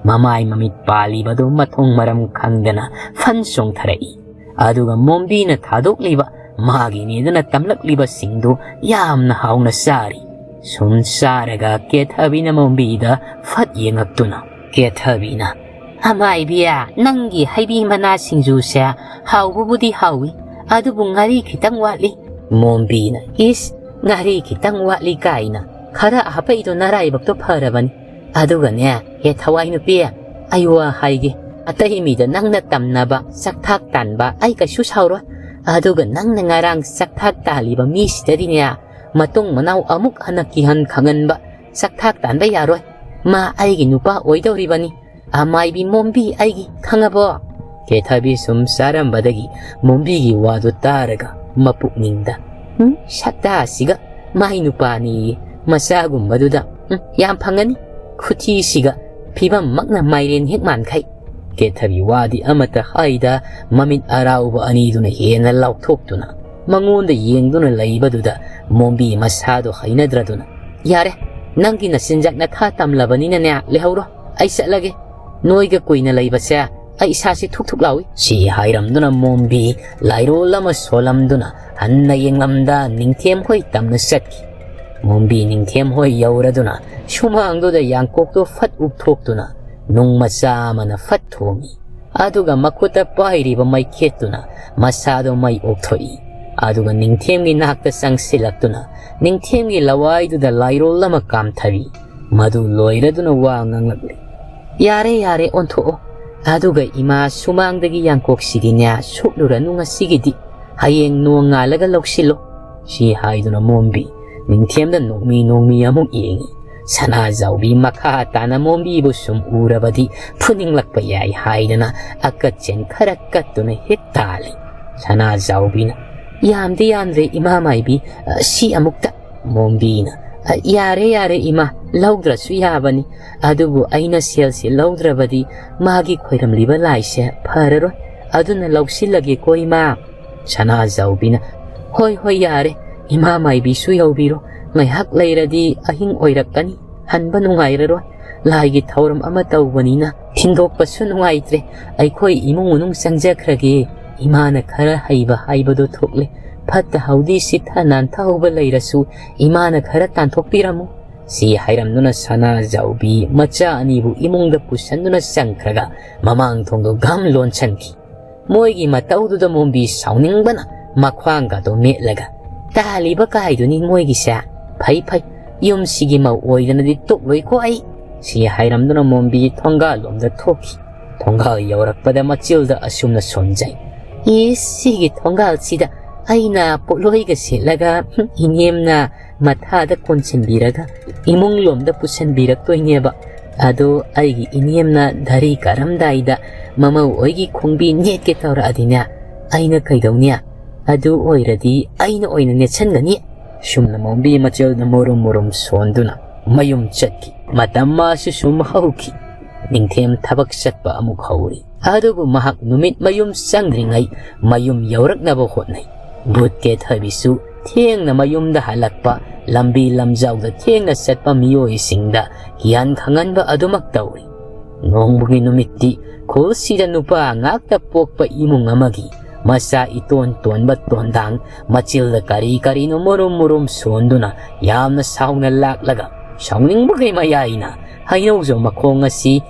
ꯃꯃꯥꯏ ꯃꯃꯤꯠ ꯄꯥꯜꯂꯤꯕꯗꯨ ꯃꯊꯣꯡ ꯃꯔꯝ ꯈꯪꯗꯅ ꯐꯟ ꯆꯣꯡꯊꯔꯛꯏ꯫ ꯑꯗꯨꯒ ꯃꯣꯝꯕꯤꯅ ꯊꯥꯗꯣꯛꯂꯤꯕ ꯃꯥꯒꯤꯅꯦꯗꯅ ꯇꯝꯂꯛꯂꯤꯕꯁꯤꯡꯗꯨ ꯌꯥꯝꯅ ꯍꯥꯎꯅ ꯆꯥꯔꯤ꯫ ꯁꯨꯝ ꯆꯥꯔꯒ ꯀꯦꯊꯕꯤꯅ ꯃꯣꯝꯕꯤꯗ ꯐꯠ ꯌꯦꯡꯉꯛꯇꯨꯅ, ꯀꯦꯊꯕꯤꯅ, "ꯑꯃꯥꯏꯕꯤ, ꯅꯪꯒꯤ ꯍꯩꯕꯤ ꯃꯅꯥ ꯁꯤꯡꯖꯨꯁꯦ ꯍꯥꯎꯕꯕꯨꯗꯤ ꯍꯥꯎꯏ, ꯑꯗꯨꯕꯨ ꯉꯥꯔꯤ ꯈꯤꯇꯪ ꯋꯥꯠꯂꯤ꯫ ꯃꯣꯝꯕꯤꯅ, "ꯏꯁ, ꯉꯥꯔꯤ ꯈꯤꯇꯪ ꯋꯥꯠꯂꯤ ꯀꯥꯏꯅ, ꯈꯔ ꯍꯥꯄꯛꯏꯗꯣ ꯅꯔꯥꯏꯕꯛꯇꯣ ꯐꯔꯕꯅꯤ꯫ ꯑꯗꯨꯒꯅꯦ, ꯍꯦ ꯊꯋꯥꯏ ꯅꯨꯄꯤ, ꯑꯩ ꯋꯥ ꯍꯥꯏꯒꯦ, ꯑꯇꯩ ꯃꯤꯗ ꯅꯪꯅ ꯇꯝꯅꯕ ꯆꯥꯛꯊꯥꯛ ꯇꯥꯟꯕ ꯑꯩ ꯀꯩꯁꯨ ꯁꯥꯎꯔꯣꯏ꯫ ꯑꯗꯨꯒ ꯅꯪꯅ ꯉꯔꯥꯡ ꯆꯥꯛꯊꯥꯛ ꯇꯥꯜꯂꯤꯕ ꯃꯤꯁꯤꯗꯗꯤꯅꯦ, ꯃꯇꯨꯡ ꯃꯅꯥꯎ ꯑꯃꯨꯛ ꯍꯟꯅ ꯀꯤꯍꯟ ꯈꯪꯍꯟꯕ ꯆꯥꯛꯊꯥꯛ ꯇꯥꯟꯕ ꯌꯥꯔꯣꯏ꯫ ꯃꯥ ꯑꯩꯒꯤ ꯅꯨꯄꯥ ꯑꯣꯏꯗꯧꯔꯤꯕꯅꯤ꯫ ꯑꯃꯥꯏꯕꯤ ꯃꯣꯝꯕꯤ ꯑꯩꯒꯤ, ꯈꯪꯉꯕꯣ?" ꯀꯦꯊꯕꯤ ꯁꯨꯝ ꯆꯥꯔꯝꯕꯗꯒꯤ ꯃꯣꯝꯕꯤꯒꯤ ꯋꯥꯗꯨ ꯇꯥꯔꯒ ꯃꯄꯨꯛꯅꯤꯡꯗ, "ꯎꯝ, ꯁꯛꯇꯥꯁꯤꯒ ꯃꯥꯏ ꯅꯨꯄꯥꯅꯤꯌꯦ, ꯃꯆꯥꯒꯨꯝꯕꯗꯨꯗ, ꯎꯝ, ꯌꯥꯝ ꯐꯪꯒꯅꯤ꯫ ꯈꯨꯊꯤꯁꯤꯒ ꯐꯤꯕꯝꯃꯛꯅ ꯃꯥꯏꯔꯦꯟ ꯍꯦꯛ ꯃꯥꯟꯈꯩ"꯫ ꯀꯦꯊꯕꯤ ꯋꯥꯗꯤ ꯑꯃꯠꯇ ꯍꯥꯏꯗ, ꯃꯃꯤꯠ ꯑꯔꯥꯎꯕ ꯑꯅꯤꯗꯨꯅ ꯍꯦꯟꯅ ꯂꯥꯎꯊꯣꯛꯇꯨꯅ ꯃꯉꯣꯟꯗ ꯌꯦꯡꯗꯨꯅ ꯂꯩꯕꯗꯨꯗ ꯃꯣꯝꯕꯤ ꯃꯁꯥꯗꯣ ꯍꯩꯅꯗ꯭ꯔꯗꯨꯅ, "ꯌꯥꯔꯦ, ꯅꯪꯒꯤ ꯅꯆꯤꯟꯖꯥꯛ ꯅꯊꯥ ꯇꯝꯂꯕꯅꯤꯅꯅꯦ, ꯂꯩꯍꯧꯔꯣ꯫ ꯑꯩ ꯆꯠꯂꯒꯦ꯫ ꯅꯣꯏꯒ ꯀꯨꯏꯅ ꯂꯩꯕꯁꯦ ꯑꯩ ꯏꯁꯥꯁꯤ ꯊꯨꯛ ꯊꯨꯛ ꯂꯥꯎꯏ"꯫ ꯁꯤ ꯍꯥꯏꯔꯝꯗꯨꯅ ꯃꯣꯝꯕꯤ ꯂꯥꯏꯔꯣꯜ ꯑꯃ ꯁꯣꯜꯂꯝꯗꯨꯅ ꯍꯟꯅ ꯌꯦꯡꯂꯝꯗ ꯅꯤꯡꯊꯦꯝ ꯍꯣꯏ ꯇꯝꯅ ꯆꯠꯈꯤ꯫ ꯃꯣꯝꯕꯤ ꯅꯤꯡꯊꯦꯝ ꯍꯣꯏ ꯌꯧꯔꯗꯨꯅ ꯁꯨꯃꯥꯡꯗꯨꯗ ꯌꯥꯡꯀꯣꯛꯇꯨ ꯐꯠ ꯎꯞꯊꯣꯛꯇꯨꯅ ꯅꯨꯡ ꯃꯆꯥ ꯑꯃꯅ ꯐꯠ ꯊꯣꯡꯏ꯫ ꯑꯗꯨꯒ ꯃꯈꯨꯠꯇ ꯄꯥꯏꯔꯤꯕ ꯃꯩꯈꯦꯠꯇꯨꯅ ꯃꯁꯥꯗꯣ ꯃꯩ ꯑꯣꯛꯊꯣꯛꯏ꯫ ꯑꯗꯨꯒ ꯅꯤꯡꯊꯦꯝꯒꯤ ꯅꯥꯛꯇ ꯆꯪꯁꯤꯜꯂꯛꯇꯨꯅ ꯅꯤꯡꯊꯦꯝꯒꯤ ꯂꯋꯥꯏꯗꯨꯗ ꯂꯥꯏꯔꯣꯜ ꯑꯃ ꯀꯥꯝꯊꯔꯤ꯫ ꯃꯗꯨ ꯂꯣꯏꯔꯗꯨꯅ ꯋꯥ ꯉꯥꯡꯂꯛꯂꯤ꯫ "ꯌꯥꯔꯦ, ꯌꯥꯔꯦ, ꯑꯣꯟꯊꯣꯛꯑꯣ꯫ ꯑꯗꯨꯒ ꯏꯃꯥ, ꯁꯨꯃꯥꯡꯗꯒꯤ ꯌꯥꯡꯀꯣꯛꯁꯤꯗꯤꯅꯦ, ꯁꯣꯛꯂꯨꯔꯅꯨ ꯉꯁꯤꯒꯤꯗꯤ꯫ ꯍꯌꯦꯡ ꯅꯣꯡꯉꯥꯜꯂꯒ ꯂꯧꯁꯤꯜꯂꯣ"꯫ ꯁꯤ ꯍꯥꯏꯗꯨꯅ ꯃꯣꯝꯕꯤ ꯅꯤꯡꯊꯦꯝꯗ ꯅꯣꯡꯃꯤ ꯅꯣꯡꯃꯤ ꯑꯃꯨꯛ ꯌꯦꯡꯏ꯫ ꯁꯅꯥꯖꯥꯎꯕꯤ ꯃꯈꯥ ꯇꯥꯅ ꯃꯣꯝꯕꯤꯕꯨ ꯁꯨꯝ ꯎꯔꯕꯗꯤ ꯐꯨꯅꯤꯡꯂꯛꯄ ꯌꯥꯏ ꯍꯥꯏꯗꯅ ꯑꯀꯠꯆꯦꯟ ꯈꯔ ꯀꯠꯇꯨꯅ ꯍꯦꯛ ꯇꯥꯜꯂꯤ꯫ ꯁꯅꯥꯖꯥꯎꯕꯤꯅ, "ꯌꯥꯝꯗꯤ ꯌꯥꯝꯗ꯭ꯔꯦ ꯏꯃꯥ ꯃꯥꯏꯕꯤ, ꯑ, ꯁꯤ ꯑꯃꯨꯛꯇ"꯫ ꯃꯣꯝꯕꯤꯅ, "ꯑ, ꯌꯥꯔꯦ, ꯌꯥꯔꯦ ꯏꯃꯥ, ꯂꯧꯗ꯭ꯔꯁꯨ ꯌꯥꯕꯅꯤ꯫ ꯑꯗꯨꯕꯨ ꯑꯩꯅ ꯁꯦꯜꯁꯦ ꯂꯧꯗ꯭ꯔꯕꯗꯤ ꯃꯥꯒꯤ ꯈꯣꯏꯔꯝꯂꯤꯕ ꯂꯥꯏꯁꯦ ꯐꯔꯔꯣꯏ꯫ ꯑꯗꯨꯅ ꯂꯧꯁꯤꯜꯂꯒꯦꯀꯣ ꯏꯃꯥ"꯫ ꯁꯅꯥꯖꯥꯎꯕꯤꯅ, "ꯍꯣꯏ, ꯍꯣꯏ, ꯌꯥꯔꯦ꯫ ꯏꯃꯥ ꯃꯥꯏꯕꯤꯁꯨ ꯌꯧꯕꯤꯔꯣ꯫ ꯉꯥꯏꯍꯥꯛ ꯂꯩꯔꯗꯤ ꯑꯍꯤꯡ ꯑꯣꯏꯔꯛꯀꯅꯤ꯫ ꯍꯟꯕ ꯅꯨꯡꯉꯥꯏꯔꯔꯣꯏ꯫ ꯂꯥꯏꯒꯤ ꯊꯧꯔꯝ ꯑꯃ ꯇꯧꯕꯅꯤꯅ ꯊꯤꯟꯗꯣꯛꯄꯁꯨ ꯅꯨꯡꯉꯥꯏꯇ꯭ꯔꯦ꯫ ꯑꯩꯈꯣꯏ ꯏꯃꯨꯡ ꯃꯅꯨꯡ ꯆꯪꯖꯈ꯭ꯔꯒꯦ꯫ ꯏꯃꯥꯅ ꯈꯔ ꯍꯩꯕ ꯍꯥꯏꯕꯗꯣ ꯊꯣꯛꯂꯦ꯫ ꯐꯠꯇ ꯍꯥꯎꯗꯤ ꯁꯤꯠꯊ ꯅꯥꯟꯊꯍꯧꯕ ꯂꯩꯔꯁꯨ ꯏꯃꯥꯅ ꯈꯔ ꯇꯥꯟꯊꯣꯛꯄꯤꯔꯝꯃꯨ"꯫ ꯁꯤ ꯍꯥꯏꯔꯝꯗꯨꯅ ꯁꯅꯥꯖꯥꯎꯕꯤ ꯃꯆꯥ ꯑꯅꯤꯕꯨ ꯏꯃꯨꯡꯗ ꯄꯨꯁꯟꯗꯨꯅ ꯆꯪꯈ꯭ꯔꯒ ꯃꯃꯥꯡ ꯊꯣꯡꯗꯣ ꯘꯝ ꯂꯣꯟꯁꯟꯈꯤ꯫ ꯃꯣꯏꯒꯤ ꯃꯇꯧꯗꯨꯗ ꯃꯣꯝꯕꯤ ꯁꯥꯎꯅꯤꯡꯕꯅ ꯃꯈ꯭ꯋꯥꯡꯒꯗꯣ ꯃꯦꯠꯂꯒ, "ꯇꯥꯜꯂꯤꯕ ꯀꯥꯏꯗꯨꯅꯤ ꯃꯣꯏꯒꯤꯁꯦ꯫ ꯐꯩ ꯐꯩ, ꯌꯨꯝꯁꯤꯒꯤ ꯃꯧ ꯑꯣꯏꯗꯅꯗꯤ ꯇꯣꯛꯂꯣꯏꯀꯣ ꯑꯩ" ꯁꯤ ꯍꯥꯏꯔꯝꯗꯨꯅ ꯃꯣꯝꯕꯤ ꯊꯣꯡꯒꯥꯜ ꯂꯣꯝꯗ ꯊꯣꯛꯈꯤ꯫ ꯊꯣꯡꯒꯥꯜ ꯌꯧꯔꯛꯄꯗ ꯃꯆꯤꯜꯗ ꯑꯁꯨꯝꯅ ꯁꯣꯟꯖꯩ꯫ "ꯏꯁ, ꯁꯤꯒꯤ ꯊꯣꯡꯒꯥꯜꯁꯤꯗ ꯑꯩꯅ ꯄꯣꯠꯂꯣꯏꯒ ꯁꯦꯠꯂꯒ ꯏꯅꯦꯝꯅ ꯃꯊꯥꯗ ꯀꯣꯟꯁꯤꯟꯕꯤꯔꯒ ꯏꯃꯨꯡ ꯂꯣꯝꯗ ꯄꯨꯁꯤꯟꯕꯤꯔꯛꯇꯣꯏꯅꯦꯕ꯫ ꯑꯗꯣ ꯑꯩꯒꯤ ꯏꯅꯦꯝꯅ ꯙꯔꯤ ꯀꯥꯔꯝꯗꯥꯏꯗ ꯃꯃꯧ ꯍꯣꯏꯒꯤ ꯈꯣꯡꯕꯤ ꯅꯦꯠꯀꯦ ꯇꯧꯔꯛꯑꯗꯤꯅꯦ, ꯑꯩꯅ ꯀꯩꯗꯧꯅꯤ? ꯑꯗꯨ ꯑꯣꯏꯔꯗꯤ ꯑꯩꯅ ꯑꯣꯏꯅ ꯅꯦꯠꯁꯟꯒꯅꯤ"꯫ ꯁꯨꯝꯅ ꯃꯣꯝꯕꯤ ꯃꯆꯤꯜꯗ ꯃꯨꯔꯨꯝ ꯃꯨꯔꯨꯝ ꯁꯣꯟꯗꯨꯅ ꯃꯌꯨꯝ ꯆꯠꯈꯤ꯫ ꯃꯇꯝ ꯃꯥꯁꯨ ꯁꯨꯝ ꯍꯧꯈꯤ꯫ ꯅꯤꯡꯊꯦꯝ ꯊꯕꯛ ꯆꯠꯄ ꯑꯃꯨꯛ ꯍꯧꯔꯤ꯫ ꯑꯗꯨꯕꯨ ꯃꯍꯥꯛ ꯅꯨꯃꯤꯠ ꯃꯌꯨꯝ ꯆꯪꯗ꯭ꯔꯤꯉꯩ ꯃꯌꯨꯝ ꯌꯧꯔꯛꯅꯕ ꯍꯣꯠꯅꯩ꯫ ꯚꯨꯠ ꯀꯦꯊꯕꯤꯁꯨ ꯊꯦꯡꯅ ꯃꯌꯨꯝꯗ ꯍꯜꯂꯛꯄ, ꯂꯝꯕꯤ ꯂꯝꯖꯥꯎꯗ ꯊꯦꯡꯅ ꯆꯠꯄ ꯃꯤꯑꯣꯏꯁꯤꯡꯗ ꯒ꯭ꯌꯥꯟ ꯈꯪꯍꯟꯕ ꯑꯗꯨꯃꯛ ꯇꯧꯔꯤ꯫ ꯅꯣꯡꯃꯒꯤ ꯅꯨꯃꯤꯠꯇꯤ ꯈꯨꯜꯁꯤꯗ ꯅꯨꯄꯥ ꯉꯥꯛꯇ ꯄꯣꯛꯄ ꯏꯃꯨꯡ ꯑꯃꯒꯤ ꯃꯆꯥ ꯏꯇꯣꯟ ꯇꯣꯟꯕ ꯇꯣꯟꯗꯥꯡ ꯃꯆꯤꯜꯗ ꯀꯔꯤ ꯀꯔꯤꯅꯣ ꯃꯨꯔꯨꯝ ꯃꯨꯔꯨꯝ ꯁꯣꯟꯗꯨꯅ ꯌꯥꯝꯅ ꯁꯥꯎꯅ ꯂꯥꯛꯂꯒ, ꯁꯥꯎꯅꯤꯡꯕꯒꯤ ꯃꯌꯥꯏꯅ ꯍꯩꯅꯧꯖꯧ ꯃꯈꯣꯡ ꯑꯁꯤ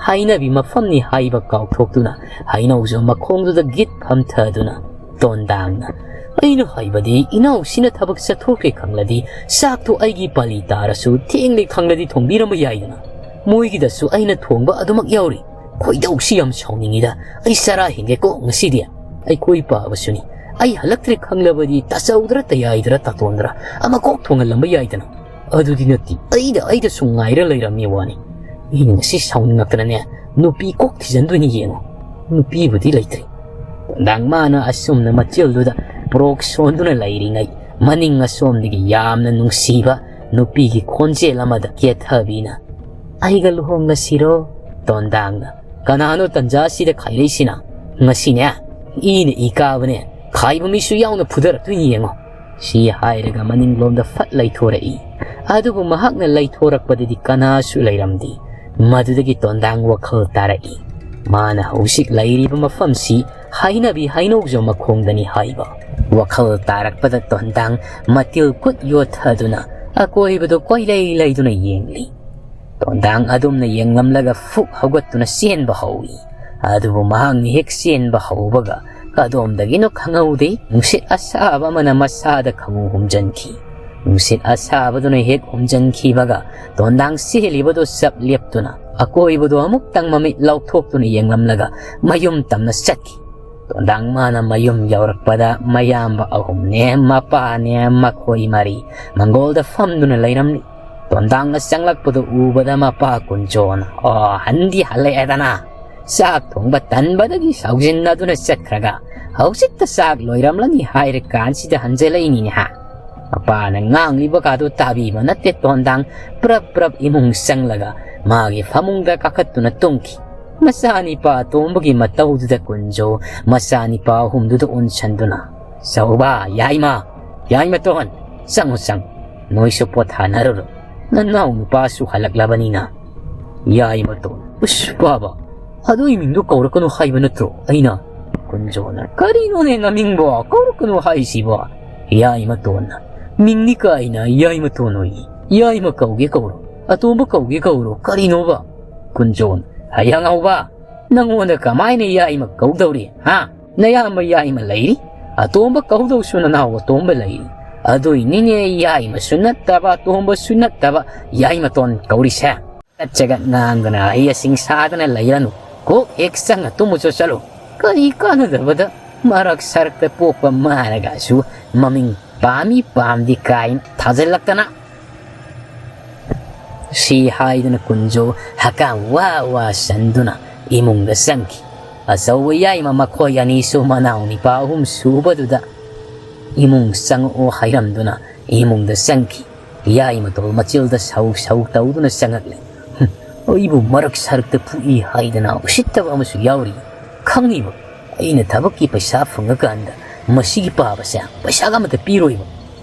ꯍꯩꯅꯕꯤ ꯃꯐꯝꯅꯤ ꯍꯥꯏꯕ ꯀꯥꯎꯊꯣꯛꯇꯨꯅ ꯍꯩꯅꯧꯖꯧ ꯃꯈꯣꯡꯗꯨꯗ ꯒꯤꯠ ꯐꯝꯊꯗꯨꯅ ꯇꯣꯟꯗꯥꯡꯅ, "ꯑꯩꯅ ꯍꯥꯏꯕꯗꯤ ꯏꯅꯥꯎꯁꯤꯅ ꯊꯕꯛ ꯆꯠꯊꯣꯛꯈ꯭ꯔꯦ ꯈꯪꯂꯗꯤ ꯆꯥꯛꯇꯣ ꯑꯩꯒꯤ ꯄꯥꯂꯤ ꯇꯥꯔꯁꯨ ꯊꯦꯡꯂꯦ ꯈꯪꯂꯗꯤ ꯊꯣꯡꯕꯤꯔꯝꯕ ꯌꯥꯏꯗꯅ꯫ ꯃꯣꯏꯒꯤꯗꯁꯨ ꯑꯩꯅ ꯊꯣꯡꯕ ꯑꯗꯨꯃꯛ ꯌꯥꯎꯔꯤ꯫ ꯈꯣꯏꯗꯧꯁꯤ ꯌꯥꯝ ꯁꯥꯎꯅꯤꯡꯉꯤꯗ꯫ ꯑꯩ ꯆꯔꯥ ꯍꯦꯟꯒꯦꯀꯣ ꯉꯁꯤꯗꯤ꯫ ꯑꯩꯈꯣꯏ ꯄꯥꯕꯁꯨꯅꯤ꯫ ꯑꯩ ꯍꯜꯂꯛꯇ꯭ꯔꯦ ꯈꯪꯂꯕꯗꯤ ꯇꯥꯆꯧꯗ꯭ꯔ ꯇꯌꯥꯏꯗ꯭ꯔ ꯇꯥꯇꯣꯟꯗ꯭ꯔ ꯑꯃ ꯀꯣꯛ ꯊꯣꯡꯍꯜꯂꯝꯕ ꯌꯥꯏꯗꯅ꯫ ꯑꯗꯨꯗꯤ ꯅꯠꯇꯦ, ꯑꯩꯗ ꯑꯩꯗ ꯁꯨꯝ ꯉꯥꯏꯔ ꯂꯩꯔꯝꯃꯤ ꯋꯥꯅꯤ꯫ ꯑꯩꯅ ꯉꯁꯤ ꯁꯥꯎꯅꯤꯡꯉꯛꯇꯅꯅꯦ, ꯅꯨꯄꯤ ꯀꯣꯛ ꯊꯤꯖꯤꯟꯗꯣꯏꯅꯤ ꯌꯦꯡꯉꯣ꯫ ꯅꯨꯄꯤꯕꯨꯗꯤ ꯂꯩꯇ꯭ꯔꯤ"꯫ ꯇꯣꯟꯗꯥꯡ ꯃꯥꯅ ꯑꯁꯨꯝꯅ ꯃꯆꯤꯜꯗꯨꯗ ꯄ꯭ꯔꯣꯛ ꯁꯣꯟꯗꯨꯅ ꯂꯩꯔꯤꯉꯩ ꯃꯅꯤꯡ ꯑꯁꯣꯝꯗꯒꯤ ꯌꯥꯝꯅ ꯅꯨꯡꯁꯤꯕ ꯅꯨꯄꯤꯒꯤ ꯈꯣꯟꯖꯦꯜ ꯑꯃꯗ ꯀꯦꯊꯕꯤꯅ, "ꯑꯩꯒ ꯂꯨꯍꯣꯡꯂꯁꯤꯔꯣ?" ꯇꯣꯟꯗꯥꯡꯅ, "ꯀꯅꯥꯅꯣ ꯇꯟꯖꯥꯁꯤꯗ ꯈꯥꯏꯔꯛꯏꯁꯤꯅ? ꯉꯁꯤꯅꯦ ꯏꯅ ꯏ ꯀꯥꯕꯅꯦ, ꯈꯥꯏꯕ ꯃꯤꯁꯨ ꯌꯥꯎꯅ ꯐꯨꯗꯔꯛꯇꯣꯏꯅꯤ ꯌꯦꯡꯉꯣ"꯫ ꯁꯤ ꯍꯥꯏꯔꯒ ꯃꯅꯤꯡꯂꯣꯝꯗ ꯐꯠ ꯂꯩꯊꯣꯔꯛꯏ꯫ ꯑꯗꯨꯕꯨ ꯃꯍꯥꯛꯅ ꯂꯩꯊꯣꯔꯛꯄꯗꯗꯤ ꯀꯅꯥꯁꯨ ꯂꯩꯔꯝꯗꯦ꯫ ꯃꯗꯨꯗꯒꯤ ꯇꯣꯟꯗꯥꯡ ꯋꯥꯈꯜ ꯇꯥꯔꯛꯏ꯫ ꯃꯥꯅ ꯍꯧꯖꯤꯛ ꯂꯩꯔꯤꯕ ꯃꯐꯝꯁꯤ ꯍꯩꯅꯕꯤ ꯍꯩꯅꯧꯖꯧ ꯃꯈꯣꯡꯗꯅꯤ ꯍꯥꯏꯕ꯫ ꯋꯥꯈꯜ ꯇꯥꯔꯛꯄꯗ ꯇꯣꯟꯗꯥꯡ ꯃꯇꯤꯜ ꯀꯨꯠ ꯌꯣꯠꯊꯗꯨꯅ ꯑꯀꯣꯏꯕꯗꯨ ꯀꯣꯏꯂꯩ ꯂꯩꯗꯨꯅ ꯌꯦꯡꯂꯤ꯫ ꯇꯣꯟꯗꯥꯡ ꯑꯗꯨꯝꯅ ꯌꯦꯡꯂꯝꯂꯒ ꯐꯨꯛ ꯍꯧꯒꯠꯇꯨꯅ ꯆꯦꯟꯕ ꯍꯧꯏ꯫ ꯑꯗꯨꯕꯨ ꯃꯍꯥꯛꯅ ꯍꯦꯛ ꯆꯦꯟꯕ ꯍꯧꯕꯒ ꯀꯗꯣꯝꯗꯒꯤꯅꯣ ꯈꯪꯍꯧꯗꯦ, ꯅꯨꯡꯁꯤꯠ ꯑꯁꯥꯕ ꯑꯃꯅ ꯃꯁꯥꯗ ꯈꯪꯍꯨꯝ ꯍꯨꯝꯖꯤꯟꯈꯤ꯫ ꯅꯨꯡꯁꯤꯠ ꯑꯁꯥꯕꯗꯨꯅ ꯍꯦꯛ ꯍꯨꯝꯖꯤꯟꯈꯤꯕꯒ ꯇꯣꯟꯗꯥꯡ ꯆꯦꯜꯂꯤꯕꯗꯨ ꯆꯞ ꯂꯦꯞꯇꯨꯅ ꯑꯀꯣꯏꯕꯗꯨ ꯑꯃꯨꯛꯇꯪ ꯃꯃꯤꯠ ꯂꯥꯎꯊꯣꯛꯇꯨꯅ ꯌꯦꯡꯂꯝꯂꯒ ꯃꯌꯨꯝ ꯇꯝꯅ ꯆꯠꯈꯤ꯫ ꯇꯣꯟꯗꯥꯡ ꯃꯥꯅ ꯃꯌꯨꯝ ꯌꯧꯔꯛꯄꯗ ꯃꯌꯥꯝꯕ ꯑꯍꯨꯝꯅꯦ, ꯃꯄꯥꯅꯦ, ꯃꯈꯣꯏ ꯃꯔꯤ ꯃꯪꯒꯣꯜꯗ ꯐꯝꯗꯨꯅ ꯂꯩꯔꯝꯂꯤ꯫ ꯇꯣꯟꯗꯥꯡꯅ ꯆꯪꯂꯛꯄꯗꯨ ꯎꯕꯗ ꯃꯄꯥ ꯀꯨꯟꯖꯣꯅ, "ꯑꯣ, ꯍꯟꯗꯤ ꯍꯜꯂꯛꯑꯦꯗꯅ꯫ ꯆꯥꯛ ꯊꯣꯡꯕ ꯇꯟꯕꯗꯒꯤ ꯁꯥꯎꯖꯤꯟꯅꯗꯨꯅ ꯆꯠꯈ꯭ꯔꯒ ꯍꯧꯖꯤꯛꯇ ꯆꯥꯛ ꯂꯣꯏꯔꯝꯂꯅꯤ ꯍꯥꯏꯔꯀꯥꯟꯁꯤꯗ ꯍꯟꯖꯤꯜꯂꯛꯏꯅꯤꯅꯦ ꯍꯥ?" ꯃꯄꯥꯅ ꯉꯥꯡꯂꯤꯕ ꯀꯥꯗꯨ ꯇꯥꯕꯤꯕ ꯅꯠꯇꯦ ꯇꯣꯟꯗꯥꯡ꯫ ꯄ꯭ꯔꯞ ꯄ꯭ꯔꯞ ꯏꯃꯨꯡ ꯆꯪꯂꯒ ꯃꯥꯒꯤ ꯐꯃꯨꯡꯗ ꯀꯥꯈꯠꯇꯨꯅ ꯇꯨꯝꯈꯤ꯫ ꯃꯆꯥꯅꯤꯄꯥ ꯑꯇꯣꯝꯕꯒꯤ ꯃꯇꯧꯗꯨꯗ ꯀꯨꯟꯖꯣ ꯃꯆꯥꯅꯤꯄꯥ ꯑꯍꯨꯝꯗꯨꯗ ꯑꯣꯟꯁꯟꯗꯨꯅ, "ꯆꯥꯎꯕ, ꯌꯥꯏꯃ, ꯌꯥꯏꯃꯇꯣꯟ, ꯆꯪꯉꯨ, ꯆꯪꯉꯨ꯫ ꯅꯣꯏꯁꯨ ꯄꯣꯊꯥꯅꯔꯨꯔꯣ꯫ ꯅꯅꯥꯎ ꯅꯨꯄꯥꯁꯨ ꯍꯜꯂꯛꯂꯕꯅꯤꯅ꯫" ꯌꯥꯏꯃꯇꯣꯟ, "ꯎꯁ, ꯄꯥꯕ, ꯑꯗꯨ ꯃꯤꯡꯗꯣ ꯀꯧꯔꯛꯀꯅꯨ ꯍꯥꯏꯕ ꯅꯠꯇ꯭ꯔꯣ ꯑꯩꯅ?" ꯀꯨꯟꯖꯣꯅ, "ꯀꯔꯤꯅꯣꯅꯦ ꯅꯃꯤꯡꯕꯣ? ꯀꯧꯔꯛꯀꯅꯨ ꯍꯥꯏꯁꯤꯕꯣ?" ꯌꯥꯏꯃꯇꯣꯟꯅ, "ꯃꯤꯡꯅꯤ ꯀꯥꯏꯅ ꯌꯥꯏꯃꯇꯣꯟ ꯑꯣꯏ꯫ ꯌꯥꯏꯃ ꯀꯧꯒꯦ ꯀꯧꯔꯣ, ꯑꯇꯣꯝꯕ ꯀꯧꯒꯦ ꯀꯧꯔꯣ, ꯀꯔꯤꯅꯣꯕ?" ꯀꯨꯟꯖꯣꯟ, "ꯍꯩ ꯑꯉꯧꯕ, ꯅꯪꯉꯣꯟꯗ ꯀꯃꯥꯏꯅ ꯌꯥꯏꯃ ꯀꯧꯗꯧꯔꯤ, ꯍꯥ? ꯅꯌꯥꯝꯕ ꯌꯥꯏꯃ ꯂꯩꯔꯤ꯫ ꯑꯇꯣꯝꯕ ꯀꯧꯗꯧꯁꯨ ꯅꯅꯥꯎ ꯑꯇꯣꯝꯕ ꯂꯩꯔꯤ꯫ ꯑꯗꯨꯏꯅꯤꯅꯦ ꯌꯥꯏꯃꯁꯨ ꯅꯠꯇꯕ, ꯑꯇꯣꯝꯕꯁꯨ ꯅꯠꯇꯕ, ꯌꯥꯏꯃꯇꯣꯟ ꯀꯧꯔꯤꯁꯦ꯫ ꯆꯒꯠ ꯆꯒꯠ ꯉꯥꯡꯗꯅ ꯑꯍꯩ ꯑꯁꯤꯡ ꯁꯥꯗꯅ ꯂꯩꯔꯅꯨ꯫ ꯀꯣꯛ ꯍꯦꯛ ꯆꯪꯉ ꯇꯨꯝꯃꯨ ꯆꯣ ꯆꯠꯂꯨ꯫ ꯀꯔꯤ ꯀꯥꯟꯅꯗꯕꯗ ꯃꯔꯛ ꯁꯔꯛꯇ ꯄꯣꯛꯄ ꯃꯥꯅꯒꯁꯨ ꯃꯃꯤꯡ ꯄꯥꯝꯃꯤ ꯄꯥꯝꯗꯤ ꯀꯥꯏꯅ ꯊꯥꯖꯤꯜꯂꯛꯇꯅ꯫" ꯁꯤ ꯍꯥꯏꯗꯨꯅ ꯀꯨꯟꯖꯣ ꯍꯀꯥꯝ ꯋꯥ ꯋꯥ ꯆꯟꯗꯨꯅ ꯏꯃꯨꯡꯗ ꯆꯪꯈꯤ꯫ ꯑꯆꯧꯕ ꯌꯥꯏꯃ ꯃꯈꯣꯏ ꯑꯅꯤꯁꯨ ꯃꯅꯥꯎ ꯅꯤꯄꯥ ꯑꯍꯨꯝ ꯁꯨꯕꯗꯨꯗ ꯏꯃꯨꯡ ꯆꯪꯉꯛꯑꯣ ꯍꯥꯏꯔꯝꯗꯨꯅ ꯏꯃꯨꯡꯗ ꯆꯪꯈꯤ꯫ ꯌꯥꯏꯃꯇꯣꯜ ꯃꯆꯤꯜꯗ ꯁꯧ ꯁꯧ ꯇꯧꯗꯨꯅ ꯆꯪꯉꯛꯂꯦ꯫ "ꯍꯨꯝ, ꯑꯩꯕꯨ ꯃꯔꯛ ꯁꯔꯛꯇ ꯐꯨꯏ ꯍꯥꯏꯗꯅ ꯎꯁꯤꯠꯇꯕ ꯑꯃꯁꯨ ꯌꯥꯎꯔꯤ꯫ ꯈꯪꯉꯤꯕ, ꯑꯩꯅ ꯊꯕꯛꯀꯤ ꯄꯩꯁꯥ ꯐꯪꯉꯀꯥꯟꯗ ꯃꯁꯤꯒꯤ ꯄꯥꯕꯁꯦ ꯄꯩꯁꯥꯒ ꯑꯃꯠꯇ ꯄꯤꯔꯣꯏꯕ꯫"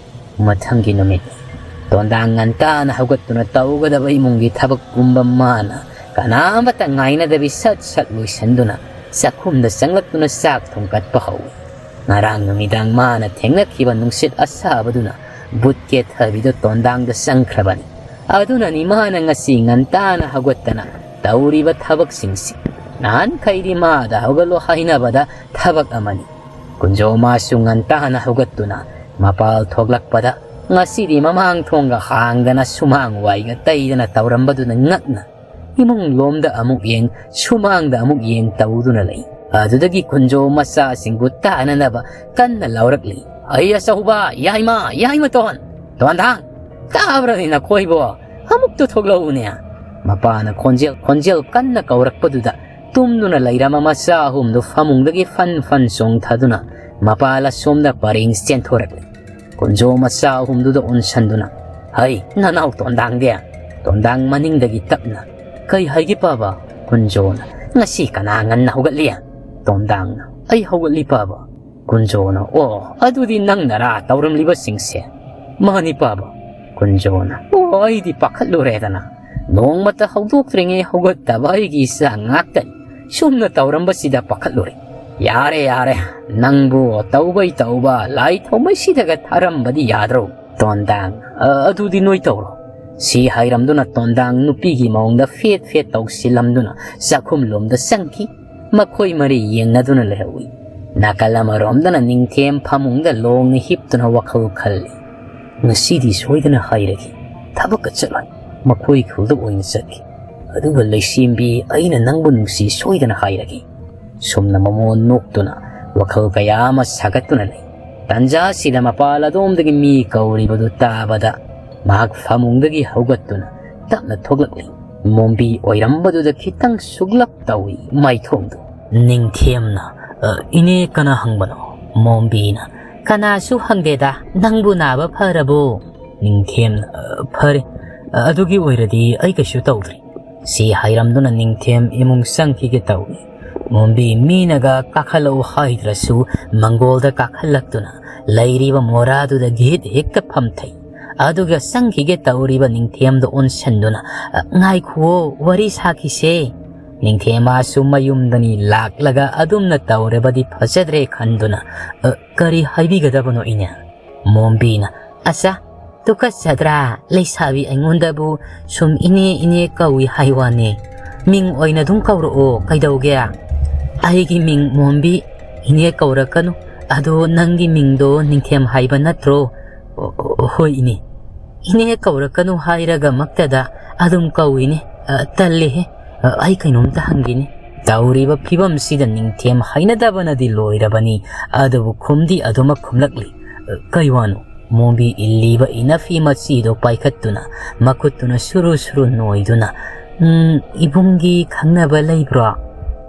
ꯃꯊꯪꯒꯤ ꯅꯨꯃꯤꯠ ꯇꯣꯟꯗꯥꯡ ꯉꯟꯇꯥꯅ ꯍꯧꯒꯠꯇꯨꯅ ꯇꯧꯒꯗꯕ ꯏꯃꯨꯡꯒꯤ ꯊꯕꯛ ꯄꯨꯝꯕ ꯃꯥꯅ ꯀꯅꯥꯃꯠꯇ ꯉꯥꯏꯅꯗꯕꯤ ꯁꯠ ꯁꯠ ꯂꯣꯏꯁꯤꯟꯗꯨꯅ ꯆꯥꯛꯈꯨꯝꯗ ꯆꯪꯂꯛꯇꯨꯅ ꯆꯥꯛ ꯊꯣꯡꯒꯠꯄ ꯍꯧꯏ꯫ ꯉꯔꯥꯡ ꯅꯨꯃꯤꯗꯥꯡ ꯃꯥꯅ ꯊꯦꯡꯅꯈꯤꯕ ꯅꯨꯡꯁꯤꯠ ꯑꯁꯥꯕꯗꯨꯅ ꯕꯨꯠ ꯀꯦꯊꯕꯤꯗꯨ ꯇꯣꯟꯗꯥꯡꯗ ꯆꯪꯈ꯭ꯔꯕꯅꯤ꯫ ꯑꯗꯨꯅꯅꯤ ꯃꯥꯅ ꯉꯁꯤ ꯉꯟꯇꯥꯅ ꯍꯧꯒꯠꯇꯅ ꯇꯧꯔꯤꯕ ꯊꯕꯛꯁꯤꯡꯁꯤ꯫ ꯅꯍꯥꯟꯈꯩꯗꯤ ꯃꯥꯗ ꯍꯧꯒꯠꯂꯣ ꯍꯥꯏꯅꯕꯗ ꯊꯕꯛ ꯑꯃꯅꯤ꯫ ꯀꯨꯟꯖꯣꯃꯥꯁꯨ ꯉꯟꯇꯥꯅ ꯍꯧꯒꯠꯇꯨꯅ ꯃꯄꯥꯜ ꯊꯣꯛꯂꯛꯄꯗ ꯉꯁꯤꯗꯤ ꯃꯃꯥꯡ ꯊꯣꯡꯒ ꯍꯥꯡꯗꯅ ꯁꯨꯃꯥꯡ ꯋꯥꯏꯒ ꯇꯩꯗꯅ ꯇꯧꯔꯝꯕꯗꯨꯅ ꯉꯛꯅ ꯏꯃꯨꯡ ꯂꯣꯝꯗ ꯑꯃꯨꯛ ꯌꯦꯡ, ꯁꯨꯃꯥꯡꯗ ꯑꯃꯨꯛ ꯌꯦꯡ ꯇꯧꯗꯨꯅ ꯂꯩ꯫ ꯑꯗꯨꯗꯒꯤ ꯀꯨꯟꯖꯣ ꯃꯆꯥꯁꯤꯡꯕꯨ ꯇꯥꯅꯅꯕ ꯀꯟꯅ ꯂꯥꯎꯔꯛꯂꯤ꯫ "ꯑꯩ ꯑꯆꯧꯕ, ꯌꯥꯏꯃ, ꯌꯥꯏꯃꯇꯣꯟ, ꯇꯣꯟꯗꯥꯡ, ꯇꯥꯕ꯭ꯔꯅꯦ ꯅꯈꯣꯏꯕꯣ? ꯑꯃꯨꯛꯇ ꯊꯣꯛꯂꯛꯎꯅꯦ!" ꯃꯄꯥꯅ ꯈꯣꯟꯖꯦꯜ, ꯈꯣꯟꯖꯦꯜ ꯀꯟꯅ ꯀꯧꯔꯛꯄꯗꯨꯗ ꯇꯨꯝꯗꯨꯅ ꯂꯩꯔꯝꯕ ꯃꯆꯥ ꯑꯍꯨꯝꯗꯨ ꯐꯃꯨꯡꯗꯒꯤ ꯐꯟ ꯐꯟ ꯆꯣꯡꯊꯗꯨꯅ ꯃꯄꯥꯜ ꯑꯁꯣꯝꯗ ꯄꯔꯦꯡ ꯆꯦꯟꯊꯣꯔꯛꯂꯤ꯫ ꯀꯨꯟꯖꯣ ꯃꯆꯥ ꯑꯍꯨꯝꯗꯨꯗ ꯑꯣꯟꯁꯟꯗꯨꯅ, "ꯍꯩ, ꯅꯅꯥꯎ ꯇꯣꯟꯗꯥꯡꯗꯤ?" ꯇꯣꯟꯗꯥꯡ ꯃꯅꯤꯡꯗꯒꯤ ꯇꯞꯅ, "ꯀꯩ ꯍꯥꯏꯒꯦ ꯄꯥꯕ?" ꯀꯨꯟꯖꯣꯅ, "ꯉꯁꯤ ꯀꯅꯥ ꯉꯟꯅ ꯍꯧꯒꯠꯂꯤ?" ꯇꯣꯟꯗꯥꯡꯅ, "ꯑꯩ ꯍꯧꯒꯠꯂꯤ ꯄꯥꯕ꯫" ꯀꯨꯟꯖꯣꯅ, "ꯑꯣ, ꯑꯗꯨꯗꯤ ꯅꯪꯅꯔꯥ ꯇꯧꯔꯝꯂꯤꯕꯁꯤꯡꯁꯦ?" "ꯃꯥꯅꯤ ꯄꯥꯕ꯫" ꯀꯨꯟꯖꯣꯅ, "ꯑꯣ, ꯑꯩꯗꯤ ꯄꯥꯈꯠꯂꯨꯔꯦꯗꯅ꯫ ꯅꯣꯡꯃꯇ ꯍꯧꯗꯣꯛꯇ꯭ꯔꯤꯉꯩ ꯍꯧꯒꯠꯇꯕ ꯑꯩꯒꯤ ꯏꯆꯥ ꯉꯥꯛꯇꯅꯤ꯫ ꯁꯨꯝꯅ ꯇꯧꯔꯝꯕꯁꯤꯗ ꯄꯥꯈꯠꯂꯨꯔꯦ꯫" "ꯌꯥꯔꯦ, ꯌꯥꯔꯦ, ꯅꯪꯕꯨ ꯇꯧꯕꯩ ꯇꯧꯕ ꯂꯥꯏ ꯊꯥꯎꯃꯩꯁꯤꯗꯒ ꯊꯥꯔꯝꯕꯗꯤ ꯌꯥꯗ꯭ꯔꯣ?" ꯇꯣꯟꯗꯥꯡ, "ꯑ, ꯑꯗꯨꯗꯤ ꯅꯣꯏ ꯇꯧꯔꯣ꯫" ꯁꯤ ꯍꯥꯏꯔꯝꯗꯨꯅ ꯇꯣꯟꯗꯥꯡ ꯅꯨꯄꯤꯒꯤ ꯃꯑꯣꯡꯗ ꯐꯦꯠ ꯐꯦꯠ ꯇꯧꯁꯤꯜꯂꯝꯗꯨꯅ ꯆꯥꯛꯈꯨꯝ ꯂꯣꯝꯗ ꯆꯪꯈꯤ꯫ ꯃꯈꯣꯏ ꯃꯔꯤ ꯌꯦꯡꯅꯗꯨꯅ ꯂꯩꯍꯧꯏ꯫ ꯅꯥꯀꯜ ꯑꯃꯔꯣꯝꯗꯅ ꯅꯤꯡꯊꯦꯝ ꯐꯃꯨꯡꯗ ꯂꯣꯡꯅ ꯍꯤꯞꯇꯨꯅ ꯋꯥꯈꯜ ꯈꯜꯂꯤ꯫ "ꯉꯁꯤꯗꯤ ꯁꯣꯏꯗꯅ ꯍꯥꯏꯔꯒꯦ꯫ ꯊꯕꯛꯀ ꯆꯠꯂꯣꯏ꯫ ꯃꯈꯣꯏ ꯈꯨꯜꯗ ꯑꯣꯏꯅ ꯆꯠꯈꯤ꯫ ꯑꯗꯨꯒ ꯂꯩꯁꯦꯝꯕꯤ, ꯑꯩꯅ ꯅꯪꯕꯨ ꯅꯨꯡꯁꯤ ꯁꯣꯏꯗꯅ ꯍꯥꯏꯔꯒꯦ꯫" ꯁꯨꯝꯅ ꯃꯃꯣꯟ ꯅꯣꯛꯇꯨꯅ ꯋꯥꯈꯜ ꯀꯌꯥ ꯑꯃ ꯁꯥꯒꯠꯇꯨꯅ ꯂꯩ꯫ ꯇꯟꯖꯥꯁꯤꯗ ꯃꯄꯥꯜ ꯑꯗꯣꯝꯗꯒꯤ ꯃꯤ ꯀꯧꯔꯤꯕꯗꯨ ꯇꯥꯕꯗ ꯃꯍꯥꯛ ꯐꯃꯨꯡꯗꯒꯤ ꯍꯧꯒꯠꯇꯨꯅ ꯇꯞꯅ ꯊꯣꯛꯂꯛꯂꯤ꯫ ꯃꯣꯝꯕꯤ ꯑꯣꯏꯔꯝꯕꯗꯨꯗ ꯈꯤꯇꯪ ꯁꯨꯛꯂꯞ ꯇꯧꯏ ꯃꯥꯏꯊꯣꯡꯗꯨ꯫ ꯅꯤꯡꯊꯦꯝꯅ, "ꯑ, ꯏꯅꯦ, ꯀꯅꯥ ꯍꯪꯕꯅꯣ?" ꯃꯣꯝꯕꯤꯅ, "ꯀꯅꯥꯁꯨ ꯍꯪꯗꯦꯗ, ꯅꯪꯕꯨ ꯅꯥꯕ ꯐꯔꯕꯣ?" ꯅꯤꯡꯊꯦꯝꯅ, "ꯑ, ꯐꯔꯦ꯫ ꯑ, ꯑꯗꯨꯒꯤ ꯑꯣꯏꯔꯗꯤ ꯑꯩ ꯀꯩꯁꯨ ꯇꯧꯗ꯭ꯔꯤ꯫" ꯁꯤ ꯍꯥꯏꯔꯝꯗꯨꯅ ꯅꯤꯡꯊꯦꯝ ꯏꯃꯨꯡ ꯆꯪꯈꯤꯒꯦ ꯇꯧꯏ꯫ ꯃꯣꯝꯕꯤ ꯃꯤꯅꯒ ꯀꯥꯈꯠꯂꯛꯎ ꯍꯥꯏꯗ꯭ꯔꯁꯨ ꯃꯪꯒꯣꯜꯗ ꯀꯥꯈꯠꯂꯛꯇꯨꯅ ꯂꯩꯔꯤꯕ ꯃꯣꯔꯥꯗꯨꯗ ꯒꯤꯠ ꯍꯦꯛꯇ ꯐꯝꯊꯩ꯫ ꯑꯗꯨꯒ ꯆꯪꯈꯤꯒꯦ ꯇꯧꯔꯤꯕ ꯅꯤꯡꯊꯦꯝꯗ ꯑꯣꯟꯁꯤꯟꯗꯨꯅ, "ꯑ, ꯉꯥꯏꯈꯨꯋꯣ, ꯋꯥꯔꯤ ꯁꯥꯈꯤꯁꯦ꯫" ꯅꯤꯡꯊꯦꯝ ꯃꯥꯁꯨ ꯃꯌꯨꯝꯗꯅꯤ ꯂꯥꯛꯂꯒ ꯑꯗꯨꯝꯅ ꯇꯧꯔꯕꯗꯤ ꯐꯖꯗ꯭ꯔꯦ ꯈꯟꯗꯨꯅ, "ꯑ, ꯀꯔꯤ ꯍꯥꯏꯕꯤꯒꯗꯕꯅꯣ ꯏꯅꯦ?" ꯃꯣꯝꯕꯤꯅ, "ꯑꯆꯥ, ꯇꯨꯀꯠꯆꯗ꯭ꯔꯥ? ꯂꯩꯁꯥꯕꯤ ꯑꯩꯉꯣꯟꯗꯕꯨ ꯁꯨꯝ ꯏꯅꯦ ꯏꯅꯦ ꯀꯧꯏ ꯍꯥꯏ ꯋꯥꯅꯦ꯫ "ꯃꯤꯡ ꯑꯣꯏꯅ ꯑꯗꯨꯝ ꯀꯧꯔꯛꯑꯣ, ꯀꯩꯗꯧꯒꯦ?" "ꯑꯩꯒꯤ ꯃꯤꯡ ꯃꯣꯝꯕꯤ, ꯏꯅꯦ ꯀꯧꯔꯛꯀꯅꯨ꯫ ꯑꯗꯣ ꯅꯪꯒꯤ ꯃꯤꯡꯗꯣ ꯅꯤꯡꯊꯦꯝ ꯍꯥꯏꯕ ꯅꯠꯇ꯭ꯔꯣ?" "ꯑꯣ, ꯑꯣ, ꯍꯣꯏ ꯏꯅꯦ꯫" "ꯏꯅꯦ ꯀꯧꯔꯛꯀꯅꯨ ꯍꯥꯏꯔꯒ ꯃꯛꯇꯗ ꯑꯗꯨꯝ ꯀꯧꯏꯅꯦ꯫ ꯑ, ꯇꯜꯂꯦꯍꯦ꯫ ꯑ, ꯑꯩ ꯀꯩꯅꯣꯝꯇ ꯍꯪꯒꯦꯅꯦ꯫" ꯇꯧꯔꯤꯕ ꯐꯤꯕꯝꯁꯤꯗ ꯅꯤꯡꯊꯦꯝ ꯍꯩꯅꯗꯕꯅꯗꯤ ꯂꯣꯏꯔꯕꯅꯤ, ꯑꯗꯨꯕꯨ ꯈꯨꯝꯗꯤ ꯑꯗꯨꯃꯛ ꯈꯨꯝꯂꯛꯂꯤ꯫ "ꯑ, ꯀꯩ ꯋꯥꯅꯣ?" ꯃꯣꯝꯕꯤ ꯏꯜꯂꯤꯕ ꯏꯅꯐꯤ ꯃꯆꯤꯗꯣ ꯄꯥꯏꯈꯠꯇꯨꯅ, ꯃꯈꯨꯠꯇꯨꯅ ꯁꯨꯔꯨ ꯁꯨꯔꯨ ꯅꯣꯏꯗꯨꯅ, "ꯎꯝ, ꯏꯕꯨꯡꯒꯤ ꯈꯪꯅꯕ ꯂꯩꯕ꯭ꯔꯣ?"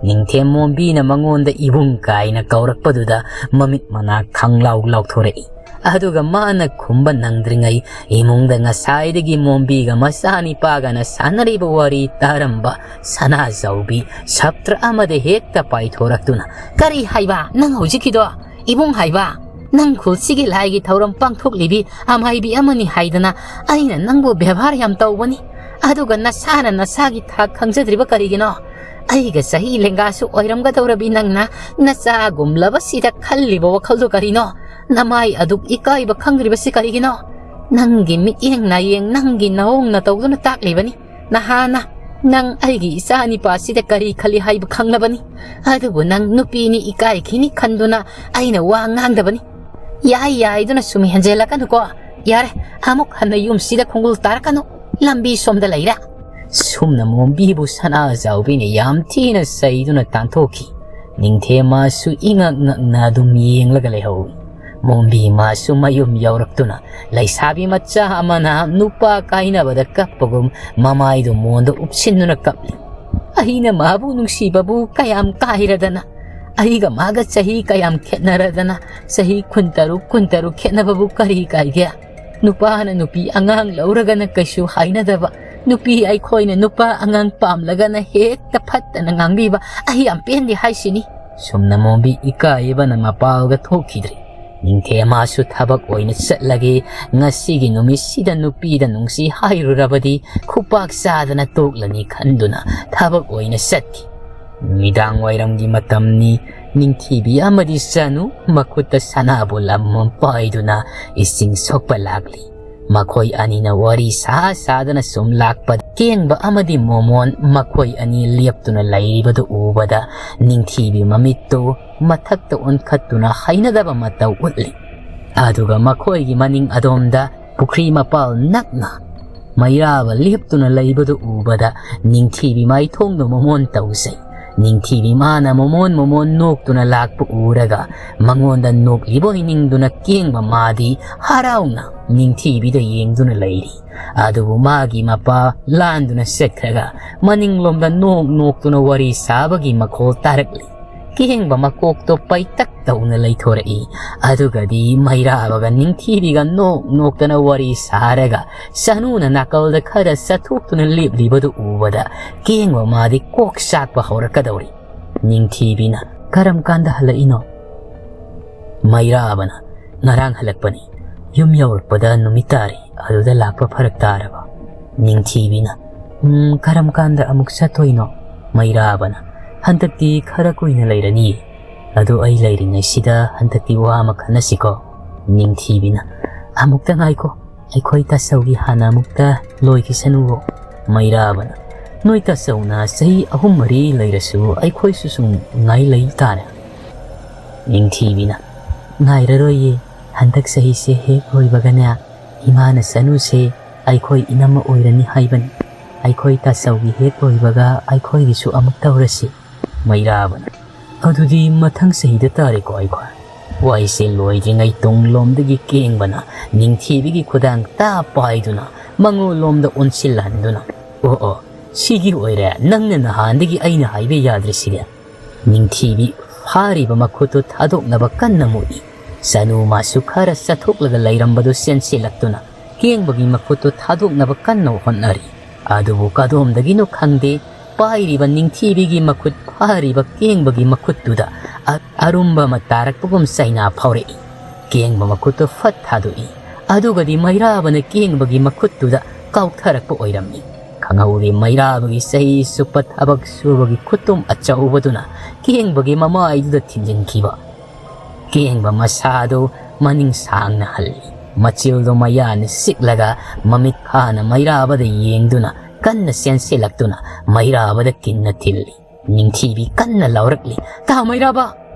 ꯅꯤꯡꯊꯦꯝ ꯃꯣꯝꯕꯤꯅ ꯃꯉꯣꯟꯗ ꯏꯕꯨꯡ ꯀꯥꯏꯅ ꯀꯧꯔꯛꯄꯗꯨꯗ ꯃꯃꯤꯠ ꯃꯅꯥ ꯈꯪꯂꯥꯎ ꯂꯥꯎꯊꯣꯔꯛꯏ꯫ ꯑꯗꯨꯒ ꯃꯥꯅ ꯈꯨꯝꯕ ꯅꯪꯗ꯭ꯔꯤꯉꯩ, ꯏꯃꯨꯡꯗ ꯉꯁꯥꯏꯗꯒꯤ ꯃꯣꯝꯕꯤꯒ ꯃꯆꯥꯅꯤꯄꯥꯒꯅ ꯁꯥꯟꯅꯔꯤꯕ ꯋꯥꯔꯤ ꯇꯥꯔꯝꯕ ꯁꯅꯥꯖꯥꯎꯕꯤ ꯁꯞꯇ꯭ꯔ ꯑꯃꯗ ꯍꯦꯛꯇ ꯄꯥꯏꯊꯣꯔꯛꯇꯨꯅ, "ꯀꯔꯤ ꯍꯥꯏꯕ ꯅꯪ ꯍꯧꯖꯤꯛꯀꯤꯗꯣ? ꯏꯕꯨꯡ ꯍꯥꯏꯕ? ꯅꯪ ꯈꯨꯜꯁꯤꯒꯤ ꯂꯥꯏꯒꯤ ꯊꯧꯔꯝ ꯄꯥꯡꯊꯣꯛꯂꯤꯕꯤ ꯑꯃꯥꯏꯕꯤ ꯑꯃꯅꯤ ꯍꯥꯏꯗꯅ ꯑꯩꯅ ꯅꯪꯕꯨ ꯕꯦꯕꯥꯔ ꯌꯥꯝ ꯇꯧꯕꯅꯤ꯫ ꯑꯗꯨꯒ ꯅꯁꯥꯅ ꯅꯁꯥꯒꯤ ꯊꯥꯛ ꯈꯪꯖꯗ꯭ꯔꯤꯕ ꯀꯔꯤꯒꯤꯅꯣ? ꯑꯩꯒ ꯆꯍꯤ ꯂꯦꯡꯒꯥꯁꯨ ꯑꯣꯏꯔꯝꯒꯗꯧꯔꯕꯤ ꯅꯪꯅ ꯅꯆꯥꯒꯨꯝꯂꯕꯁꯤꯗ ꯈꯜꯂꯤꯕ ꯋꯥꯈꯜꯗꯨ ꯀꯔꯤꯅꯣ? ꯅꯃꯥꯏ ꯑꯗꯨꯛ ꯏꯀꯥꯏꯕ ꯈꯪꯗ꯭ꯔꯤꯕꯁꯤ ꯀꯔꯤꯒꯤꯅꯣ? ꯅꯪꯒꯤ ꯃꯤꯠꯌꯦꯡ ꯅꯥꯌꯦꯡ, ꯅꯪꯒꯤ ꯅꯑꯣꯡ ꯅꯇꯧꯗꯨꯅ ꯇꯥꯛꯂꯤꯕꯅꯤ꯫ ꯅꯍꯥꯟꯅ ꯅꯪ ꯑꯩꯒꯤ ꯏꯆꯥ ꯅꯤꯄꯥꯁꯤꯗ ꯀꯔꯤ ꯈꯜꯂꯤ ꯍꯥꯏꯕ ꯈꯪꯂꯕꯅꯤ꯫ ꯑꯗꯨꯕꯨ ꯅꯪ ꯅꯨꯄꯤꯅꯤ, ꯏꯀꯥꯏꯈꯤꯅꯤ ꯈꯟꯗꯨꯅ ꯑꯩꯅ ꯋꯥ ꯉꯥꯡꯗꯕꯅꯤ꯫ ꯌꯥꯏ ꯌꯥꯏꯗꯨꯅ ꯁꯨꯝ ꯍꯦꯟꯖꯦꯜꯂꯛꯀꯅꯨꯀꯣ꯫ ꯌꯥꯔꯦ, ꯑꯃꯨꯛ ꯍꯟꯅ ꯌꯨꯝꯁꯤꯗ ꯈꯣꯡꯒꯨꯜ ꯇꯥꯔꯛꯀꯅꯨ꯫ ꯂꯝꯕꯤ ꯁꯣꯝꯗ ꯂꯩꯔꯦ꯫" ꯁꯨꯝꯅ ꯃꯣꯝꯕꯤꯕꯨ ꯁꯅꯥꯖꯥꯎꯕꯤꯅ ꯌꯥꯝ ꯊꯤꯅ ꯆꯩꯗꯨꯅ ꯇꯥꯟꯊꯣꯛꯈꯤ꯫ ꯅꯤꯡꯊꯦꯝ ꯃꯥꯁꯨ ꯏꯉꯛ ꯉꯛꯅ ꯑꯗꯨꯝ ꯌꯦꯡꯂꯒ ꯂꯩꯍꯧꯏ꯫ ꯃꯣꯝꯕꯤ ꯃꯥꯁꯨ ꯃꯌꯨꯝ ꯌꯧꯔꯛꯇꯨꯅ ꯂꯩꯁꯥꯕꯤ ꯃꯆꯥ ꯑꯃꯅ ꯅꯨꯄꯥ ꯀꯥꯏꯅꯕꯗ ꯀꯞꯄꯒꯨꯝ ꯃꯃꯥꯏꯗꯨ ꯃꯣꯟꯗ ꯎꯞꯁꯤꯟꯗꯨꯅ ꯀꯞꯂꯤ꯫ "ꯑꯩꯅ ꯃꯥꯕꯨ ꯅꯨꯡꯁꯤꯕꯕꯨ ꯀꯌꯥꯝ ꯀꯥꯏꯔꯗꯅ, ꯑꯩꯒ ꯃꯥꯒ ꯆꯍꯤ ꯀꯌꯥꯝ ꯈꯦꯠꯅꯔꯗꯅ, ꯆꯍꯤ ꯀꯨꯟꯇꯔꯨꯛ, ꯀꯨꯟꯇꯔꯨꯛ ꯈꯦꯠꯅꯕꯕꯨ ꯀꯔꯤ ꯀꯥꯏꯒꯦ? ꯅꯨꯄꯥꯅ ꯅꯨꯄꯤ ꯑꯉꯥꯡ ꯂꯧꯔꯒꯅ ꯀꯩꯁꯨ ꯍꯥꯏꯅꯗꯕ, ꯅꯨꯄꯤ ꯑꯩꯈꯣꯏꯅ ꯅꯨꯄꯥ ꯑꯉꯥꯡ ꯄꯥꯝꯂꯒꯅ ꯍꯦꯛꯇ ꯐꯠꯇꯅ ꯉꯥꯡꯕꯤꯕ, ꯑꯩ ꯌꯥꯝ ꯄꯦꯟꯗꯦ ꯍꯥꯏꯁꯤꯅꯤ꯫" ꯁꯨꯝꯅ ꯃꯣꯝꯕꯤ ꯏꯀꯥꯏꯕꯅ ꯃꯄꯥꯜꯒ ꯊꯣꯛꯈꯤꯗ꯭ꯔꯦ꯫ "ꯅꯤꯡꯊꯦꯝ ꯃꯥꯁꯨ ꯊꯕꯛ ꯑꯣꯏꯅ ꯆꯠꯂꯒꯦ, ꯉꯁꯤꯒꯤ ꯅꯨꯃꯤꯠꯁꯤꯗ ꯅꯨꯄꯤꯗ ꯅꯨꯡꯁꯤ ꯍꯥꯏꯔꯨꯔꯕꯗꯤ ꯈꯨꯄꯥꯛ ꯆꯥꯗꯅ ꯇꯣꯛꯂꯅꯤ" ꯈꯟꯗꯨꯅ ꯊꯕꯛ ꯑꯣꯏꯅ ꯆꯠꯈꯤ꯫ ꯅꯨꯃꯤꯗꯥꯡ ꯋꯥꯏꯔꯝꯒꯤ ꯃꯇꯝꯅꯤ꯫ ꯅꯤꯡꯊꯤꯕꯤ ꯑꯃꯗꯤ ꯆꯅꯨ ꯃꯈꯨꯠꯇ ꯁꯅꯥꯕꯨꯜ ꯑꯃꯃꯝ ꯄꯥꯏꯗꯨꯅ ꯏꯁꯤꯡ ꯁꯣꯛꯄ ꯂꯥꯛꯂꯤ꯫ ꯃꯈꯣꯏ ꯑꯅꯤꯅ ꯋꯥꯔꯤ ꯁꯥ ꯁꯥꯗꯅ ꯁꯨꯝ ꯂꯥꯛꯄꯗ ꯀꯦꯡꯕ ꯑꯃꯗꯤ ꯃꯣꯃꯣꯟ ꯃꯈꯣꯏ ꯑꯅꯤ ꯂꯦꯞꯇꯨꯅ ꯂꯩꯔꯤꯕꯗꯨ ꯎꯕꯗ ꯅꯤꯡꯊꯤꯕꯤ ꯃꯃꯤꯠꯇꯨ ꯃꯊꯛꯇ ꯑꯣꯟꯈꯠꯇꯨꯅ ꯍꯩꯅꯗꯕ ꯃꯇꯧ ꯎꯠꯂꯤ꯫ ꯑꯗꯨꯒ ꯃꯈꯣꯏꯒꯤ ꯃꯅꯤꯡ ꯑꯗꯣꯝꯗ ꯄꯨꯈ꯭ꯔꯤ ꯃꯄꯥꯜ ꯅꯛꯅ ꯃꯩꯔꯥꯕ ꯂꯦꯞꯇꯨꯅ ꯂꯩꯕꯗꯨ ꯎꯕꯗ ꯅꯤꯡꯊꯤꯕꯤ ꯃꯥꯏꯊꯣꯡꯗꯨ ꯃꯣꯃꯣꯟ ꯇꯧꯖꯩ꯫ ꯅꯤꯡꯊꯤꯕꯤ ꯃꯥꯅ ꯃꯣꯃꯣꯟ ꯃꯣꯃꯣꯟ ꯅꯣꯛꯇꯨꯅ ꯂꯥꯛꯄ ꯎꯔꯒ ꯃꯉꯣꯟꯗ ꯅꯣꯛꯂꯤꯕꯣꯏ ꯅꯤꯡꯗꯨꯅ ꯀꯦꯡꯕ ꯃꯥꯗꯤ ꯍꯔꯥꯎꯅ ꯅꯤꯡꯊꯤꯕꯤꯗ ꯌꯦꯡꯗꯨꯅ ꯂꯩꯔꯤ꯫ ꯑꯗꯨꯕꯨ ꯃꯥꯒꯤ ꯃꯄꯥ ꯂꯥꯟꯗꯨꯅ ꯆꯠꯈ꯭ꯔꯒ ꯃꯅꯤꯡꯂꯣꯝꯗ ꯅꯣꯛ ꯅꯣꯛꯇꯨꯅ ꯋꯥꯔꯤ ꯁꯥꯕꯒꯤ ꯃꯈꯣꯜ ꯇꯥꯔꯛꯂꯤ꯫ ꯀꯦꯡꯕ ꯃꯀꯣꯛꯇꯣ ꯄꯩꯇꯛ ꯇꯧꯅ ꯂꯩꯊꯣꯔꯛꯏ꯫ ꯑꯗꯨꯒꯗꯤ ꯃꯩꯔꯥꯕꯒ ꯅꯤꯡꯊꯤꯕꯤꯒ ꯅꯣꯛ ꯅꯣꯛꯇꯅ ꯋꯥꯔꯤ ꯁꯥꯔꯒ ꯁꯅꯨꯅ ꯅꯥꯀꯜꯗ ꯈꯔ ꯆꯠꯊꯣꯛꯇꯨꯅ ꯂꯦꯞꯂꯤꯕꯗꯨ ꯎꯕꯗ ꯀꯦꯡꯕ ꯃꯥꯗꯤ ꯀꯣꯛ ꯆꯥꯛꯄ ꯍꯧꯔꯛꯀꯗꯧꯔꯤ꯫ ꯅꯤꯡꯊꯤꯕꯤꯅ, "ꯀꯔꯝ ꯀꯥꯟꯗ ꯍꯜꯂꯛꯏꯅꯣ?" ꯃꯩꯔꯥꯕꯅ, "ꯉꯔꯥꯡ ꯍꯜꯂꯛꯄꯅꯤ꯫ ꯌꯨꯝ ꯌꯧꯔꯛꯄꯗ ꯅꯨꯃꯤꯠ ꯇꯥꯔꯦ꯫ ꯑꯗꯨꯗ ꯂꯥꯛꯄ ꯐꯔꯛ ꯇꯥꯔꯕ?" ꯅꯤꯡꯊꯤꯕꯤꯅ, "ꯎꯝ, ꯀꯔꯝ ꯀꯥꯟꯗ ꯑꯃꯨꯛ ꯆꯠꯇꯣꯏꯅꯣ?" ꯃꯩꯔꯥꯕꯅ, "ꯍꯟꯗꯛꯇꯤ ꯈꯔ ꯀꯨꯏꯅ ꯂꯩꯔꯅꯤꯌꯦ꯫ ꯑꯗꯨ ꯑꯩ ꯂꯩꯔꯤꯉꯩꯁꯤꯗ ꯍꯟꯗꯛꯇꯤ ꯋꯥ ꯑꯃ ꯈꯟꯅꯁꯤꯀꯣ?" ꯅꯤꯡꯊꯤꯕꯤꯅ, "ꯑꯃꯨꯛꯇ ꯉꯥꯏꯈꯣ, ꯑꯩꯈꯣꯏ ꯇꯥꯆꯧꯒꯤ ꯍꯥꯟꯅ ꯑꯃꯨꯛꯇ ꯂꯣꯏꯈꯤꯁꯅꯨꯋꯣ꯫" ꯃꯩꯔꯥꯕꯅ, "ꯅꯣꯏ ꯇꯥꯆꯧꯅ ꯆꯍꯤ ꯑꯍꯨꯝ ꯃꯔꯤ ꯂꯩꯔꯁꯨ ꯑꯩꯈꯣꯏꯁꯨ ꯁꯨꯝ ꯉꯥꯏ ꯂꯩ ꯇꯥꯔꯦ꯫" ꯅꯤꯡꯊꯤꯕꯤꯅ, "ꯉꯥꯏꯔꯔꯣꯏꯌꯦ, ꯍꯟꯗꯛ ꯆꯍꯤꯁꯦ ꯍꯦꯛ ꯂꯣꯏꯕꯒꯅꯦ, ꯏꯃꯥꯅ ꯆꯅꯨꯁꯦ ꯑꯩꯈꯣꯏ ꯏꯅꯝꯃ ꯑꯣꯏꯔꯅꯤ ꯍꯥꯏꯕꯅꯤ꯫ ꯑꯩꯈꯣꯏ ꯇꯥꯆꯧꯒꯤ ꯍꯦꯛ ꯂꯣꯏꯕꯒ ꯑꯩꯈꯣꯏꯒꯤꯁꯨ ꯑꯃꯨꯛ ꯇꯧꯔꯁꯤ꯫" ꯃꯩꯔꯥꯕꯅ, "ꯑꯗꯨꯗꯤ ꯃꯊꯪ ꯆꯍꯤꯗ ꯇꯥꯔꯦꯀꯣ ꯑꯩꯈꯣꯏ?" ꯋꯥꯔꯤꯁꯦ ꯂꯣꯏꯗ꯭ꯔꯤꯉꯩ ꯇꯨꯡꯂꯣꯝꯗꯒꯤ ꯀꯦꯡꯕꯅ ꯅꯤꯡꯊꯤꯕꯤꯒꯤ ꯈꯨꯗꯥꯡ ꯇꯥ ꯄꯥꯏꯗꯨꯅ ꯃꯉꯣꯟꯂꯣꯝꯗ ꯑꯣꯟꯁꯤꯜꯍꯟꯗꯨꯅ, "ꯑꯣ ꯑꯣ, ꯁꯤꯒꯤ ꯑꯣꯏꯔꯦ ꯅꯪꯅ ꯅꯍꯥꯟꯗꯒꯤ ꯑꯩꯅ ꯍꯥꯏꯕ ꯌꯥꯗ꯭ꯔꯤꯁꯤꯗꯤ?" ꯅꯤꯡꯊꯤꯕꯤ ꯐꯥꯔꯤꯕ ꯃꯈꯨꯠꯇꯨ ꯊꯥꯗꯣꯛꯅꯕ ꯀꯟꯅ ꯃꯨꯛꯏ꯫ ꯆꯅꯨ ꯃꯥꯁꯨ ꯈꯔ ꯆꯠꯊꯣꯛꯂꯒ ꯂꯩꯔꯝꯕꯗꯨ ꯆꯦꯟꯁꯤꯜꯂꯛꯇꯨꯅ ꯀꯦꯡꯕꯒꯤ ꯃꯈꯨꯠꯇꯨ ꯊꯥꯗꯣꯛꯅꯕ ꯀꯟꯅ ꯍꯣꯠꯅꯔꯤ꯫ ꯑꯗꯨꯕꯨ ꯀꯗꯣꯝꯗꯒꯤꯅꯣ ꯈꯪꯗꯦ, ꯄꯥꯏꯔꯤꯕ ꯅꯤꯡꯊꯤꯕꯤꯒꯤ ꯃꯈꯨꯠ ꯐꯥꯔꯤꯕ ꯀꯦꯡꯕꯒꯤ ꯃꯈꯨꯠꯇꯨꯗ ꯑ-, ꯑꯔꯨꯝꯕ ꯑꯃ ꯇꯥꯔꯛꯄꯒꯨꯝ ꯆꯩꯅꯥ ꯐꯥꯎꯔꯛꯏ꯫ ꯀꯦꯡꯕ ꯃꯈꯨꯠꯇꯨ ꯐꯠ ꯊꯥꯗꯣꯛꯏ꯫ ꯑꯗꯨꯒꯗꯤ ꯃꯩꯔꯥꯕꯅ ꯀꯦꯡꯕꯒꯤ ꯃꯈꯨꯠꯇꯨꯗ ꯀꯥꯎꯊꯔꯛꯄ ꯑꯣꯏꯔꯝꯃꯤ꯫ ꯈꯪꯍꯧꯗꯦ, ꯃꯩꯔꯥꯕꯒꯤ ꯆꯍꯤ ꯆꯨꯞꯄ ꯊꯕꯛ ꯁꯨꯕꯒꯤ ꯈꯨꯇꯨꯝ ꯑꯆꯧꯕꯗꯨꯅ ꯀꯦꯡꯕꯒꯤ ꯃꯃꯥꯏꯗꯨꯗ ꯊꯤꯟꯖꯤꯟꯈꯤꯕ꯫ ꯀꯦꯡꯕ ꯃꯁꯥꯗꯨ ꯃꯅꯤꯡ ꯁꯥꯡꯅ ꯍꯜꯂꯤ꯫ ꯃꯆꯤꯜꯗꯣ ꯃꯌꯥꯅ ꯁꯤꯛꯂꯒ ꯃꯃꯤꯠ ꯈꯥꯅ ꯃꯩꯔꯥꯕꯗ ꯌꯦꯡꯗꯨꯅ ꯀꯟꯅ ꯆꯦꯟꯁꯤꯜꯂꯛꯇꯨꯅ ꯃꯩꯔꯥꯕꯗ ꯀꯤꯟꯅ ꯊꯤꯜꯂꯤ꯫ ꯅꯤꯡꯊꯤꯕꯤ ꯀꯟꯅ ꯂꯥꯎꯔꯛꯂꯤ, "ꯇꯥ ꯃꯩꯔꯥꯕ!"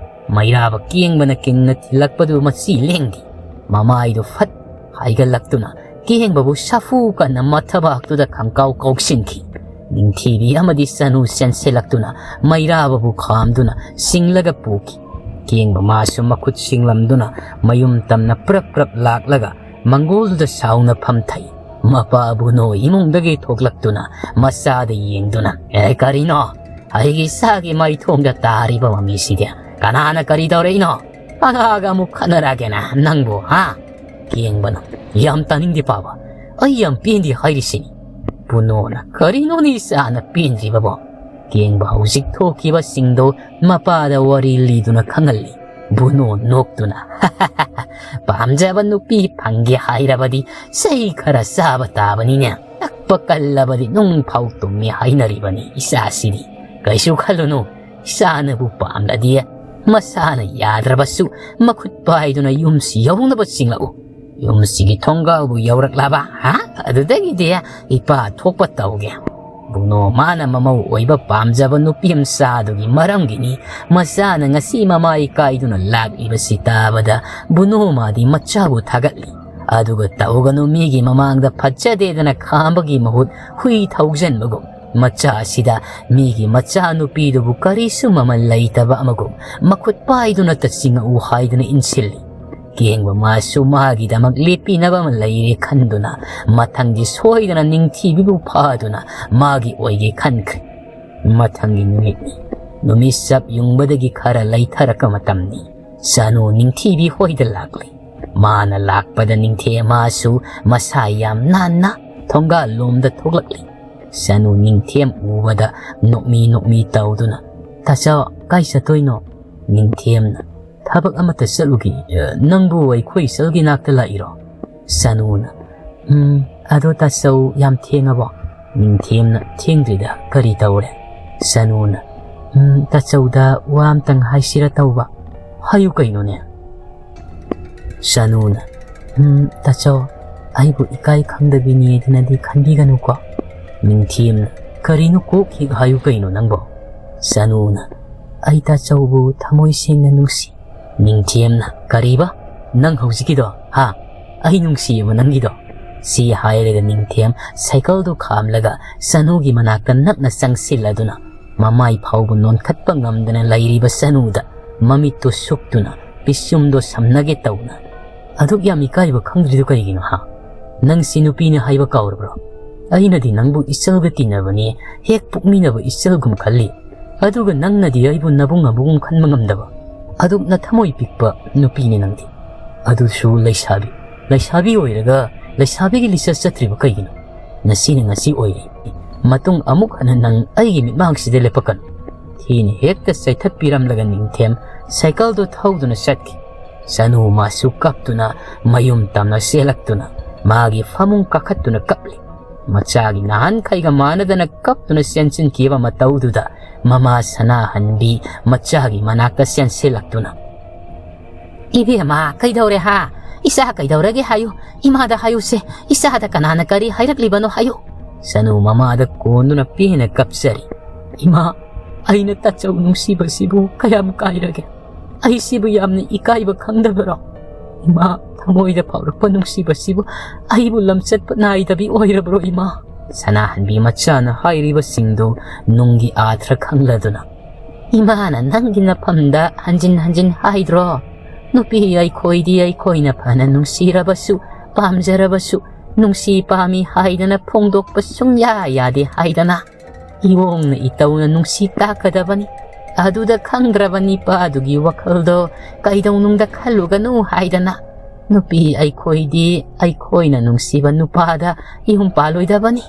ꯃꯩꯔꯥꯕ ꯀꯦꯡꯕꯅ ꯀꯤꯟꯅ ꯊꯤꯜꯂꯛꯄꯗꯨ ꯃꯆꯤ ꯂꯦꯡꯗꯦ꯫ ꯃꯃꯥꯏꯗꯨ ꯐꯠ ꯍꯥꯏꯒꯠꯂꯛꯇꯨꯅ ꯀꯦꯡꯕꯕꯨ ꯁꯥꯐꯨ ꯀꯟꯅ ꯃꯊꯕꯥꯛꯇꯨꯗ ꯈꯪꯀꯥꯎ ꯀꯥꯎꯁꯤꯟꯈꯤ꯫ ꯅꯤꯡꯊꯤꯕꯤ ꯑꯃꯗꯤ ꯆꯅꯨ ꯆꯦꯟꯁꯤꯜꯂꯛꯇꯨꯅ ꯃꯩꯔꯥꯕꯕꯨ ꯈꯥꯝꯗꯨꯅ ꯁꯤꯡꯂꯒ ꯄꯨꯈꯤ꯫ ꯀꯦꯡꯕ ꯃꯥꯁꯨ ꯃꯈꯨꯠ ꯁꯤꯡꯂꯝꯗꯨꯅ ꯃꯌꯨꯝ ꯇꯝꯅ ꯄ꯭ꯔꯞ ꯄ꯭ꯔꯞ ꯂꯥꯛꯂꯒ ꯃꯪꯒꯣꯜꯗꯨꯗ ꯁꯥꯎꯅ ꯐꯝꯊꯩ꯫ ꯃꯄꯥ ꯕꯨꯅꯣ ꯏꯃꯨꯡꯗꯒꯤ ꯊꯣꯛꯂꯛꯇꯨꯅ ꯃꯆꯥꯗ ꯌꯦꯡꯗꯨꯅ, "ꯑꯦ, ꯀꯔꯤꯅꯣ? ꯑꯩꯒꯤ ꯏꯆꯥꯒꯤ ꯃꯥꯏꯊꯣꯡꯗ ꯇꯥꯔꯤꯕ ꯃꯃꯤꯁꯤꯗꯤ? ꯀꯅꯥꯅ ꯀꯔꯤ ꯇꯧꯔꯛꯏꯅꯣ? ꯀꯅꯥꯒ ꯑꯃꯨꯛ ꯈꯠꯅꯔꯒꯦꯅ ꯅꯪꯕꯨ, ꯍꯥ?" ꯀꯦꯡꯕꯅ, "ꯌꯥꯝ ꯇꯥꯅꯤꯡꯗꯦ ꯄꯥꯕ, ꯑꯩ ꯌꯥꯝ ꯄꯦꯟꯗꯦ ꯍꯥꯏꯔꯤꯁꯤꯅꯤ꯫" ꯕꯨꯅꯣꯅ, "ꯀꯔꯤꯅꯣꯅꯦ ꯏꯆꯥꯅ ꯄꯦꯟꯗ꯭ꯔꯤꯕꯕꯣ?" ꯀꯦꯡꯕ ꯍꯧꯖꯤꯛ ꯊꯣꯛꯈꯤꯕꯁꯤꯡꯗꯣ ꯃꯄꯥꯗ ꯋꯥꯔꯤ ꯂꯤꯗꯨꯅ ꯈꯪꯍꯜꯂꯤ꯫ ꯕꯨꯅꯣ ꯅꯣꯛꯇꯨꯅ, "ꯄꯥꯝꯖꯕ ꯅꯨꯄꯤ ꯐꯪꯒꯦ ꯍꯥꯏꯔꯕꯗꯤ ꯆꯩ ꯈꯔ ꯆꯥꯕ ꯇꯥꯕꯅꯤꯅꯦ꯫ ꯅꯛꯄ ꯀꯜꯂꯕꯗꯤ ꯅꯨꯡ ꯐꯥꯎ ꯇꯨꯝꯃꯤ ꯍꯥꯏꯅꯔꯤꯕꯅꯤ ꯏꯆꯥꯁꯤꯗꯤ꯫ ꯀꯩꯁꯨ ꯈꯜꯂꯨꯅꯨ, ꯏꯆꯥꯅꯕꯨ ꯄꯥꯝꯂꯗꯤ ꯃꯁꯥꯅ ꯌꯥꯗ꯭ꯔꯕꯁꯨ ꯃꯈꯨꯠ ꯄꯥꯏꯗꯨꯅ ꯌꯨꯝꯁꯤ ꯌꯧꯅꯕ ꯆꯤꯡꯂꯛꯎ꯫ ꯌꯨꯝꯁꯤꯒꯤ ꯊꯣꯡꯒꯥꯎꯕꯨ ꯌꯧꯔꯛꯂꯕ, ꯍꯥ? ꯑꯗꯨꯗꯒꯤꯗꯤ ꯏꯄꯥ ꯊꯣꯛꯄ ꯇꯧꯒꯦ꯫" ꯕꯨꯅꯣ ꯃꯥꯅ ꯃꯃꯧ ꯑꯣꯏꯕ ꯄꯥꯝꯖꯕ ꯅꯨꯄꯤ ꯃꯆꯥꯗꯨꯒꯤ ꯃꯔꯝꯒꯤꯅꯤ ꯃꯆꯥꯅ ꯉꯁꯤ ꯃꯃꯥ ꯏꯀꯥꯏꯗꯨꯅ ꯂꯥꯛꯂꯤꯕꯁꯤ ꯇꯥꯕꯗ ꯕꯨꯅꯣ ꯃꯥꯗꯤ ꯃꯆꯥꯕꯨ ꯊꯥꯒꯠꯂꯤ꯫ ꯑꯗꯨꯒ ꯇꯧꯒꯅꯨ, ꯃꯤꯒꯤ ꯃꯃꯥꯡꯗ ꯐꯠꯖꯗꯦꯗꯅ ꯈꯥꯝꯕꯒꯤ ꯃꯍꯨꯠ ꯍꯨꯏ ꯊꯧꯖꯟꯕꯒꯨꯝ ꯃꯆꯥ ꯑꯁꯤꯗ ꯃꯤꯒꯤ ꯃꯆꯥꯅꯨꯄꯤꯗꯨꯕꯨ ꯀꯔꯤꯁꯨ ꯃꯃꯜ ꯂꯩꯇꯕ ꯑꯃꯒꯨꯝ ꯃꯈꯨꯠ ꯄꯥꯏꯗꯨꯅ ꯇ ꯆꯤꯡꯉꯛꯎ ꯍꯥꯏꯗꯨꯅ ꯏꯟꯁꯤꯜꯂꯤ꯫ ꯀꯦꯡꯕ ꯃꯥꯁꯨ ꯃꯥꯒꯤꯗꯃꯛ ꯂꯦꯞꯄꯤꯅꯕ ꯑꯃ ꯂꯩꯔꯦ ꯈꯟꯗꯨꯅ ꯃꯊꯪꯗꯤ ꯁꯣꯏꯗꯅ ꯅꯤꯡꯊꯤꯕꯤꯕꯨ ꯐꯥꯗꯨꯅ ꯃꯥꯒꯤ ꯑꯣꯏꯒꯦ ꯈꯟꯈ꯭ꯔꯦ꯫ ꯃꯊꯪꯒꯤ ꯅꯨꯃꯤꯠꯅꯤ꯫ ꯅꯨꯃꯤꯠ ꯆꯞ ꯌꯨꯡꯕꯗꯒꯤ ꯈꯔ ꯂꯩꯊꯔꯛꯄ ꯃꯇꯝꯅꯤ꯫ ꯆꯅꯨ ꯅꯤꯡꯊꯤꯕꯤ ꯍꯣꯏꯗ ꯂꯥꯛꯂꯤ꯫ ꯃꯥꯅ ꯂꯥꯛꯄꯗ ꯅꯤꯡꯊꯦꯝ ꯃꯥꯁꯨ ꯃꯁꯥ ꯌꯥꯝ ꯅꯥꯟꯅ ꯊꯣꯡꯒꯥꯜ ꯂꯣꯝꯗ ꯊꯣꯛꯂꯛꯂꯤ꯫ ꯆꯅꯨ ꯅꯤꯡꯊꯦꯝ ꯎꯕꯗ ꯅꯣꯛꯃꯤ ꯅꯣꯛꯃꯤ ꯇꯧꯗꯨꯅ, "ꯇꯥꯆꯧ, ꯀꯥꯏ ꯆꯠꯇꯣꯏꯅꯣ?" ꯅꯤꯡꯊꯦꯝꯅ, "ꯊꯕꯛ ꯑꯃꯠꯇ ꯆꯠꯂꯨꯒꯦ꯫ ꯑ, ꯅꯪꯕꯨ ꯑꯩꯈꯣꯏ ꯏꯆꯜꯒꯤ ꯅꯥꯛꯇ ꯂꯥꯛꯏꯔꯣ?" ꯆꯅꯨꯅ, "ꯎꯝ, ꯑꯗꯣ ꯇꯥꯆꯧ ꯌꯥꯝ ꯊꯦꯡꯉꯕꯣ?" ꯅꯤꯡꯊꯦꯝꯅ, "ꯊꯦꯡꯗ꯭ꯔꯤꯗ, ꯀꯔꯤ ꯇꯧꯔꯦ?" ꯆꯅꯨꯅ, "ꯎꯝ, ꯇꯥꯆꯧꯗ ꯋꯥ ꯑꯝꯇꯪ ꯍꯥꯏꯁꯤꯔ ꯇꯧꯕ꯫" "ꯍꯥꯏꯌꯨ ꯀꯩꯅꯣꯅꯦ?" ꯆꯅꯨꯅ, "ꯎꯝ, ꯇꯥꯆꯧ, ꯑꯩꯕꯨ ꯏꯀꯥꯏ ꯈꯪꯗꯕꯤꯅꯦꯗꯅꯗꯤ ꯈꯟꯕꯤꯒꯅꯨꯀꯣ꯫" ꯅꯤꯡꯊꯦꯝꯅ, "ꯀꯔꯤꯅꯣ ꯀꯣꯛ ꯍꯦꯛ ꯍꯥꯏꯌꯨ ꯀꯩꯅꯣ ꯅꯪꯕꯣ?" ꯁꯅꯨꯅ, "ꯑꯩ ꯇꯥꯆꯧꯕꯨ ꯊꯃꯣꯏ ꯁꯦꯡꯅ ꯅꯨꯡꯁꯤ꯫" ꯅꯤꯡꯊꯦꯝꯅ, "ꯀꯔꯤꯕ? ꯅꯪ ꯍꯧꯖꯤꯛꯀꯤꯗꯣ, ꯍꯥ? ꯑꯩ ꯅꯨꯡꯁꯤꯌꯦꯕ ꯅꯪꯒꯤꯗꯣ?" ꯁꯤ ꯍꯥꯏꯔꯒ ꯅꯤꯡꯊꯦꯝ ꯁꯥꯏꯀꯜꯗꯣ ꯈꯥꯝꯂꯒ ꯁꯅꯨꯒꯤ ꯃꯅꯥꯛꯇ ꯅꯛꯅ ꯆꯪꯁꯤꯜꯂꯗꯨꯅ ꯃꯃꯥꯏ ꯐꯥꯎꯕ ꯅꯣꯟꯈꯠꯄ ꯉꯝꯗꯅ ꯂꯩꯔꯤꯕ ꯁꯅꯨꯗ ꯃꯃꯤꯠꯇꯨ ꯁꯨꯛꯇꯨꯅ ꯄꯤꯁꯨꯝꯗꯣ ꯁꯝꯅꯒꯦ ꯇꯧꯅ, "ꯑꯗꯨꯛ ꯌꯥꯝ ꯏꯀꯥꯏꯕ ꯈꯪꯗ꯭ꯔꯤꯗꯨ ꯀꯩꯒꯤꯅꯣ, ꯍꯥ? ꯅꯪꯁꯤ ꯅꯨꯄꯤꯅꯤ ꯍꯥꯏꯕ ꯀꯥꯎꯔꯕ꯭ꯔꯣ? ꯑꯩꯅꯗꯤ ꯅꯪꯕꯨ ꯏꯆꯜꯒ ꯇꯤꯟꯅꯕꯅꯤ, ꯍꯦꯛ ꯄꯣꯛꯃꯤꯟꯅꯕ ꯏꯆꯜꯒꯨꯝ ꯈꯜꯂꯤ꯫ ꯑꯗꯨꯒ ꯅꯪꯅꯗꯤ ꯑꯩꯕꯨ ꯅꯕꯨꯡ ꯑꯕꯨꯡꯒꯨꯝ ꯈꯟꯕ ꯉꯝꯗꯕ꯫ ꯑꯗꯨꯛ ꯅꯊꯃꯣꯏ ꯄꯤꯛꯄ ꯅꯨꯄꯤꯅꯤ ꯅꯪꯗꯤ꯫ ꯑꯗꯨꯁꯨ ꯂꯩꯁꯥꯕꯤ꯫ ꯂꯩꯁꯥꯕꯤ ꯑꯣꯏꯔꯒ ꯂꯩꯁꯥꯕꯤꯒꯤ ꯂꯤꯆꯠ ꯆꯠꯇ꯭ꯔꯤꯕ ꯀꯩꯒꯤꯅꯣ? ꯉꯁꯤꯅ ꯉꯁꯤ ꯑꯣꯏꯔꯦ꯫ ꯃꯇꯨꯡ ꯑꯃꯨꯛ ꯍꯟꯅ ꯅꯪ ꯑꯩꯒꯤ ꯃꯤꯠꯃꯥꯡꯁꯤꯗ ꯂꯦꯞꯄꯛꯀꯅꯨ꯫" ꯊꯤꯅ ꯍꯦꯛꯇ ꯆꯩꯊꯠꯄꯤꯔꯝꯂꯒ ꯅꯤꯡꯊꯦꯝ ꯁꯥꯏꯀꯜꯗꯨ ꯊꯧꯗꯨꯅ ꯆꯠꯈꯤ꯫ ꯁꯅꯨ ꯃꯥꯁꯨ ꯀꯞꯇꯨꯅ ꯃꯌꯨꯝ ꯇꯝꯅ ꯆꯦꯜꯂꯛꯇꯨꯅ ꯃꯥꯒꯤ ꯐꯃꯨꯡ ꯀꯥꯈꯠꯇꯨꯅ ꯀꯞꯂꯤ꯫ ꯃꯆꯥꯒꯤ ꯅꯍꯥꯟꯈꯩꯒ ꯃꯥꯟꯅꯗꯅ ꯀꯞꯇꯨꯅ ꯆꯦꯟꯁꯤꯟꯈꯤꯕ ꯃꯇꯧꯗꯨꯗ ꯃꯃꯥ ꯁꯅꯥꯍꯟꯕꯤ ꯃꯆꯥꯒꯤ ꯃꯅꯥꯛꯇ ꯆꯦꯟꯁꯤꯜꯂꯛꯇꯨꯅ, "ꯏꯕꯦꯝꯃ, ꯀꯩꯗꯧꯔꯦ ꯍꯥ? ꯏꯆꯥ ꯀꯩꯗꯧꯔꯒꯦ ꯍꯥꯏꯌꯨ꯫ ꯏꯃꯥꯗ ꯍꯥꯏꯌꯨꯁꯦ꯫ ꯏꯆꯥꯗ ꯀꯅꯥꯅ ꯀꯔꯤ ꯍꯥꯏꯔꯛꯂꯤꯕꯅꯣ ꯍꯥꯏꯌꯨ꯫" ꯁꯅꯨ ꯃꯃꯥꯗ ꯀꯣꯟꯗꯨꯅ ꯄꯦꯟꯅ ꯀꯞꯆꯔꯤ꯫ "ꯏꯃꯥ, ꯑꯩꯅ ꯇꯥꯆꯧ ꯅꯨꯡꯁꯤꯕꯁꯤꯕꯨ ꯀꯌꯥꯝ ꯀꯥꯏꯔꯒꯦ? ꯑꯩꯁꯤꯕꯨ ꯌꯥꯝꯅ ꯏꯀꯥꯏꯕ ꯈꯪꯗꯕꯔꯣ? ꯏꯃꯥ, ꯊꯃꯣꯏꯗ ꯐꯥꯎꯔꯛꯄ ꯅꯨꯡꯁꯤꯕꯁꯤꯕꯨ ꯑꯩꯕꯨ ꯂꯝꯆꯠꯄ ꯅꯥꯏꯗꯕꯤ ꯑꯣꯏꯔꯕ꯭ꯔꯣ, ꯏꯃꯥ?" ꯁꯅꯥꯍꯟꯕꯤ ꯃꯆꯥꯅ ꯍꯥꯏꯔꯤꯕꯁꯤꯡꯗꯨ ꯅꯨꯡꯒꯤ ꯑꯥꯊ꯭ꯔ ꯈꯪꯂꯗꯨꯅ, "ꯏꯃꯥꯅ ꯅꯪꯒꯤ ꯅꯐꯝꯗ ꯍꯟꯖꯤꯟ ꯍꯟꯖꯤꯟ ꯍꯥꯏꯗ꯭ꯔꯣ? ꯅꯨꯄꯤ ꯑꯩꯈꯣꯏꯗꯤ ꯑꯩꯈꯣꯏꯅ ꯐꯅ ꯅꯨꯡꯁꯤꯔꯕꯁꯨ, ꯄꯥꯝꯖꯔꯕꯁꯨ, ꯅꯨꯡꯁꯤ ꯄꯥꯝꯃꯤ ꯍꯥꯏꯗꯅ ꯐꯣꯡꯗꯣꯛꯄ ꯁꯨꯡꯌꯥ ꯌꯥꯗꯦ ꯍꯥꯏꯗꯅ꯫ ꯏꯋꯣꯡꯅ ꯏꯇꯧꯅ ꯅꯨꯡꯁꯤ ꯇꯥꯛꯀꯗꯕꯅꯤ꯫ ꯑꯗꯨꯗ ꯈꯪꯗ꯭ꯔꯕ ꯅꯤꯄꯥꯗꯨꯒꯤ ꯋꯥꯈꯜꯗꯣ ꯀꯩꯗꯧꯅꯨꯡꯗ ꯈꯜꯂꯨꯒꯅꯨ ꯍꯥꯏꯗꯅ꯫ ꯅꯨꯄꯤ ꯑꯩꯈꯣꯏꯗꯤ ꯑꯩꯈꯣꯏꯅ ꯅꯨꯡꯁꯤꯕ ꯅꯨꯄꯥꯗ ꯌꯨꯝ ꯄꯥꯜꯂꯣꯏꯗꯕꯅꯤ꯫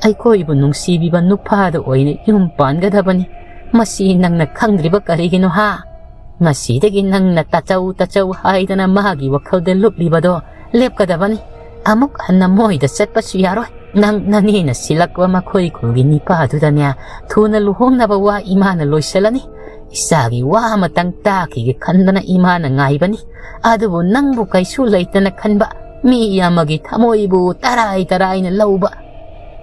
ꯑꯩꯈꯣꯏꯕꯨ ꯅꯨꯡꯁꯤꯕꯤꯕ ꯅꯨꯄꯥꯗ ꯑꯣꯏꯅ ꯌꯨꯝ ꯄꯥꯟꯒꯗꯕꯅꯤ꯫ ꯃꯁꯤ ꯅꯪꯅ ꯈꯪꯗ꯭ꯔꯤꯕ ꯀꯔꯤꯒꯤꯅꯣ ꯍꯥ? ꯉꯁꯤꯗꯒꯤ ꯅꯪꯅ ꯇꯥꯆꯧ ꯇꯥꯆꯧ ꯍꯥꯏꯗꯅ ꯃꯥꯒꯤ ꯋꯥꯈꯜꯗ ꯂꯨꯞꯂꯤꯕꯗꯣ ꯂꯦꯞꯀꯗꯕꯅꯤ꯫ ꯑꯃꯨꯛ ꯍꯟꯅ ꯃꯣꯏꯗ ꯆꯠꯄꯁꯨ ꯌꯥꯔꯣꯏ꯫ ꯅꯪ ꯅꯅꯦꯅ ꯁꯤꯜꯂꯛꯄ ꯃꯈꯣꯏ ꯈꯨꯜꯒꯤ ꯅꯤꯄꯥꯗꯨꯗꯅꯦ ꯊꯨꯅ ꯂꯨꯍꯣꯡꯅꯕ ꯋꯥ ꯏꯃꯥꯅ ꯂꯣꯏꯁꯤꯜꯂꯅꯤ꯫ ꯏꯆꯥꯒꯤ ꯋꯥ ꯑꯃꯇꯪ ꯇꯥꯈꯤꯒꯦ ꯈꯟꯗꯅ ꯏꯃꯥꯅ ꯉꯥꯏꯕꯅꯤ꯫ ꯑꯗꯨꯕꯨ ꯅꯪꯕꯨ ꯀꯩꯁꯨ ꯂꯩꯇꯅ ꯈꯟꯕ, ꯃꯤ ꯑꯃꯒꯤ ꯊꯃꯣꯏꯕꯨ ꯇꯔꯥꯏ ꯇꯔꯥꯏꯅ ꯂꯧꯕ,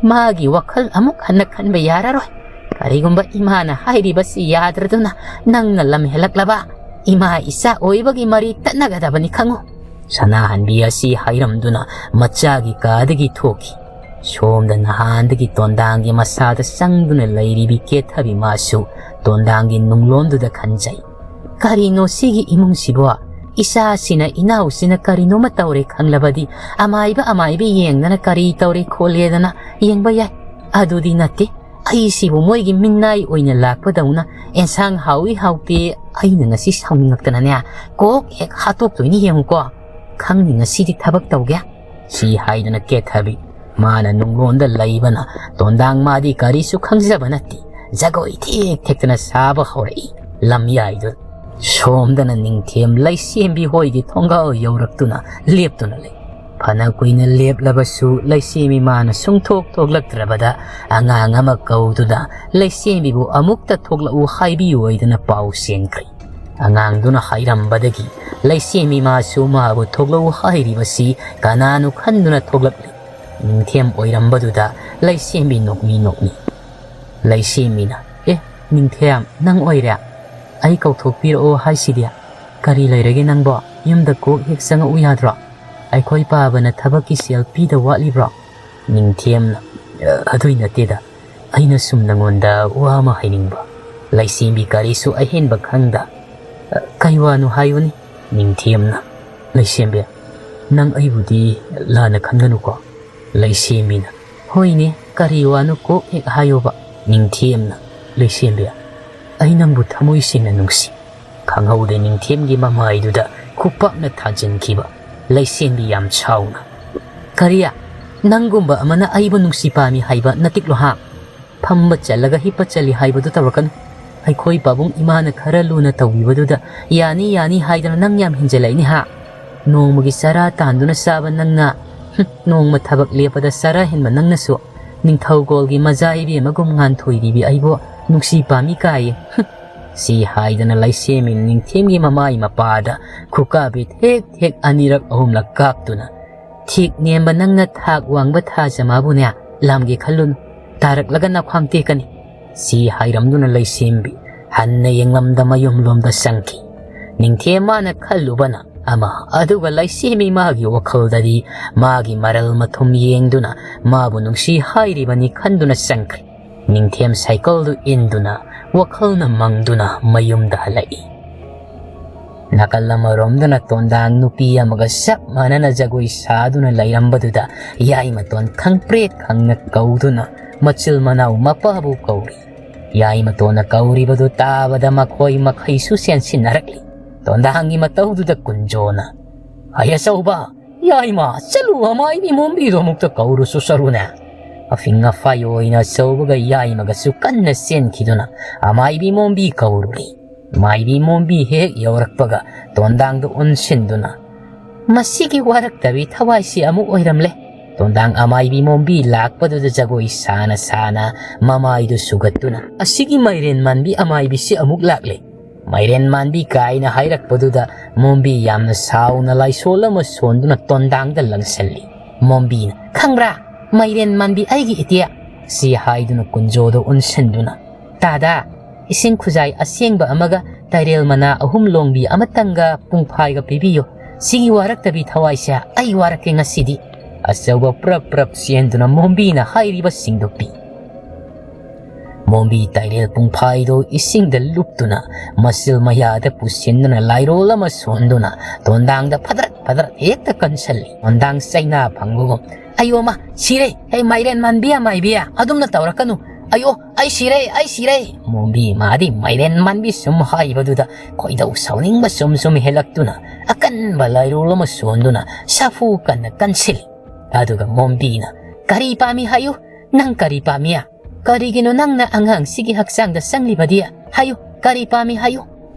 ꯃꯥꯒꯤ ꯋꯥꯈꯜ ꯑꯃꯨꯛ ꯍꯟꯅ ꯈꯟꯕ ꯌꯥꯔꯔꯣꯏ꯫ ꯀꯔꯤꯒꯨꯝꯕ ꯏꯃꯥꯅ ꯍꯥꯏꯔꯤꯕꯁꯤ ꯌꯥꯗ꯭ꯔꯗꯨꯅ ꯅꯪꯅ ꯂꯝ ꯍꯦꯜꯂꯛꯂꯕ, ꯏꯃꯥ ꯏꯆꯥ ꯑꯣꯏꯕꯒꯤ ꯃꯔꯤ ꯇꯠꯅꯒꯗꯕꯅꯤ ꯈꯪꯉꯨ꯫ ꯁꯅꯥꯍꯟꯕꯤ ꯑꯁꯤ ꯍꯥꯏꯔꯝꯗꯨꯅ ꯃꯆꯥꯒꯤ ꯀꯥꯗꯒꯤ ꯊꯣꯛꯈꯤ꯫ ꯁꯣꯝꯗ ꯅꯍꯥꯟꯗꯒꯤ ꯇꯣꯟꯗꯥꯡꯒꯤ ꯃꯁꯥꯗ ꯆꯪꯗꯨꯅ ꯂꯩꯔꯤꯕꯤ ꯀꯦꯊꯕꯤ ꯃꯥꯁꯨ ꯇꯣꯟꯗꯥꯡꯒꯤ ꯅꯨꯡꯂꯣꯟꯗꯨꯗ ꯈꯟꯖꯩ꯫ ꯀꯔꯤꯅꯣ ꯁꯤꯒꯤ ꯏꯃꯨꯡꯁꯤꯕꯣ? ꯏꯆꯥꯁꯤꯅ ꯏꯅꯥꯎꯁꯤꯅ ꯀꯔꯤꯅꯣꯃ ꯇꯧꯔꯦ ꯈꯪꯂꯕꯗꯤ ꯑꯃꯥꯏꯕ ꯑꯃꯥꯏꯕꯤ ꯌꯦꯡꯗꯅ ꯀꯔꯤ ꯇꯧꯔꯦ ꯈꯣꯠꯂꯦꯗꯅ ꯌꯦꯡꯕ ꯌꯥꯏ꯫ ꯑꯗꯨꯗꯤ ꯅꯠꯇꯦ꯫ ꯑꯩꯁꯤꯕꯨ ꯃꯣꯏꯒꯤ ꯃꯤꯅꯥꯏ ꯑꯣꯏꯅ ꯂꯥꯛꯄꯗꯧꯅ ꯑꯦꯟꯁꯥꯡ ꯍꯥꯎꯏ ꯍꯥꯎꯇꯦ ꯑꯩꯅ ꯉꯁꯤ ꯁꯥꯎꯅꯤꯡꯉꯛꯇꯅꯅꯦ ꯀꯣꯛ ꯍꯦꯛ ꯍꯥꯠꯇꯣꯛꯇꯣꯏꯅꯤ ꯌꯦꯡꯉꯨꯀꯣ꯫ ꯈꯪꯅꯤ ꯉꯁꯤꯗꯤ ꯊꯕꯛ ꯇꯧꯒꯦ꯫ ꯁꯤ ꯍꯥꯏꯗꯅ ꯀꯦꯊꯕꯤ ꯃꯥꯅ ꯅꯨꯡꯂꯣꯟꯗ ꯂꯩꯕꯅ ꯇꯣꯟꯗꯥꯡ ꯃꯥꯗꯤ ꯀꯔꯤꯁꯨ ꯈꯪꯖꯕ ꯅꯠꯇꯦ꯫ ꯖꯒꯣꯏ ꯊꯦꯛ ꯊꯦꯛꯇꯅ ꯁꯥꯕ ꯍꯧꯔꯛꯏ꯫ ꯂꯝꯌꯥꯏꯗꯨ ꯁꯣꯝꯗꯅ ꯅꯤꯡꯊꯦꯝ ꯂꯩꯁꯦꯝꯕꯤ ꯍꯣꯏꯒꯤ ꯊꯣꯡꯒꯥꯜ ꯌꯧꯔꯛꯇꯨꯅ ꯂꯦꯞꯇꯨꯅ ꯂꯩ꯫ ꯐꯅ ꯀꯨꯏꯅ ꯂꯦꯞꯂꯕꯁꯨ ꯂꯩꯁꯦꯝꯕꯤ ꯃꯥꯅ ꯁꯨꯡꯊꯣꯛ ꯊꯣꯛꯂꯛꯇ꯭ꯔꯕꯗ ꯑꯉꯥꯡ ꯑꯃ ꯀꯧꯗꯨꯅ ꯂꯩꯁꯦꯝꯕꯤꯕꯨ ꯑꯃꯨꯛꯇ ꯊꯣꯛꯂꯛꯎ ꯍꯥꯏꯕꯤꯌꯨ ꯍꯥꯏꯗꯅ ꯄꯥꯎ ꯆꯦꯟꯈ꯭ꯔꯦ꯫ ꯑꯉꯥꯡꯗꯨꯅ ꯍꯥꯏꯔꯝꯕꯗꯒꯤ ꯂꯩꯁꯦꯝꯕꯤ ꯃꯥꯁꯨ ꯃꯥꯕꯨ ꯊꯣꯛꯂꯛꯎ ꯍꯥꯏꯔꯤꯕꯁꯤ ꯀꯅꯥꯅꯣ ꯈꯟꯗꯨꯅ ꯊꯣꯛꯂꯛꯂꯤ꯫ ꯅꯤꯡꯊꯦꯝ ꯑꯣꯏꯔꯝꯕꯗꯨꯗ ꯂꯩꯁꯦꯝꯕꯤ ꯅꯣꯛꯃꯤ ꯅꯣꯛꯃꯤ꯫ ꯂꯩꯁꯦꯝꯕꯤꯅ, "ꯑꯦ, ꯅꯤꯡꯊꯦꯝ, ꯅꯪ ꯑꯣꯏꯔꯦ? ꯑꯩ ꯀꯧꯊꯣꯛꯄꯤꯔꯛꯑꯣ ꯍꯥꯏꯁꯤꯗꯤ꯫ ꯀꯔꯤ ꯂꯩꯔꯒꯦ ꯅꯪꯕꯣ? ꯌꯨꯝꯗ ꯀꯣꯛ ꯍꯦꯛ ꯆꯪꯉꯛꯎ ꯌꯥꯗ꯭ꯔꯣ? ꯑꯩꯈꯣꯏ ꯄꯥꯕꯅ ꯊꯕꯛꯀꯤ ꯁꯦꯜ ꯄꯤꯗ ꯋꯥꯠꯂꯤꯕ꯭ꯔꯣ?" ꯅꯤꯡꯊꯦꯝꯅ, "ꯑꯗꯨꯏ ꯅꯠꯇꯦꯗ, ꯑꯩꯅ ꯁꯨꯝ ꯅꯉꯣꯟꯗ ꯋꯥ ꯑꯃ ꯍꯥꯏꯅꯤꯡꯕ꯫" ꯂꯩꯁꯦꯝꯕꯤ ꯀꯔꯤꯁꯨ ꯑꯍꯦꯟꯕ ꯈꯪꯗ, "ꯀꯩ ꯋꯥꯅꯣ ꯍꯥꯏꯌꯨꯅꯤ?" ꯅꯤꯡꯊꯦꯝꯅ, "ꯂꯩꯁꯦꯝꯕꯤ, ꯅꯪ ꯑꯩꯕꯨꯗꯤ ꯂꯥꯟꯅ ꯈꯟꯒꯅꯨꯀꯣ꯫" ꯂꯩꯁꯦꯝꯕꯤꯅ, "ꯍꯣꯏꯅꯦ, ꯀꯔꯤ ꯋꯥꯅꯣ ꯀꯣꯛ ꯍꯦꯛ ꯍꯥꯏꯌꯣꯕ꯫" ꯅꯤꯡꯊꯦꯝꯅ, "ꯂꯩꯁꯦꯝꯕꯤ, ꯑꯩ ꯅꯪꯕꯨ ꯊꯃꯣꯏ ꯁꯦꯡꯅ ꯅꯨꯡꯁꯤ꯫" ꯈꯪꯍꯧꯗꯦ ꯅꯤꯡꯊꯦꯝꯒꯤ ꯃꯃꯥꯏꯗꯨꯗ ꯈꯨꯄꯥꯛꯅ ꯊꯥꯖꯤꯟꯈꯤꯕ꯫ ꯂꯩꯁꯦꯝꯕꯤ ꯌꯥꯝ ꯁꯥꯎꯅ, "ꯀꯔꯤ? ꯅꯪꯒꯨꯝꯕ ꯑꯃꯅ ꯑꯩꯕꯨ ꯅꯨꯡꯁꯤ ꯄꯥꯝꯃꯤ ꯍꯥꯏꯕ ꯅꯠꯇꯤꯛꯂꯣ ꯍꯥ? ꯐꯝꯕ ꯆꯠꯂꯒ ꯍꯤꯞꯄ ꯆꯠꯂꯤ ꯍꯥꯏꯕꯗꯨ ꯇꯧꯔꯛꯀꯅꯨ꯫ ꯑꯩꯈꯣꯏ ꯄꯥꯕꯨꯡ ꯏꯃꯥꯅ ꯈꯔ ꯂꯨꯅ ꯇꯧꯕꯤꯕꯗꯨꯗ ꯌꯥꯅꯤ ꯌꯥꯅꯤ ꯍꯥꯏꯗꯅ ꯅꯪ ꯌꯥꯝ ꯍꯦꯟꯖꯜꯂꯛꯏꯅꯦ ꯍꯥ? ꯅꯣꯡꯃꯒꯤ ꯆꯔꯥ ꯇꯥꯟꯗꯨꯅ ꯆꯥꯕ ꯅꯪꯅ, ꯍꯨꯝ, ꯅꯣꯡꯃ ꯊꯕꯛ ꯂꯦꯞꯄꯗ ꯆꯔꯥ ꯍꯦꯟꯕ ꯅꯪꯅꯁꯨ ꯅꯤꯡꯊꯧꯀꯣꯜꯒꯤ ꯃꯖꯥ ꯏꯕꯦꯝꯃꯒꯨꯝ ꯉꯥꯟꯊꯣꯏꯔꯤꯕꯤ ꯑꯩꯕꯨ ꯅꯨꯡꯁꯤ ꯄꯥꯝꯃꯤ ꯀꯥꯏꯌꯦ꯫ ꯍꯨꯝ, ꯁꯤ ꯍꯥꯏꯗꯅ ꯂꯩꯁꯦꯝꯕꯤ ꯅꯤꯡꯊꯦꯝꯒꯤ ꯃꯃꯥꯏ ꯃꯄꯥꯗ ꯈꯨꯀꯥꯕꯤ ꯊꯦꯛ ꯊꯦꯛ ꯑꯅꯤꯔꯛ ꯑꯍꯨꯝꯂꯛ ꯀꯥꯞꯇꯨꯅ, "ꯊꯦꯛ ꯅꯦꯝꯕ ꯅꯪꯅ ꯊꯥꯛ ꯋꯥꯡꯕ ꯊꯥꯖ ꯃꯥꯕꯨꯅꯦ ꯂꯥꯝꯒꯦ ꯈꯜꯂꯨꯅꯨ, ꯇꯥꯔꯛꯂꯒ ꯅꯈ꯭ꯋꯥꯡ ꯇꯦꯛꯀꯅꯤ," ꯁꯤ ꯍꯥꯏꯔꯝꯗꯨꯅ ꯂꯩꯁꯦꯝꯕꯤ ꯍꯟꯅ ꯌꯦꯡꯂꯝꯗ ꯃꯌꯨꯝꯂꯣꯝꯗ ꯆꯪꯈꯤ꯫ ꯅꯤꯡꯊꯦꯝ ꯃꯥꯅ ꯈꯜꯂꯨꯕꯅ ꯑꯃ, ꯑꯗꯨꯒ ꯂꯩꯁꯦꯝꯕꯤ ꯃꯥꯒꯤ ꯋꯥꯈꯜꯗꯗꯤ ꯃꯥꯒꯤ ꯃꯔꯜ ꯃꯊꯨꯝ ꯌꯦꯡꯗꯨꯅ ꯃꯥꯕꯨ ꯅꯨꯡꯁꯤ ꯍꯥꯏꯔꯤꯕꯅꯤ ꯈꯟꯗꯨꯅ ꯆꯪꯈ꯭ꯔꯦ꯫ ꯅꯤꯡꯊꯦꯝ ꯁꯥꯏꯀꯜꯗꯨ ꯏꯟꯗꯨꯅ ꯋꯥꯈꯜꯅ ꯃꯪꯗꯨꯅ ꯃꯌꯨꯝꯗ ꯍꯜꯂꯛꯏ꯫ ꯅꯥꯀꯜ ꯑꯃꯔꯣꯝꯗꯅ ꯇꯣꯟꯗꯥꯡ ꯅꯨꯄꯤ ꯑꯃꯒ ꯆꯞ ꯃꯥꯟꯅꯅ ꯖꯒꯣꯏ ꯁꯥꯗꯨꯅ ꯂꯩꯔꯝꯕꯗꯨꯗ ꯌꯥꯏꯃꯇꯣꯟ ꯈꯪꯄ꯭ꯔꯦꯛ ꯈꯪꯅ ꯀꯧꯗꯨꯅ ꯃꯆꯤꯜ ꯃꯅꯥꯎ ꯃꯄꯥꯕꯨ ꯀꯧꯔꯤ꯫ ꯌꯥꯏꯃꯇꯣꯟꯅ ꯀꯧꯔꯤꯕꯗꯨ ꯇꯥꯕꯗ ꯃꯈꯣꯏ ꯃꯈꯩꯁꯨ ꯆꯦꯟꯁꯤꯟꯅꯔꯛꯂꯤ꯫ ꯇꯣꯟꯗꯥꯡꯒꯤ ꯃꯇꯧꯗꯨꯗ ꯀꯨꯟꯖꯣꯅ, "ꯑꯩ ꯑꯆꯧꯕ, ꯌꯥꯏꯃ, ꯆꯠꯂꯨ, ꯑꯃꯥꯏꯕꯤ ꯃꯣꯝꯕꯤꯗꯣ ꯑꯃꯨꯛꯇ ꯀꯧꯔꯨꯁꯨ ꯆꯔꯨꯅꯦ꯫" ꯑꯐꯤꯡ ꯑꯐꯥꯏ ꯑꯣꯏꯅ ꯑꯆꯧꯕꯒ ꯌꯥꯏꯃꯒꯁꯨ ꯀꯟꯅ ꯆꯦꯟꯈꯤꯗꯨꯅ ꯑꯃꯥꯏꯕꯤ ꯃꯣꯝꯕꯤ ꯀꯧꯔꯨꯔꯤ꯫ ꯃꯥꯏꯕꯤ ꯃꯣꯝꯕꯤ ꯍꯦꯛ ꯌꯧꯔꯛꯄꯒ ꯇꯣꯟꯗꯥꯡꯗ ꯑꯣꯟꯁꯤꯟꯗꯨꯅ, "ꯃꯁꯤꯒꯤ ꯋꯥꯔꯛꯇꯕꯤ ꯊꯋꯥꯏꯁꯤ ꯑꯃꯨꯛ ꯑꯣꯏꯔꯝꯂꯦ꯫" ꯇꯣꯟꯗꯥꯡ ꯑꯃꯥꯏꯕꯤ ꯃꯣꯝꯕꯤ ꯂꯥꯛꯄꯗꯨꯗ ꯖꯒꯣꯏ ꯁꯥꯅ ꯁꯥꯅ ꯃꯃꯥꯏꯗꯨ ꯁꯨꯒꯠꯇꯨꯅ, "ꯑꯁꯤꯒꯤ ꯃꯥꯏꯔꯦꯟ ꯃꯥꯟꯕꯤ ꯑꯃꯥꯏꯕꯤꯁꯤ ꯑꯃꯨꯛ ꯂꯥꯛꯂꯦ꯫ ꯃꯥꯏꯔꯦꯟ ꯃꯥꯟꯕꯤ" ꯀꯥꯏꯅ ꯍꯥꯏꯔꯛꯄꯗꯨꯗ ꯃꯣꯝꯕꯤ ꯌꯥꯝꯅ ꯁꯥꯎꯅ ꯂꯥꯏꯁꯣꯜ ꯑꯃ ꯁꯣꯟꯗꯨꯅ ꯇꯣꯟꯗꯥꯡꯗ ꯂꯪꯁꯜꯂꯤ꯫ ꯃꯣꯝꯕꯤꯅ, "ꯈꯪꯕ꯭ꯔꯥ, ꯃꯥꯏꯔꯦꯟ ꯃꯥꯟꯕꯤ ꯑꯩꯒꯤ ꯏꯇꯦ?" ꯁꯤ ꯍꯥꯏꯗꯨꯅ ꯀꯨꯟꯖꯣꯗ ꯑꯣꯟꯁꯤꯟꯗꯨꯅ, "ꯇꯥꯗꯥ, ꯏꯁꯤꯡ ꯈꯨꯖꯥꯏ ꯑꯁꯦꯡꯕ ꯑꯃꯒ ꯇꯥꯏꯔꯦꯜ ꯃꯅꯥ ꯑꯍꯨꯝ ꯂꯣꯡꯕꯤ ꯑꯃꯇꯪꯒ ꯄꯨꯡꯐꯥꯏꯒ ꯄꯤꯕꯤꯌꯨ꯫ ꯁꯤꯒꯤ ꯋꯥꯔꯛꯇꯕꯤ ꯊꯋꯥꯏꯁꯦ ꯑꯩ ꯋꯥꯔꯛꯀꯦ ꯉꯁꯤꯗꯤ꯫" ꯑꯆꯧꯕ ꯄ꯭ꯔꯞ ꯄ꯭ꯔꯞ ꯆꯦꯟꯗꯨꯅ ꯃꯣꯝꯕꯤꯅ ꯍꯥꯏꯔꯤꯕꯁꯤꯡꯗꯨ ꯄꯤ꯫ ꯃꯣꯝꯕꯤ ꯇꯥꯏꯔꯦꯜ ꯄꯨꯡꯐꯥꯏꯗꯨ ꯏꯁꯤꯡꯗ ꯂꯨꯞꯇꯨꯅ ꯃꯆꯤꯜ ꯃꯌꯥꯗ ꯄꯨꯁꯤꯟꯗꯨꯅ ꯂꯥꯏꯔꯣꯜ ꯑꯃ ꯁꯣꯟꯗꯨꯅ ꯇꯣꯟꯗꯥꯡꯗ ꯐꯗ꯭ꯔꯛ ꯐꯗ꯭ꯔꯛ ꯍꯦꯛꯇ ꯀꯟꯁꯜꯂꯤ꯫ ꯇꯣꯟꯗꯥꯡ ꯆꯩꯅꯥ ꯐꯪꯕꯒꯨꯝ, "ꯑꯌꯣ ꯃꯥ, ꯁꯤꯔꯦ! ꯍꯦ ꯃꯥꯏꯔꯦꯟ ꯃꯥꯟꯕꯤ, ꯃꯥꯏꯕꯤ, ꯑꯗꯨꯝꯅ ꯇꯧꯔꯛꯀꯅꯨ꯫ ꯑꯌꯣ, ꯑꯩ ꯁꯤꯔꯦ, ꯑꯩ ꯁꯤꯔꯦ!" ꯃꯣꯝꯕꯤ ꯃꯥꯗꯤ ꯃꯥꯏꯔꯦꯟ ꯃꯥꯟꯕꯤ ꯁꯨꯝ ꯍꯥꯏꯕꯗꯨꯗ ꯈꯣꯏꯗꯧ ꯁꯥꯎꯅꯤꯡꯕ ꯁꯨꯝ ꯁꯨꯝ ꯍꯦꯜꯂꯛꯇꯨꯅ ꯑꯀꯟꯕ ꯂꯥꯏꯔꯣꯜ ꯑꯃ ꯁꯣꯟꯗꯨꯅ ꯁꯥꯐꯨ ꯀꯟꯅ ꯀꯟꯁꯤꯜꯂꯤ꯫ ꯑꯗꯨꯒ ꯃꯣꯝꯕꯤꯅ, "ꯀꯔꯤ ꯄꯥꯝꯃꯤ ꯍꯥꯏꯌꯨ? ꯅꯪ ꯀꯔꯤ ꯄꯥꯝꯃꯤ? ꯀꯔꯤꯒꯤꯅꯣ ꯅꯪꯅ ꯑꯉꯥꯡꯁꯤꯒꯤ ꯍꯛꯆꯥꯡꯗ ꯆꯪꯂꯤꯕꯗꯤ? ꯍꯥꯏꯌꯨ, ꯀꯔꯤ ꯄꯥꯝꯃꯤ ꯍꯥꯏꯌꯨ?"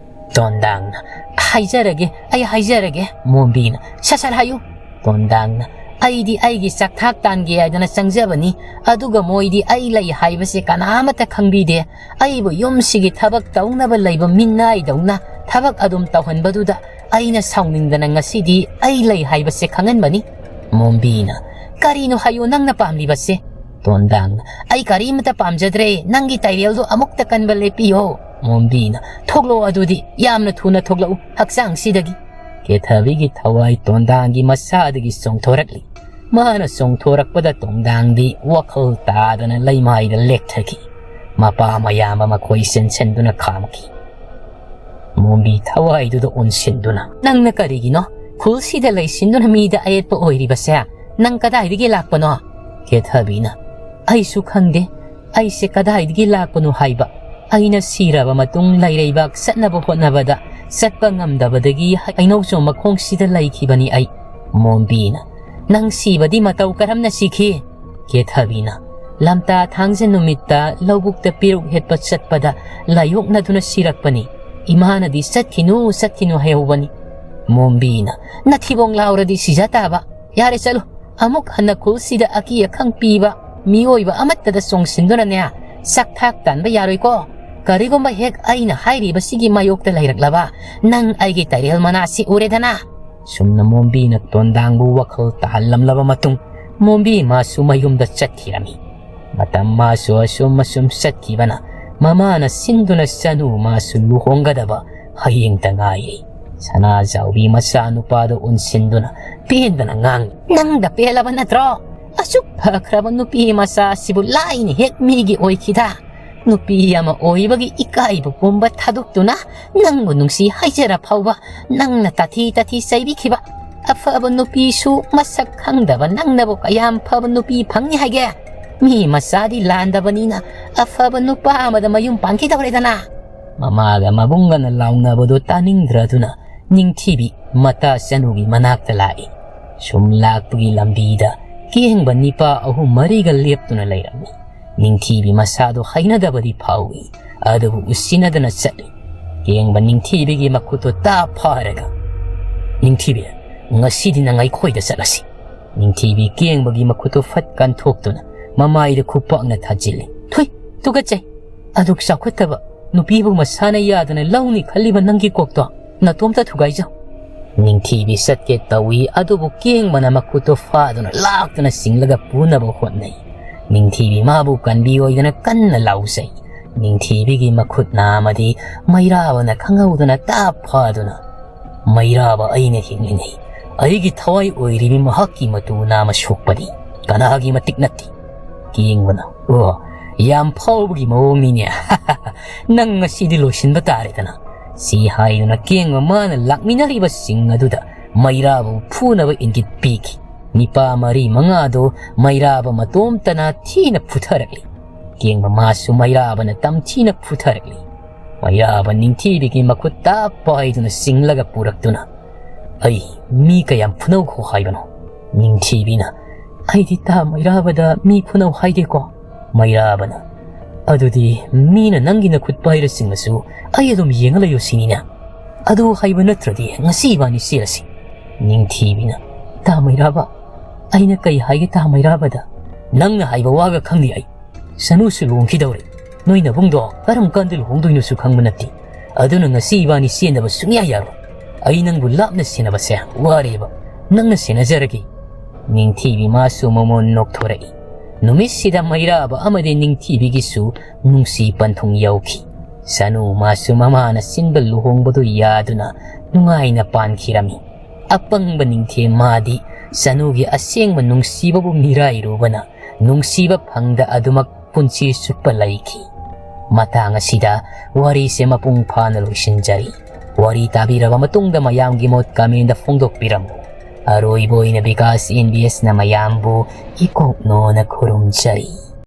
ꯇꯣꯟꯗꯥꯡꯅ, "ꯍꯥꯏꯖꯔꯒꯦ, ꯑꯩ ꯍꯥꯏꯖꯔꯒꯦ꯫" ꯃꯣꯝꯕꯤꯅ, "ꯁꯠ ꯁꯠ ꯍꯥꯏꯌꯨ꯫" ꯇꯣꯟꯗꯥꯡꯅ, ꯑꯩꯗꯤ ꯑꯩꯒꯤ ꯆꯥꯛꯊꯥꯛ ꯇꯥꯟꯒꯦ ꯍꯥꯏꯗꯅ ꯆꯪꯖꯕꯅꯤ, ꯑꯗꯨꯒ ꯃꯣꯏꯗꯤ ꯑꯩ ꯂꯩ ꯍꯥꯏꯕꯁꯦ ꯀꯅꯥꯃꯠꯇ ꯈꯪꯕꯤꯗꯦ꯫ ꯑꯩꯕꯨ ꯌꯨꯝꯁꯤꯒꯤ ꯊꯕꯛ ꯇꯧꯅꯕ ꯂꯩꯕ ꯃꯤꯅꯥꯏꯗꯧꯅ ꯊꯕꯛ ꯑꯗꯨꯝ ꯇꯧꯍꯟꯕꯗꯨꯗ ꯑꯩꯅ ꯁꯥꯎꯅꯤꯡꯗꯅ ꯉꯁꯤꯗꯤ ꯑꯩ ꯂꯩ ꯍꯥꯏꯕꯁꯦ ꯈꯪꯍꯟꯕꯅꯤ꯫ ꯃꯣꯝꯕꯤꯅ, "ꯀꯔꯤꯅꯣ ꯍꯥꯏꯌꯨ ꯅꯪꯅ ꯄꯥꯝꯂꯤꯕꯁꯦ?" ꯇꯣꯟꯗꯥꯡꯅ, "ꯑꯩ ꯀꯔꯤꯃꯠꯇ ꯄꯥꯝꯖꯗ꯭ꯔꯦ, ꯅꯪꯒꯤ ꯇꯥꯏꯔꯦꯜꯗꯣ ꯑꯃꯨꯛꯇ ꯀꯟꯕ ꯂꯦꯞꯄꯤꯌꯣ꯫" ꯃꯣꯝꯕꯤꯅ, "ꯊꯣꯛꯂꯛꯑꯣ ꯑꯗꯨꯗꯤ, ꯌꯥꯝꯅ ꯊꯨꯅ ꯊꯣꯛꯂꯛꯎ ꯍꯛꯆꯥꯡꯁꯤꯗꯒꯤ꯫" ꯀꯦꯊꯕꯤꯒꯤ ꯊꯋꯥꯏ ꯇꯣꯟꯗꯥꯡꯒꯤ ꯃꯁꯥꯗꯒꯤ ꯆꯣꯡꯊꯣꯔꯛꯂꯤ꯫ ꯃꯥꯅ ꯆꯣꯡꯊꯣꯔꯛꯄꯗ ꯇꯣꯟꯗꯥꯡꯗꯤ ꯋꯥꯈꯜ ꯇꯥꯗꯅ ꯂꯩꯃꯥꯏꯗ ꯂꯦꯛꯊꯈꯤ꯫ ꯃꯄꯥ ꯃꯌꯥꯝꯕ ꯃꯈꯣꯏ ꯆꯦꯟꯁꯤꯟꯗꯨꯅ ꯈꯥꯝꯈꯤ꯫ ꯃꯣꯝꯕꯤ ꯊꯋꯥꯏꯗꯨꯗ ꯑꯣꯟꯁꯤꯟꯗꯨꯅ, "ꯅꯪꯅ ꯀꯔꯤꯒꯤꯅꯣ ꯈꯨꯜꯁꯤꯗ ꯂꯩꯁꯤꯟꯗꯨꯅ ꯃꯤꯗ ꯑꯌꯦꯠꯄ ꯑꯣꯏꯔꯤꯕꯁꯦ? ꯅꯪ ꯀꯗꯥꯏꯗꯒꯤ ꯂꯥꯛꯄꯅꯣ?" ꯀꯦꯊꯕꯤꯅ, "ꯑꯩꯁꯨ ꯈꯪꯗꯦ꯫ ꯑꯩꯁꯦ ꯀꯗꯥꯏꯗꯒꯤ ꯂꯥꯛꯄꯅꯣ ꯍꯥꯏꯕ꯫ ꯑꯩꯅ ꯁꯤꯔꯕ ꯃꯇꯨꯡ ꯂꯩꯔꯩꯕꯥꯛ ꯆꯠꯅꯕ ꯍꯣꯠꯅꯕꯗ ꯆꯠꯄ ꯉꯝꯗꯕꯗꯒꯤ ꯍꯩꯅꯧꯆꯣꯝ ꯃꯈꯣꯡꯁꯤꯗ ꯂꯩꯈꯤꯕꯅꯤ ꯑꯩ꯫" ꯃꯣꯝꯕꯤꯅ, "ꯅꯪ ꯁꯤꯕꯗꯤ ꯃꯇꯧ ꯀꯔꯝꯅ ꯁꯤꯈꯤ?" ꯀꯦꯊꯕꯤꯅ, "ꯂꯝꯇꯥ ꯊꯥꯡꯖ ꯅꯨꯃꯤꯠꯇ ꯂꯧꯕꯨꯛꯇ ꯄꯦꯔꯨꯛ ꯍꯦꯠꯄ ꯆꯠꯄꯗ ꯂꯥꯏꯌꯣꯛꯅꯗꯨꯅ ꯁꯤꯔꯛꯄꯅꯤ꯫ ꯏꯃꯥꯅꯗꯤ 'ꯆꯠꯈꯤꯅꯨ, ꯆꯠꯈꯤꯅꯨ' ꯍꯥꯏꯍꯧꯕꯅꯤ꯫" ꯃꯣꯝꯕꯤꯅ, "ꯅꯊꯤꯕꯣꯡ ꯂꯥꯎꯔꯗꯤ ꯁꯤꯖ ꯇꯥꯕ꯫ ꯌꯥꯔꯦ, ꯆꯠꯂꯨ꯫ ꯑꯃꯨꯛ ꯍꯟꯅ ꯈꯨꯜꯁꯤꯗ ꯑꯀꯤ ꯑꯈꯪ ꯄꯤꯕ ꯃꯤꯑꯣꯏꯕ ꯑꯃꯠꯇꯗ ꯆꯣꯡꯁꯤꯟꯗꯨꯅꯅꯦ, ꯆꯥꯛꯊꯥꯛ ꯇꯥꯟꯕ ꯌꯥꯔꯣꯏꯀꯣ꯫ ꯀꯔꯤꯒꯨꯝꯕ ꯍꯦꯛ ꯑꯩꯅ ꯍꯥꯏꯔꯤꯕꯁꯤꯒꯤ ꯃꯥꯌꯣꯛꯇ ꯂꯩꯔꯛꯂꯕ, ꯅꯪ ꯑꯩꯒꯤ ꯇꯥꯏꯔꯦꯜ ꯃꯅꯥꯁꯤ ꯎꯔꯦꯗꯅ꯫" ꯁꯨꯝꯅ ꯃꯣꯝꯕꯤꯅ ꯇꯣꯟꯗꯥꯡꯕꯨ ꯋꯥꯈꯜ ꯇꯥꯍꯜꯂꯝꯂꯕ ꯃꯇꯨꯡ, ꯃꯣꯝꯕꯤ ꯃꯥꯁꯨ ꯃꯌꯨꯝꯗ ꯆꯠꯈꯤꯔꯝꯃꯤ꯫ ꯃꯇꯝ ꯃꯥꯁꯨ ꯑꯁꯨꯝ ꯑꯁꯨꯝ ꯆꯠꯈꯤꯕꯅ, ꯃꯃꯥꯅ ꯁꯤꯟꯗꯨꯅ ꯆꯅꯨ ꯃꯥꯁꯨ ꯂꯨꯍꯣꯡꯒꯗꯕ ꯍꯌꯦꯡꯇ ꯉꯥꯏꯔꯤ꯫ ꯁꯅꯥꯖꯥꯎꯕꯤ ꯃꯆꯥꯅꯨꯄꯥꯗꯨ ꯑꯣꯟꯁꯤꯟꯗꯨꯅ ꯄꯦꯟꯗꯅ ꯉꯥꯡꯂꯤ, "ꯅꯪꯗ ꯄꯦꯜꯂꯕ ꯅꯠꯇ꯭ꯔꯣ? ꯑꯁꯨꯛ ꯐꯈ꯭ꯔꯕ ꯅꯨꯄꯤ ꯃꯆꯥ ꯑꯁꯤꯕꯨ ꯂꯥꯏꯅ ꯍꯦꯛ ꯃꯤꯒꯤ ꯑꯣꯏꯈꯤꯗ꯫ ꯅꯨꯄꯤ ꯑꯃ ꯑꯣꯏꯕꯒꯤ ꯏꯀꯥꯏꯕ ꯄꯨꯝꯕ ꯊꯥꯗꯣꯛꯇꯨꯅ ꯅꯪꯕꯨ ꯅꯨꯡꯁꯤ ꯍꯥꯏꯖꯔ ꯐꯥꯎꯕ ꯅꯪꯅ ꯇꯥꯊꯤ ꯇꯥꯊꯤ ꯆꯩꯕꯤꯈꯤꯕ꯫ ꯑꯐꯕ ꯅꯨꯄꯤꯁꯨ ꯃꯁꯛ ꯈꯪꯗꯕ ꯅꯪꯅꯕꯨ ꯀꯌꯥꯝ ꯐꯕ ꯅꯨꯄꯤ ꯐꯪꯅꯤ ꯍꯥꯏꯒꯦ? ꯃꯤ ꯃꯆꯥꯗꯤ ꯂꯥꯟꯗꯕꯅꯤꯅ ꯑꯐꯕ ꯅꯨꯄꯥ ꯑꯃꯗ ꯃꯌꯨꯝ ꯄꯥꯟꯈꯤꯗꯧꯔꯦꯗꯅ꯫" ꯃꯃꯥꯒ ꯃꯕꯨꯡꯒꯅ ꯂꯥꯎꯅꯕꯗꯨ ꯇꯥꯅꯤꯡꯗ꯭ꯔꯗꯨꯅ ꯅꯤꯡꯊꯤꯕꯤ ꯃꯇꯥ ꯆꯅꯨꯒꯤ ꯃꯅꯥꯛꯇ ꯂꯥꯛꯏ꯫ ꯁꯨꯝ ꯂꯥꯛꯄꯒꯤ ꯂꯝꯕꯤꯗ ꯀꯦꯡꯕ ꯅꯤꯄꯥ ꯑꯍꯨꯝ ꯃꯔꯤꯒ ꯂꯦꯞꯇꯨꯅ ꯂꯩꯔꯝꯃꯤ꯫ ꯅꯤꯡꯊꯤꯕꯤ ꯃꯁꯥꯗꯣ ꯍꯩꯅꯗꯕꯗꯤ ꯐꯥꯎꯏ, ꯑꯗꯨꯕꯨ ꯎꯁꯤꯟꯅꯗꯅ ꯆꯠꯂꯤ꯫ ꯀꯦꯡꯕ ꯅꯤꯡꯊꯤꯕꯤꯒꯤ ꯃꯈꯨꯠꯇꯨ ꯇꯥꯞ ꯐꯥꯔꯒ, "ꯅꯤꯡꯊꯤꯕꯤ, ꯉꯁꯤꯗꯤ ꯅꯪ ꯑꯩꯈꯣꯏꯗ ꯆꯠꯂꯁꯤ꯫ ꯅꯤꯡꯊꯤꯕꯤ ꯀꯦꯡꯕꯒꯤ ꯃꯈꯨꯠꯇꯨ ꯐꯠ ꯀꯟꯊꯣꯛꯇꯨꯅ ꯃꯃꯥꯏꯗ ꯈꯨꯄꯥꯛꯅ ꯊꯥꯖꯤꯜꯂꯤ꯫ "ꯊꯨꯏ, ꯇꯨꯀꯠꯆꯩ! ꯑꯗꯨꯛ ꯆꯥꯎꯈꯠꯇꯕ ꯅꯨꯄꯤꯕꯨ ꯃꯁꯥꯅ ꯌꯥꯗꯅ ꯂꯧꯅꯤ ꯈꯜꯂꯤꯕ ꯅꯪꯒꯤ ꯀꯣꯛꯇꯣ ꯅꯇꯣꯝꯇ ꯊꯨꯒꯥꯏꯖꯧ!" ꯅꯤꯡꯊꯤꯕꯤ ꯆꯠꯀꯦ ꯇꯧꯏ, ꯑꯗꯨꯕꯨ ꯀꯦꯡꯕꯅ ꯃꯈꯨꯠꯇꯣ ꯐꯥꯗꯨꯅ ꯂꯥꯛꯇꯨꯅ ꯆꯤꯡꯂꯒ ꯄꯨꯅꯕ ꯍꯣꯠꯅꯩ꯫ ꯅꯤꯡꯊꯤꯕꯤ ꯃꯥꯕꯨ ꯀꯟꯕꯤꯌꯣꯏꯗꯅ ꯀꯟꯅ ꯂꯥꯎꯖꯩ꯫ ꯅꯤꯡꯊꯤꯕꯤꯒꯤ ꯃꯈꯨꯠ ꯅꯥꯝꯃꯗꯤ ꯃꯩꯔꯥꯕꯅ ꯈꯪꯍꯧꯗꯅ ꯇꯥꯞ ꯐꯥꯗꯨꯅ, "ꯃꯩꯔꯥꯕ ꯑꯩꯅ ꯍꯤꯡꯂꯤꯉꯩ ꯑꯩꯒꯤ ꯊꯋꯥꯏ ꯑꯣꯏꯔꯤꯕꯤ ꯃꯍꯥꯛꯀꯤ ꯃꯇꯨ ꯅꯥꯝꯃ ꯁꯣꯛꯄꯗꯤ ꯀꯅꯥꯒꯤ ꯃꯇꯤꯛ ꯅꯠꯇꯦ?" ꯀꯦꯡꯕꯅ, "ꯑꯣ, ꯌꯥꯝ ꯐꯥꯎꯕꯒꯤ ꯃꯑꯣꯡꯅꯤꯅꯦ꯫ ꯅꯪ ꯉꯁꯤꯗꯤ ꯂꯣꯏꯁꯤꯟꯕ ꯇꯥꯔꯦꯗꯅ"꯫ ꯁꯤ ꯍꯥꯏꯗꯨꯅ ꯀꯦꯡꯕ ꯃꯥꯅ ꯂꯥꯛꯃꯤꯟꯅꯔꯤꯕꯁꯤꯡ ꯑꯗꯨꯗ ꯃꯩꯔꯥꯕꯕꯨ ꯐꯨꯅꯕ ꯏꯪꯒꯤꯠ ꯄꯤꯈꯤ꯫ ꯅꯤꯄꯥ ꯃꯔꯤ ꯃꯉꯥꯗꯨ ꯃꯩꯔꯥꯕ ꯃꯇꯣꯝꯇꯅ ꯊꯤꯅ ꯐꯨꯊꯔꯛꯂꯤ꯫ ꯀꯦꯡꯕ ꯃꯥꯁꯨ ꯃꯩꯔꯥꯕꯅ ꯇꯝꯊꯤꯅ ꯐꯨꯊꯔꯛꯂꯤ꯫ ꯃꯩꯔꯥꯕ ꯅꯤꯡꯊꯤꯕꯤꯒꯤ ꯃꯈꯨꯠ ꯇꯥꯞ ꯄꯥꯏꯗꯨꯅ ꯆꯤꯡꯂꯒ ꯄꯨꯔꯛꯇꯨꯅ, "ꯑꯩ ꯃꯤ ꯀꯌꯥꯝ ꯐꯨꯅꯧꯈꯣ ꯍꯥꯏꯕꯅꯣ?" ꯅꯤꯡꯊꯤꯕꯤꯅ, "ꯑꯩꯗꯤ ꯇꯥ ꯃꯩꯔꯥꯕꯗ ꯃꯤ ꯐꯨꯅꯧ ꯍꯥꯏꯗꯦꯀꯣ"꯫ ꯃꯩꯔꯥꯕꯅ, "ꯑꯗꯨꯗꯤ ꯃꯤꯅ ꯅꯪꯒꯤ ꯅꯈꯨꯠ ꯄꯥꯏꯔ ꯆꯤꯡꯉꯁꯨ ꯑꯩ ꯑꯗꯨꯝ ꯌꯦꯡꯉ ꯂꯩꯌꯨ ꯁꯤꯅꯤꯅꯦ? ꯑꯗꯨ ꯍꯥꯏꯕ ꯅꯠꯇ꯭ꯔꯗꯤ ꯉꯁꯤ ꯏꯕꯥꯅꯤ ꯆꯦꯜꯂꯁꯤ"꯫ ꯅꯤꯡꯊꯤꯕꯤꯅ, "ꯇꯥ ꯃꯩꯔꯥꯕ, ꯑꯩꯅ ꯀꯩ ꯍꯥꯏꯒꯦ ꯇꯥ ꯃꯩꯔꯥꯕꯗ? ꯅꯪꯅ ꯍꯥꯏꯕ ꯋꯥꯒ ꯈꯪꯗꯦ ꯑꯩ꯫ ꯁꯅꯨꯁꯨ ꯂꯨꯍꯣꯡꯈꯤꯗꯧꯔꯦ꯫ ꯅꯣꯏ ꯅꯕꯨꯡꯗꯣ ꯀꯔꯝ ꯀꯥꯟꯗ ꯂꯨꯍꯣꯡꯗꯣꯏꯅꯣꯁꯨ ꯈꯪꯕ ꯅꯠꯇꯦ꯫ ꯑꯗꯨꯅ ꯉꯁꯤ ꯏꯕꯥꯅꯤ ꯆꯦꯟꯗꯕ ꯁꯨꯡꯌꯥ ꯌꯥꯔꯣꯏ꯫ ꯑꯩ ꯅꯪꯕꯨ ꯂꯥꯞꯅ ꯁꯦꯟꯅꯕꯁꯦ ꯋꯥꯔꯦꯕ꯫ ꯅꯪꯅ ꯁꯦꯟꯅꯖꯔꯒꯦ"꯫ ꯅꯤꯡꯊꯤꯕꯤ ꯃꯥꯁꯨ ꯃꯃꯣꯟ ꯅꯣꯛꯊꯣꯔꯛꯏ꯫ ꯅꯨꯃꯤꯠꯁꯤꯗ ꯃꯩꯔꯥꯕ ꯑꯃꯗꯤ ꯅꯤꯡꯊꯤꯕꯤꯒꯤꯁꯨ ꯅꯨꯡꯁꯤ ꯄꯟꯊꯨꯡ ꯌꯧꯈꯤ꯫ ꯁꯅꯨ ꯃꯥꯁꯨ ꯃꯃꯥꯅ ꯁꯤꯟꯕ ꯂꯨꯍꯣꯡꯕꯗꯨ ꯌꯥꯗꯨꯅ ꯅꯨꯡꯉꯥꯏꯅ ꯄꯥꯟꯈꯤꯔꯝꯃꯤ꯫ ꯑꯄꯪꯕ ꯅꯤꯡꯊꯦꯝ ꯃꯥꯗꯤ ꯁꯅꯨꯒꯤ ꯑꯁꯦꯡꯕ ꯅꯨꯡꯁꯤꯕꯕꯨ ꯃꯤꯔꯥꯏꯔꯨꯕꯅ ꯅꯨꯡꯁꯤꯕ ꯐꯪꯗ ꯑꯗꯨꯃꯛ ꯄꯨꯟꯁꯤ ꯆꯨꯞꯄ ꯂꯩꯈꯤ꯫ ꯃꯇꯥꯡ ꯑꯁꯤꯗ ꯋꯥꯔꯤꯁꯦ ꯃꯄꯨꯡ ꯐꯥꯅ ꯂꯣꯏꯁꯤꯟꯖꯔꯤ꯫ ꯋꯥꯔꯤ ꯇꯥꯕꯤꯔꯕ ꯃꯇꯨꯡꯗ ꯃꯌꯥꯝꯒꯤ ꯃꯣꯠ comment ꯐꯣꯡꯗꯣꯛꯄꯤꯔꯝꯃꯨ꯫ ꯑꯔꯣꯏꯕ ꯑꯣꯏꯅ ꯕꯤꯀꯥꯁ ꯑꯦꯟ ꯕꯤ ꯑꯦꯁꯅ ꯃꯌꯥꯝꯕꯨ ꯏꯀꯣꯛꯅꯣꯅ ꯈꯨꯔꯨꯝꯖꯔꯤ꯫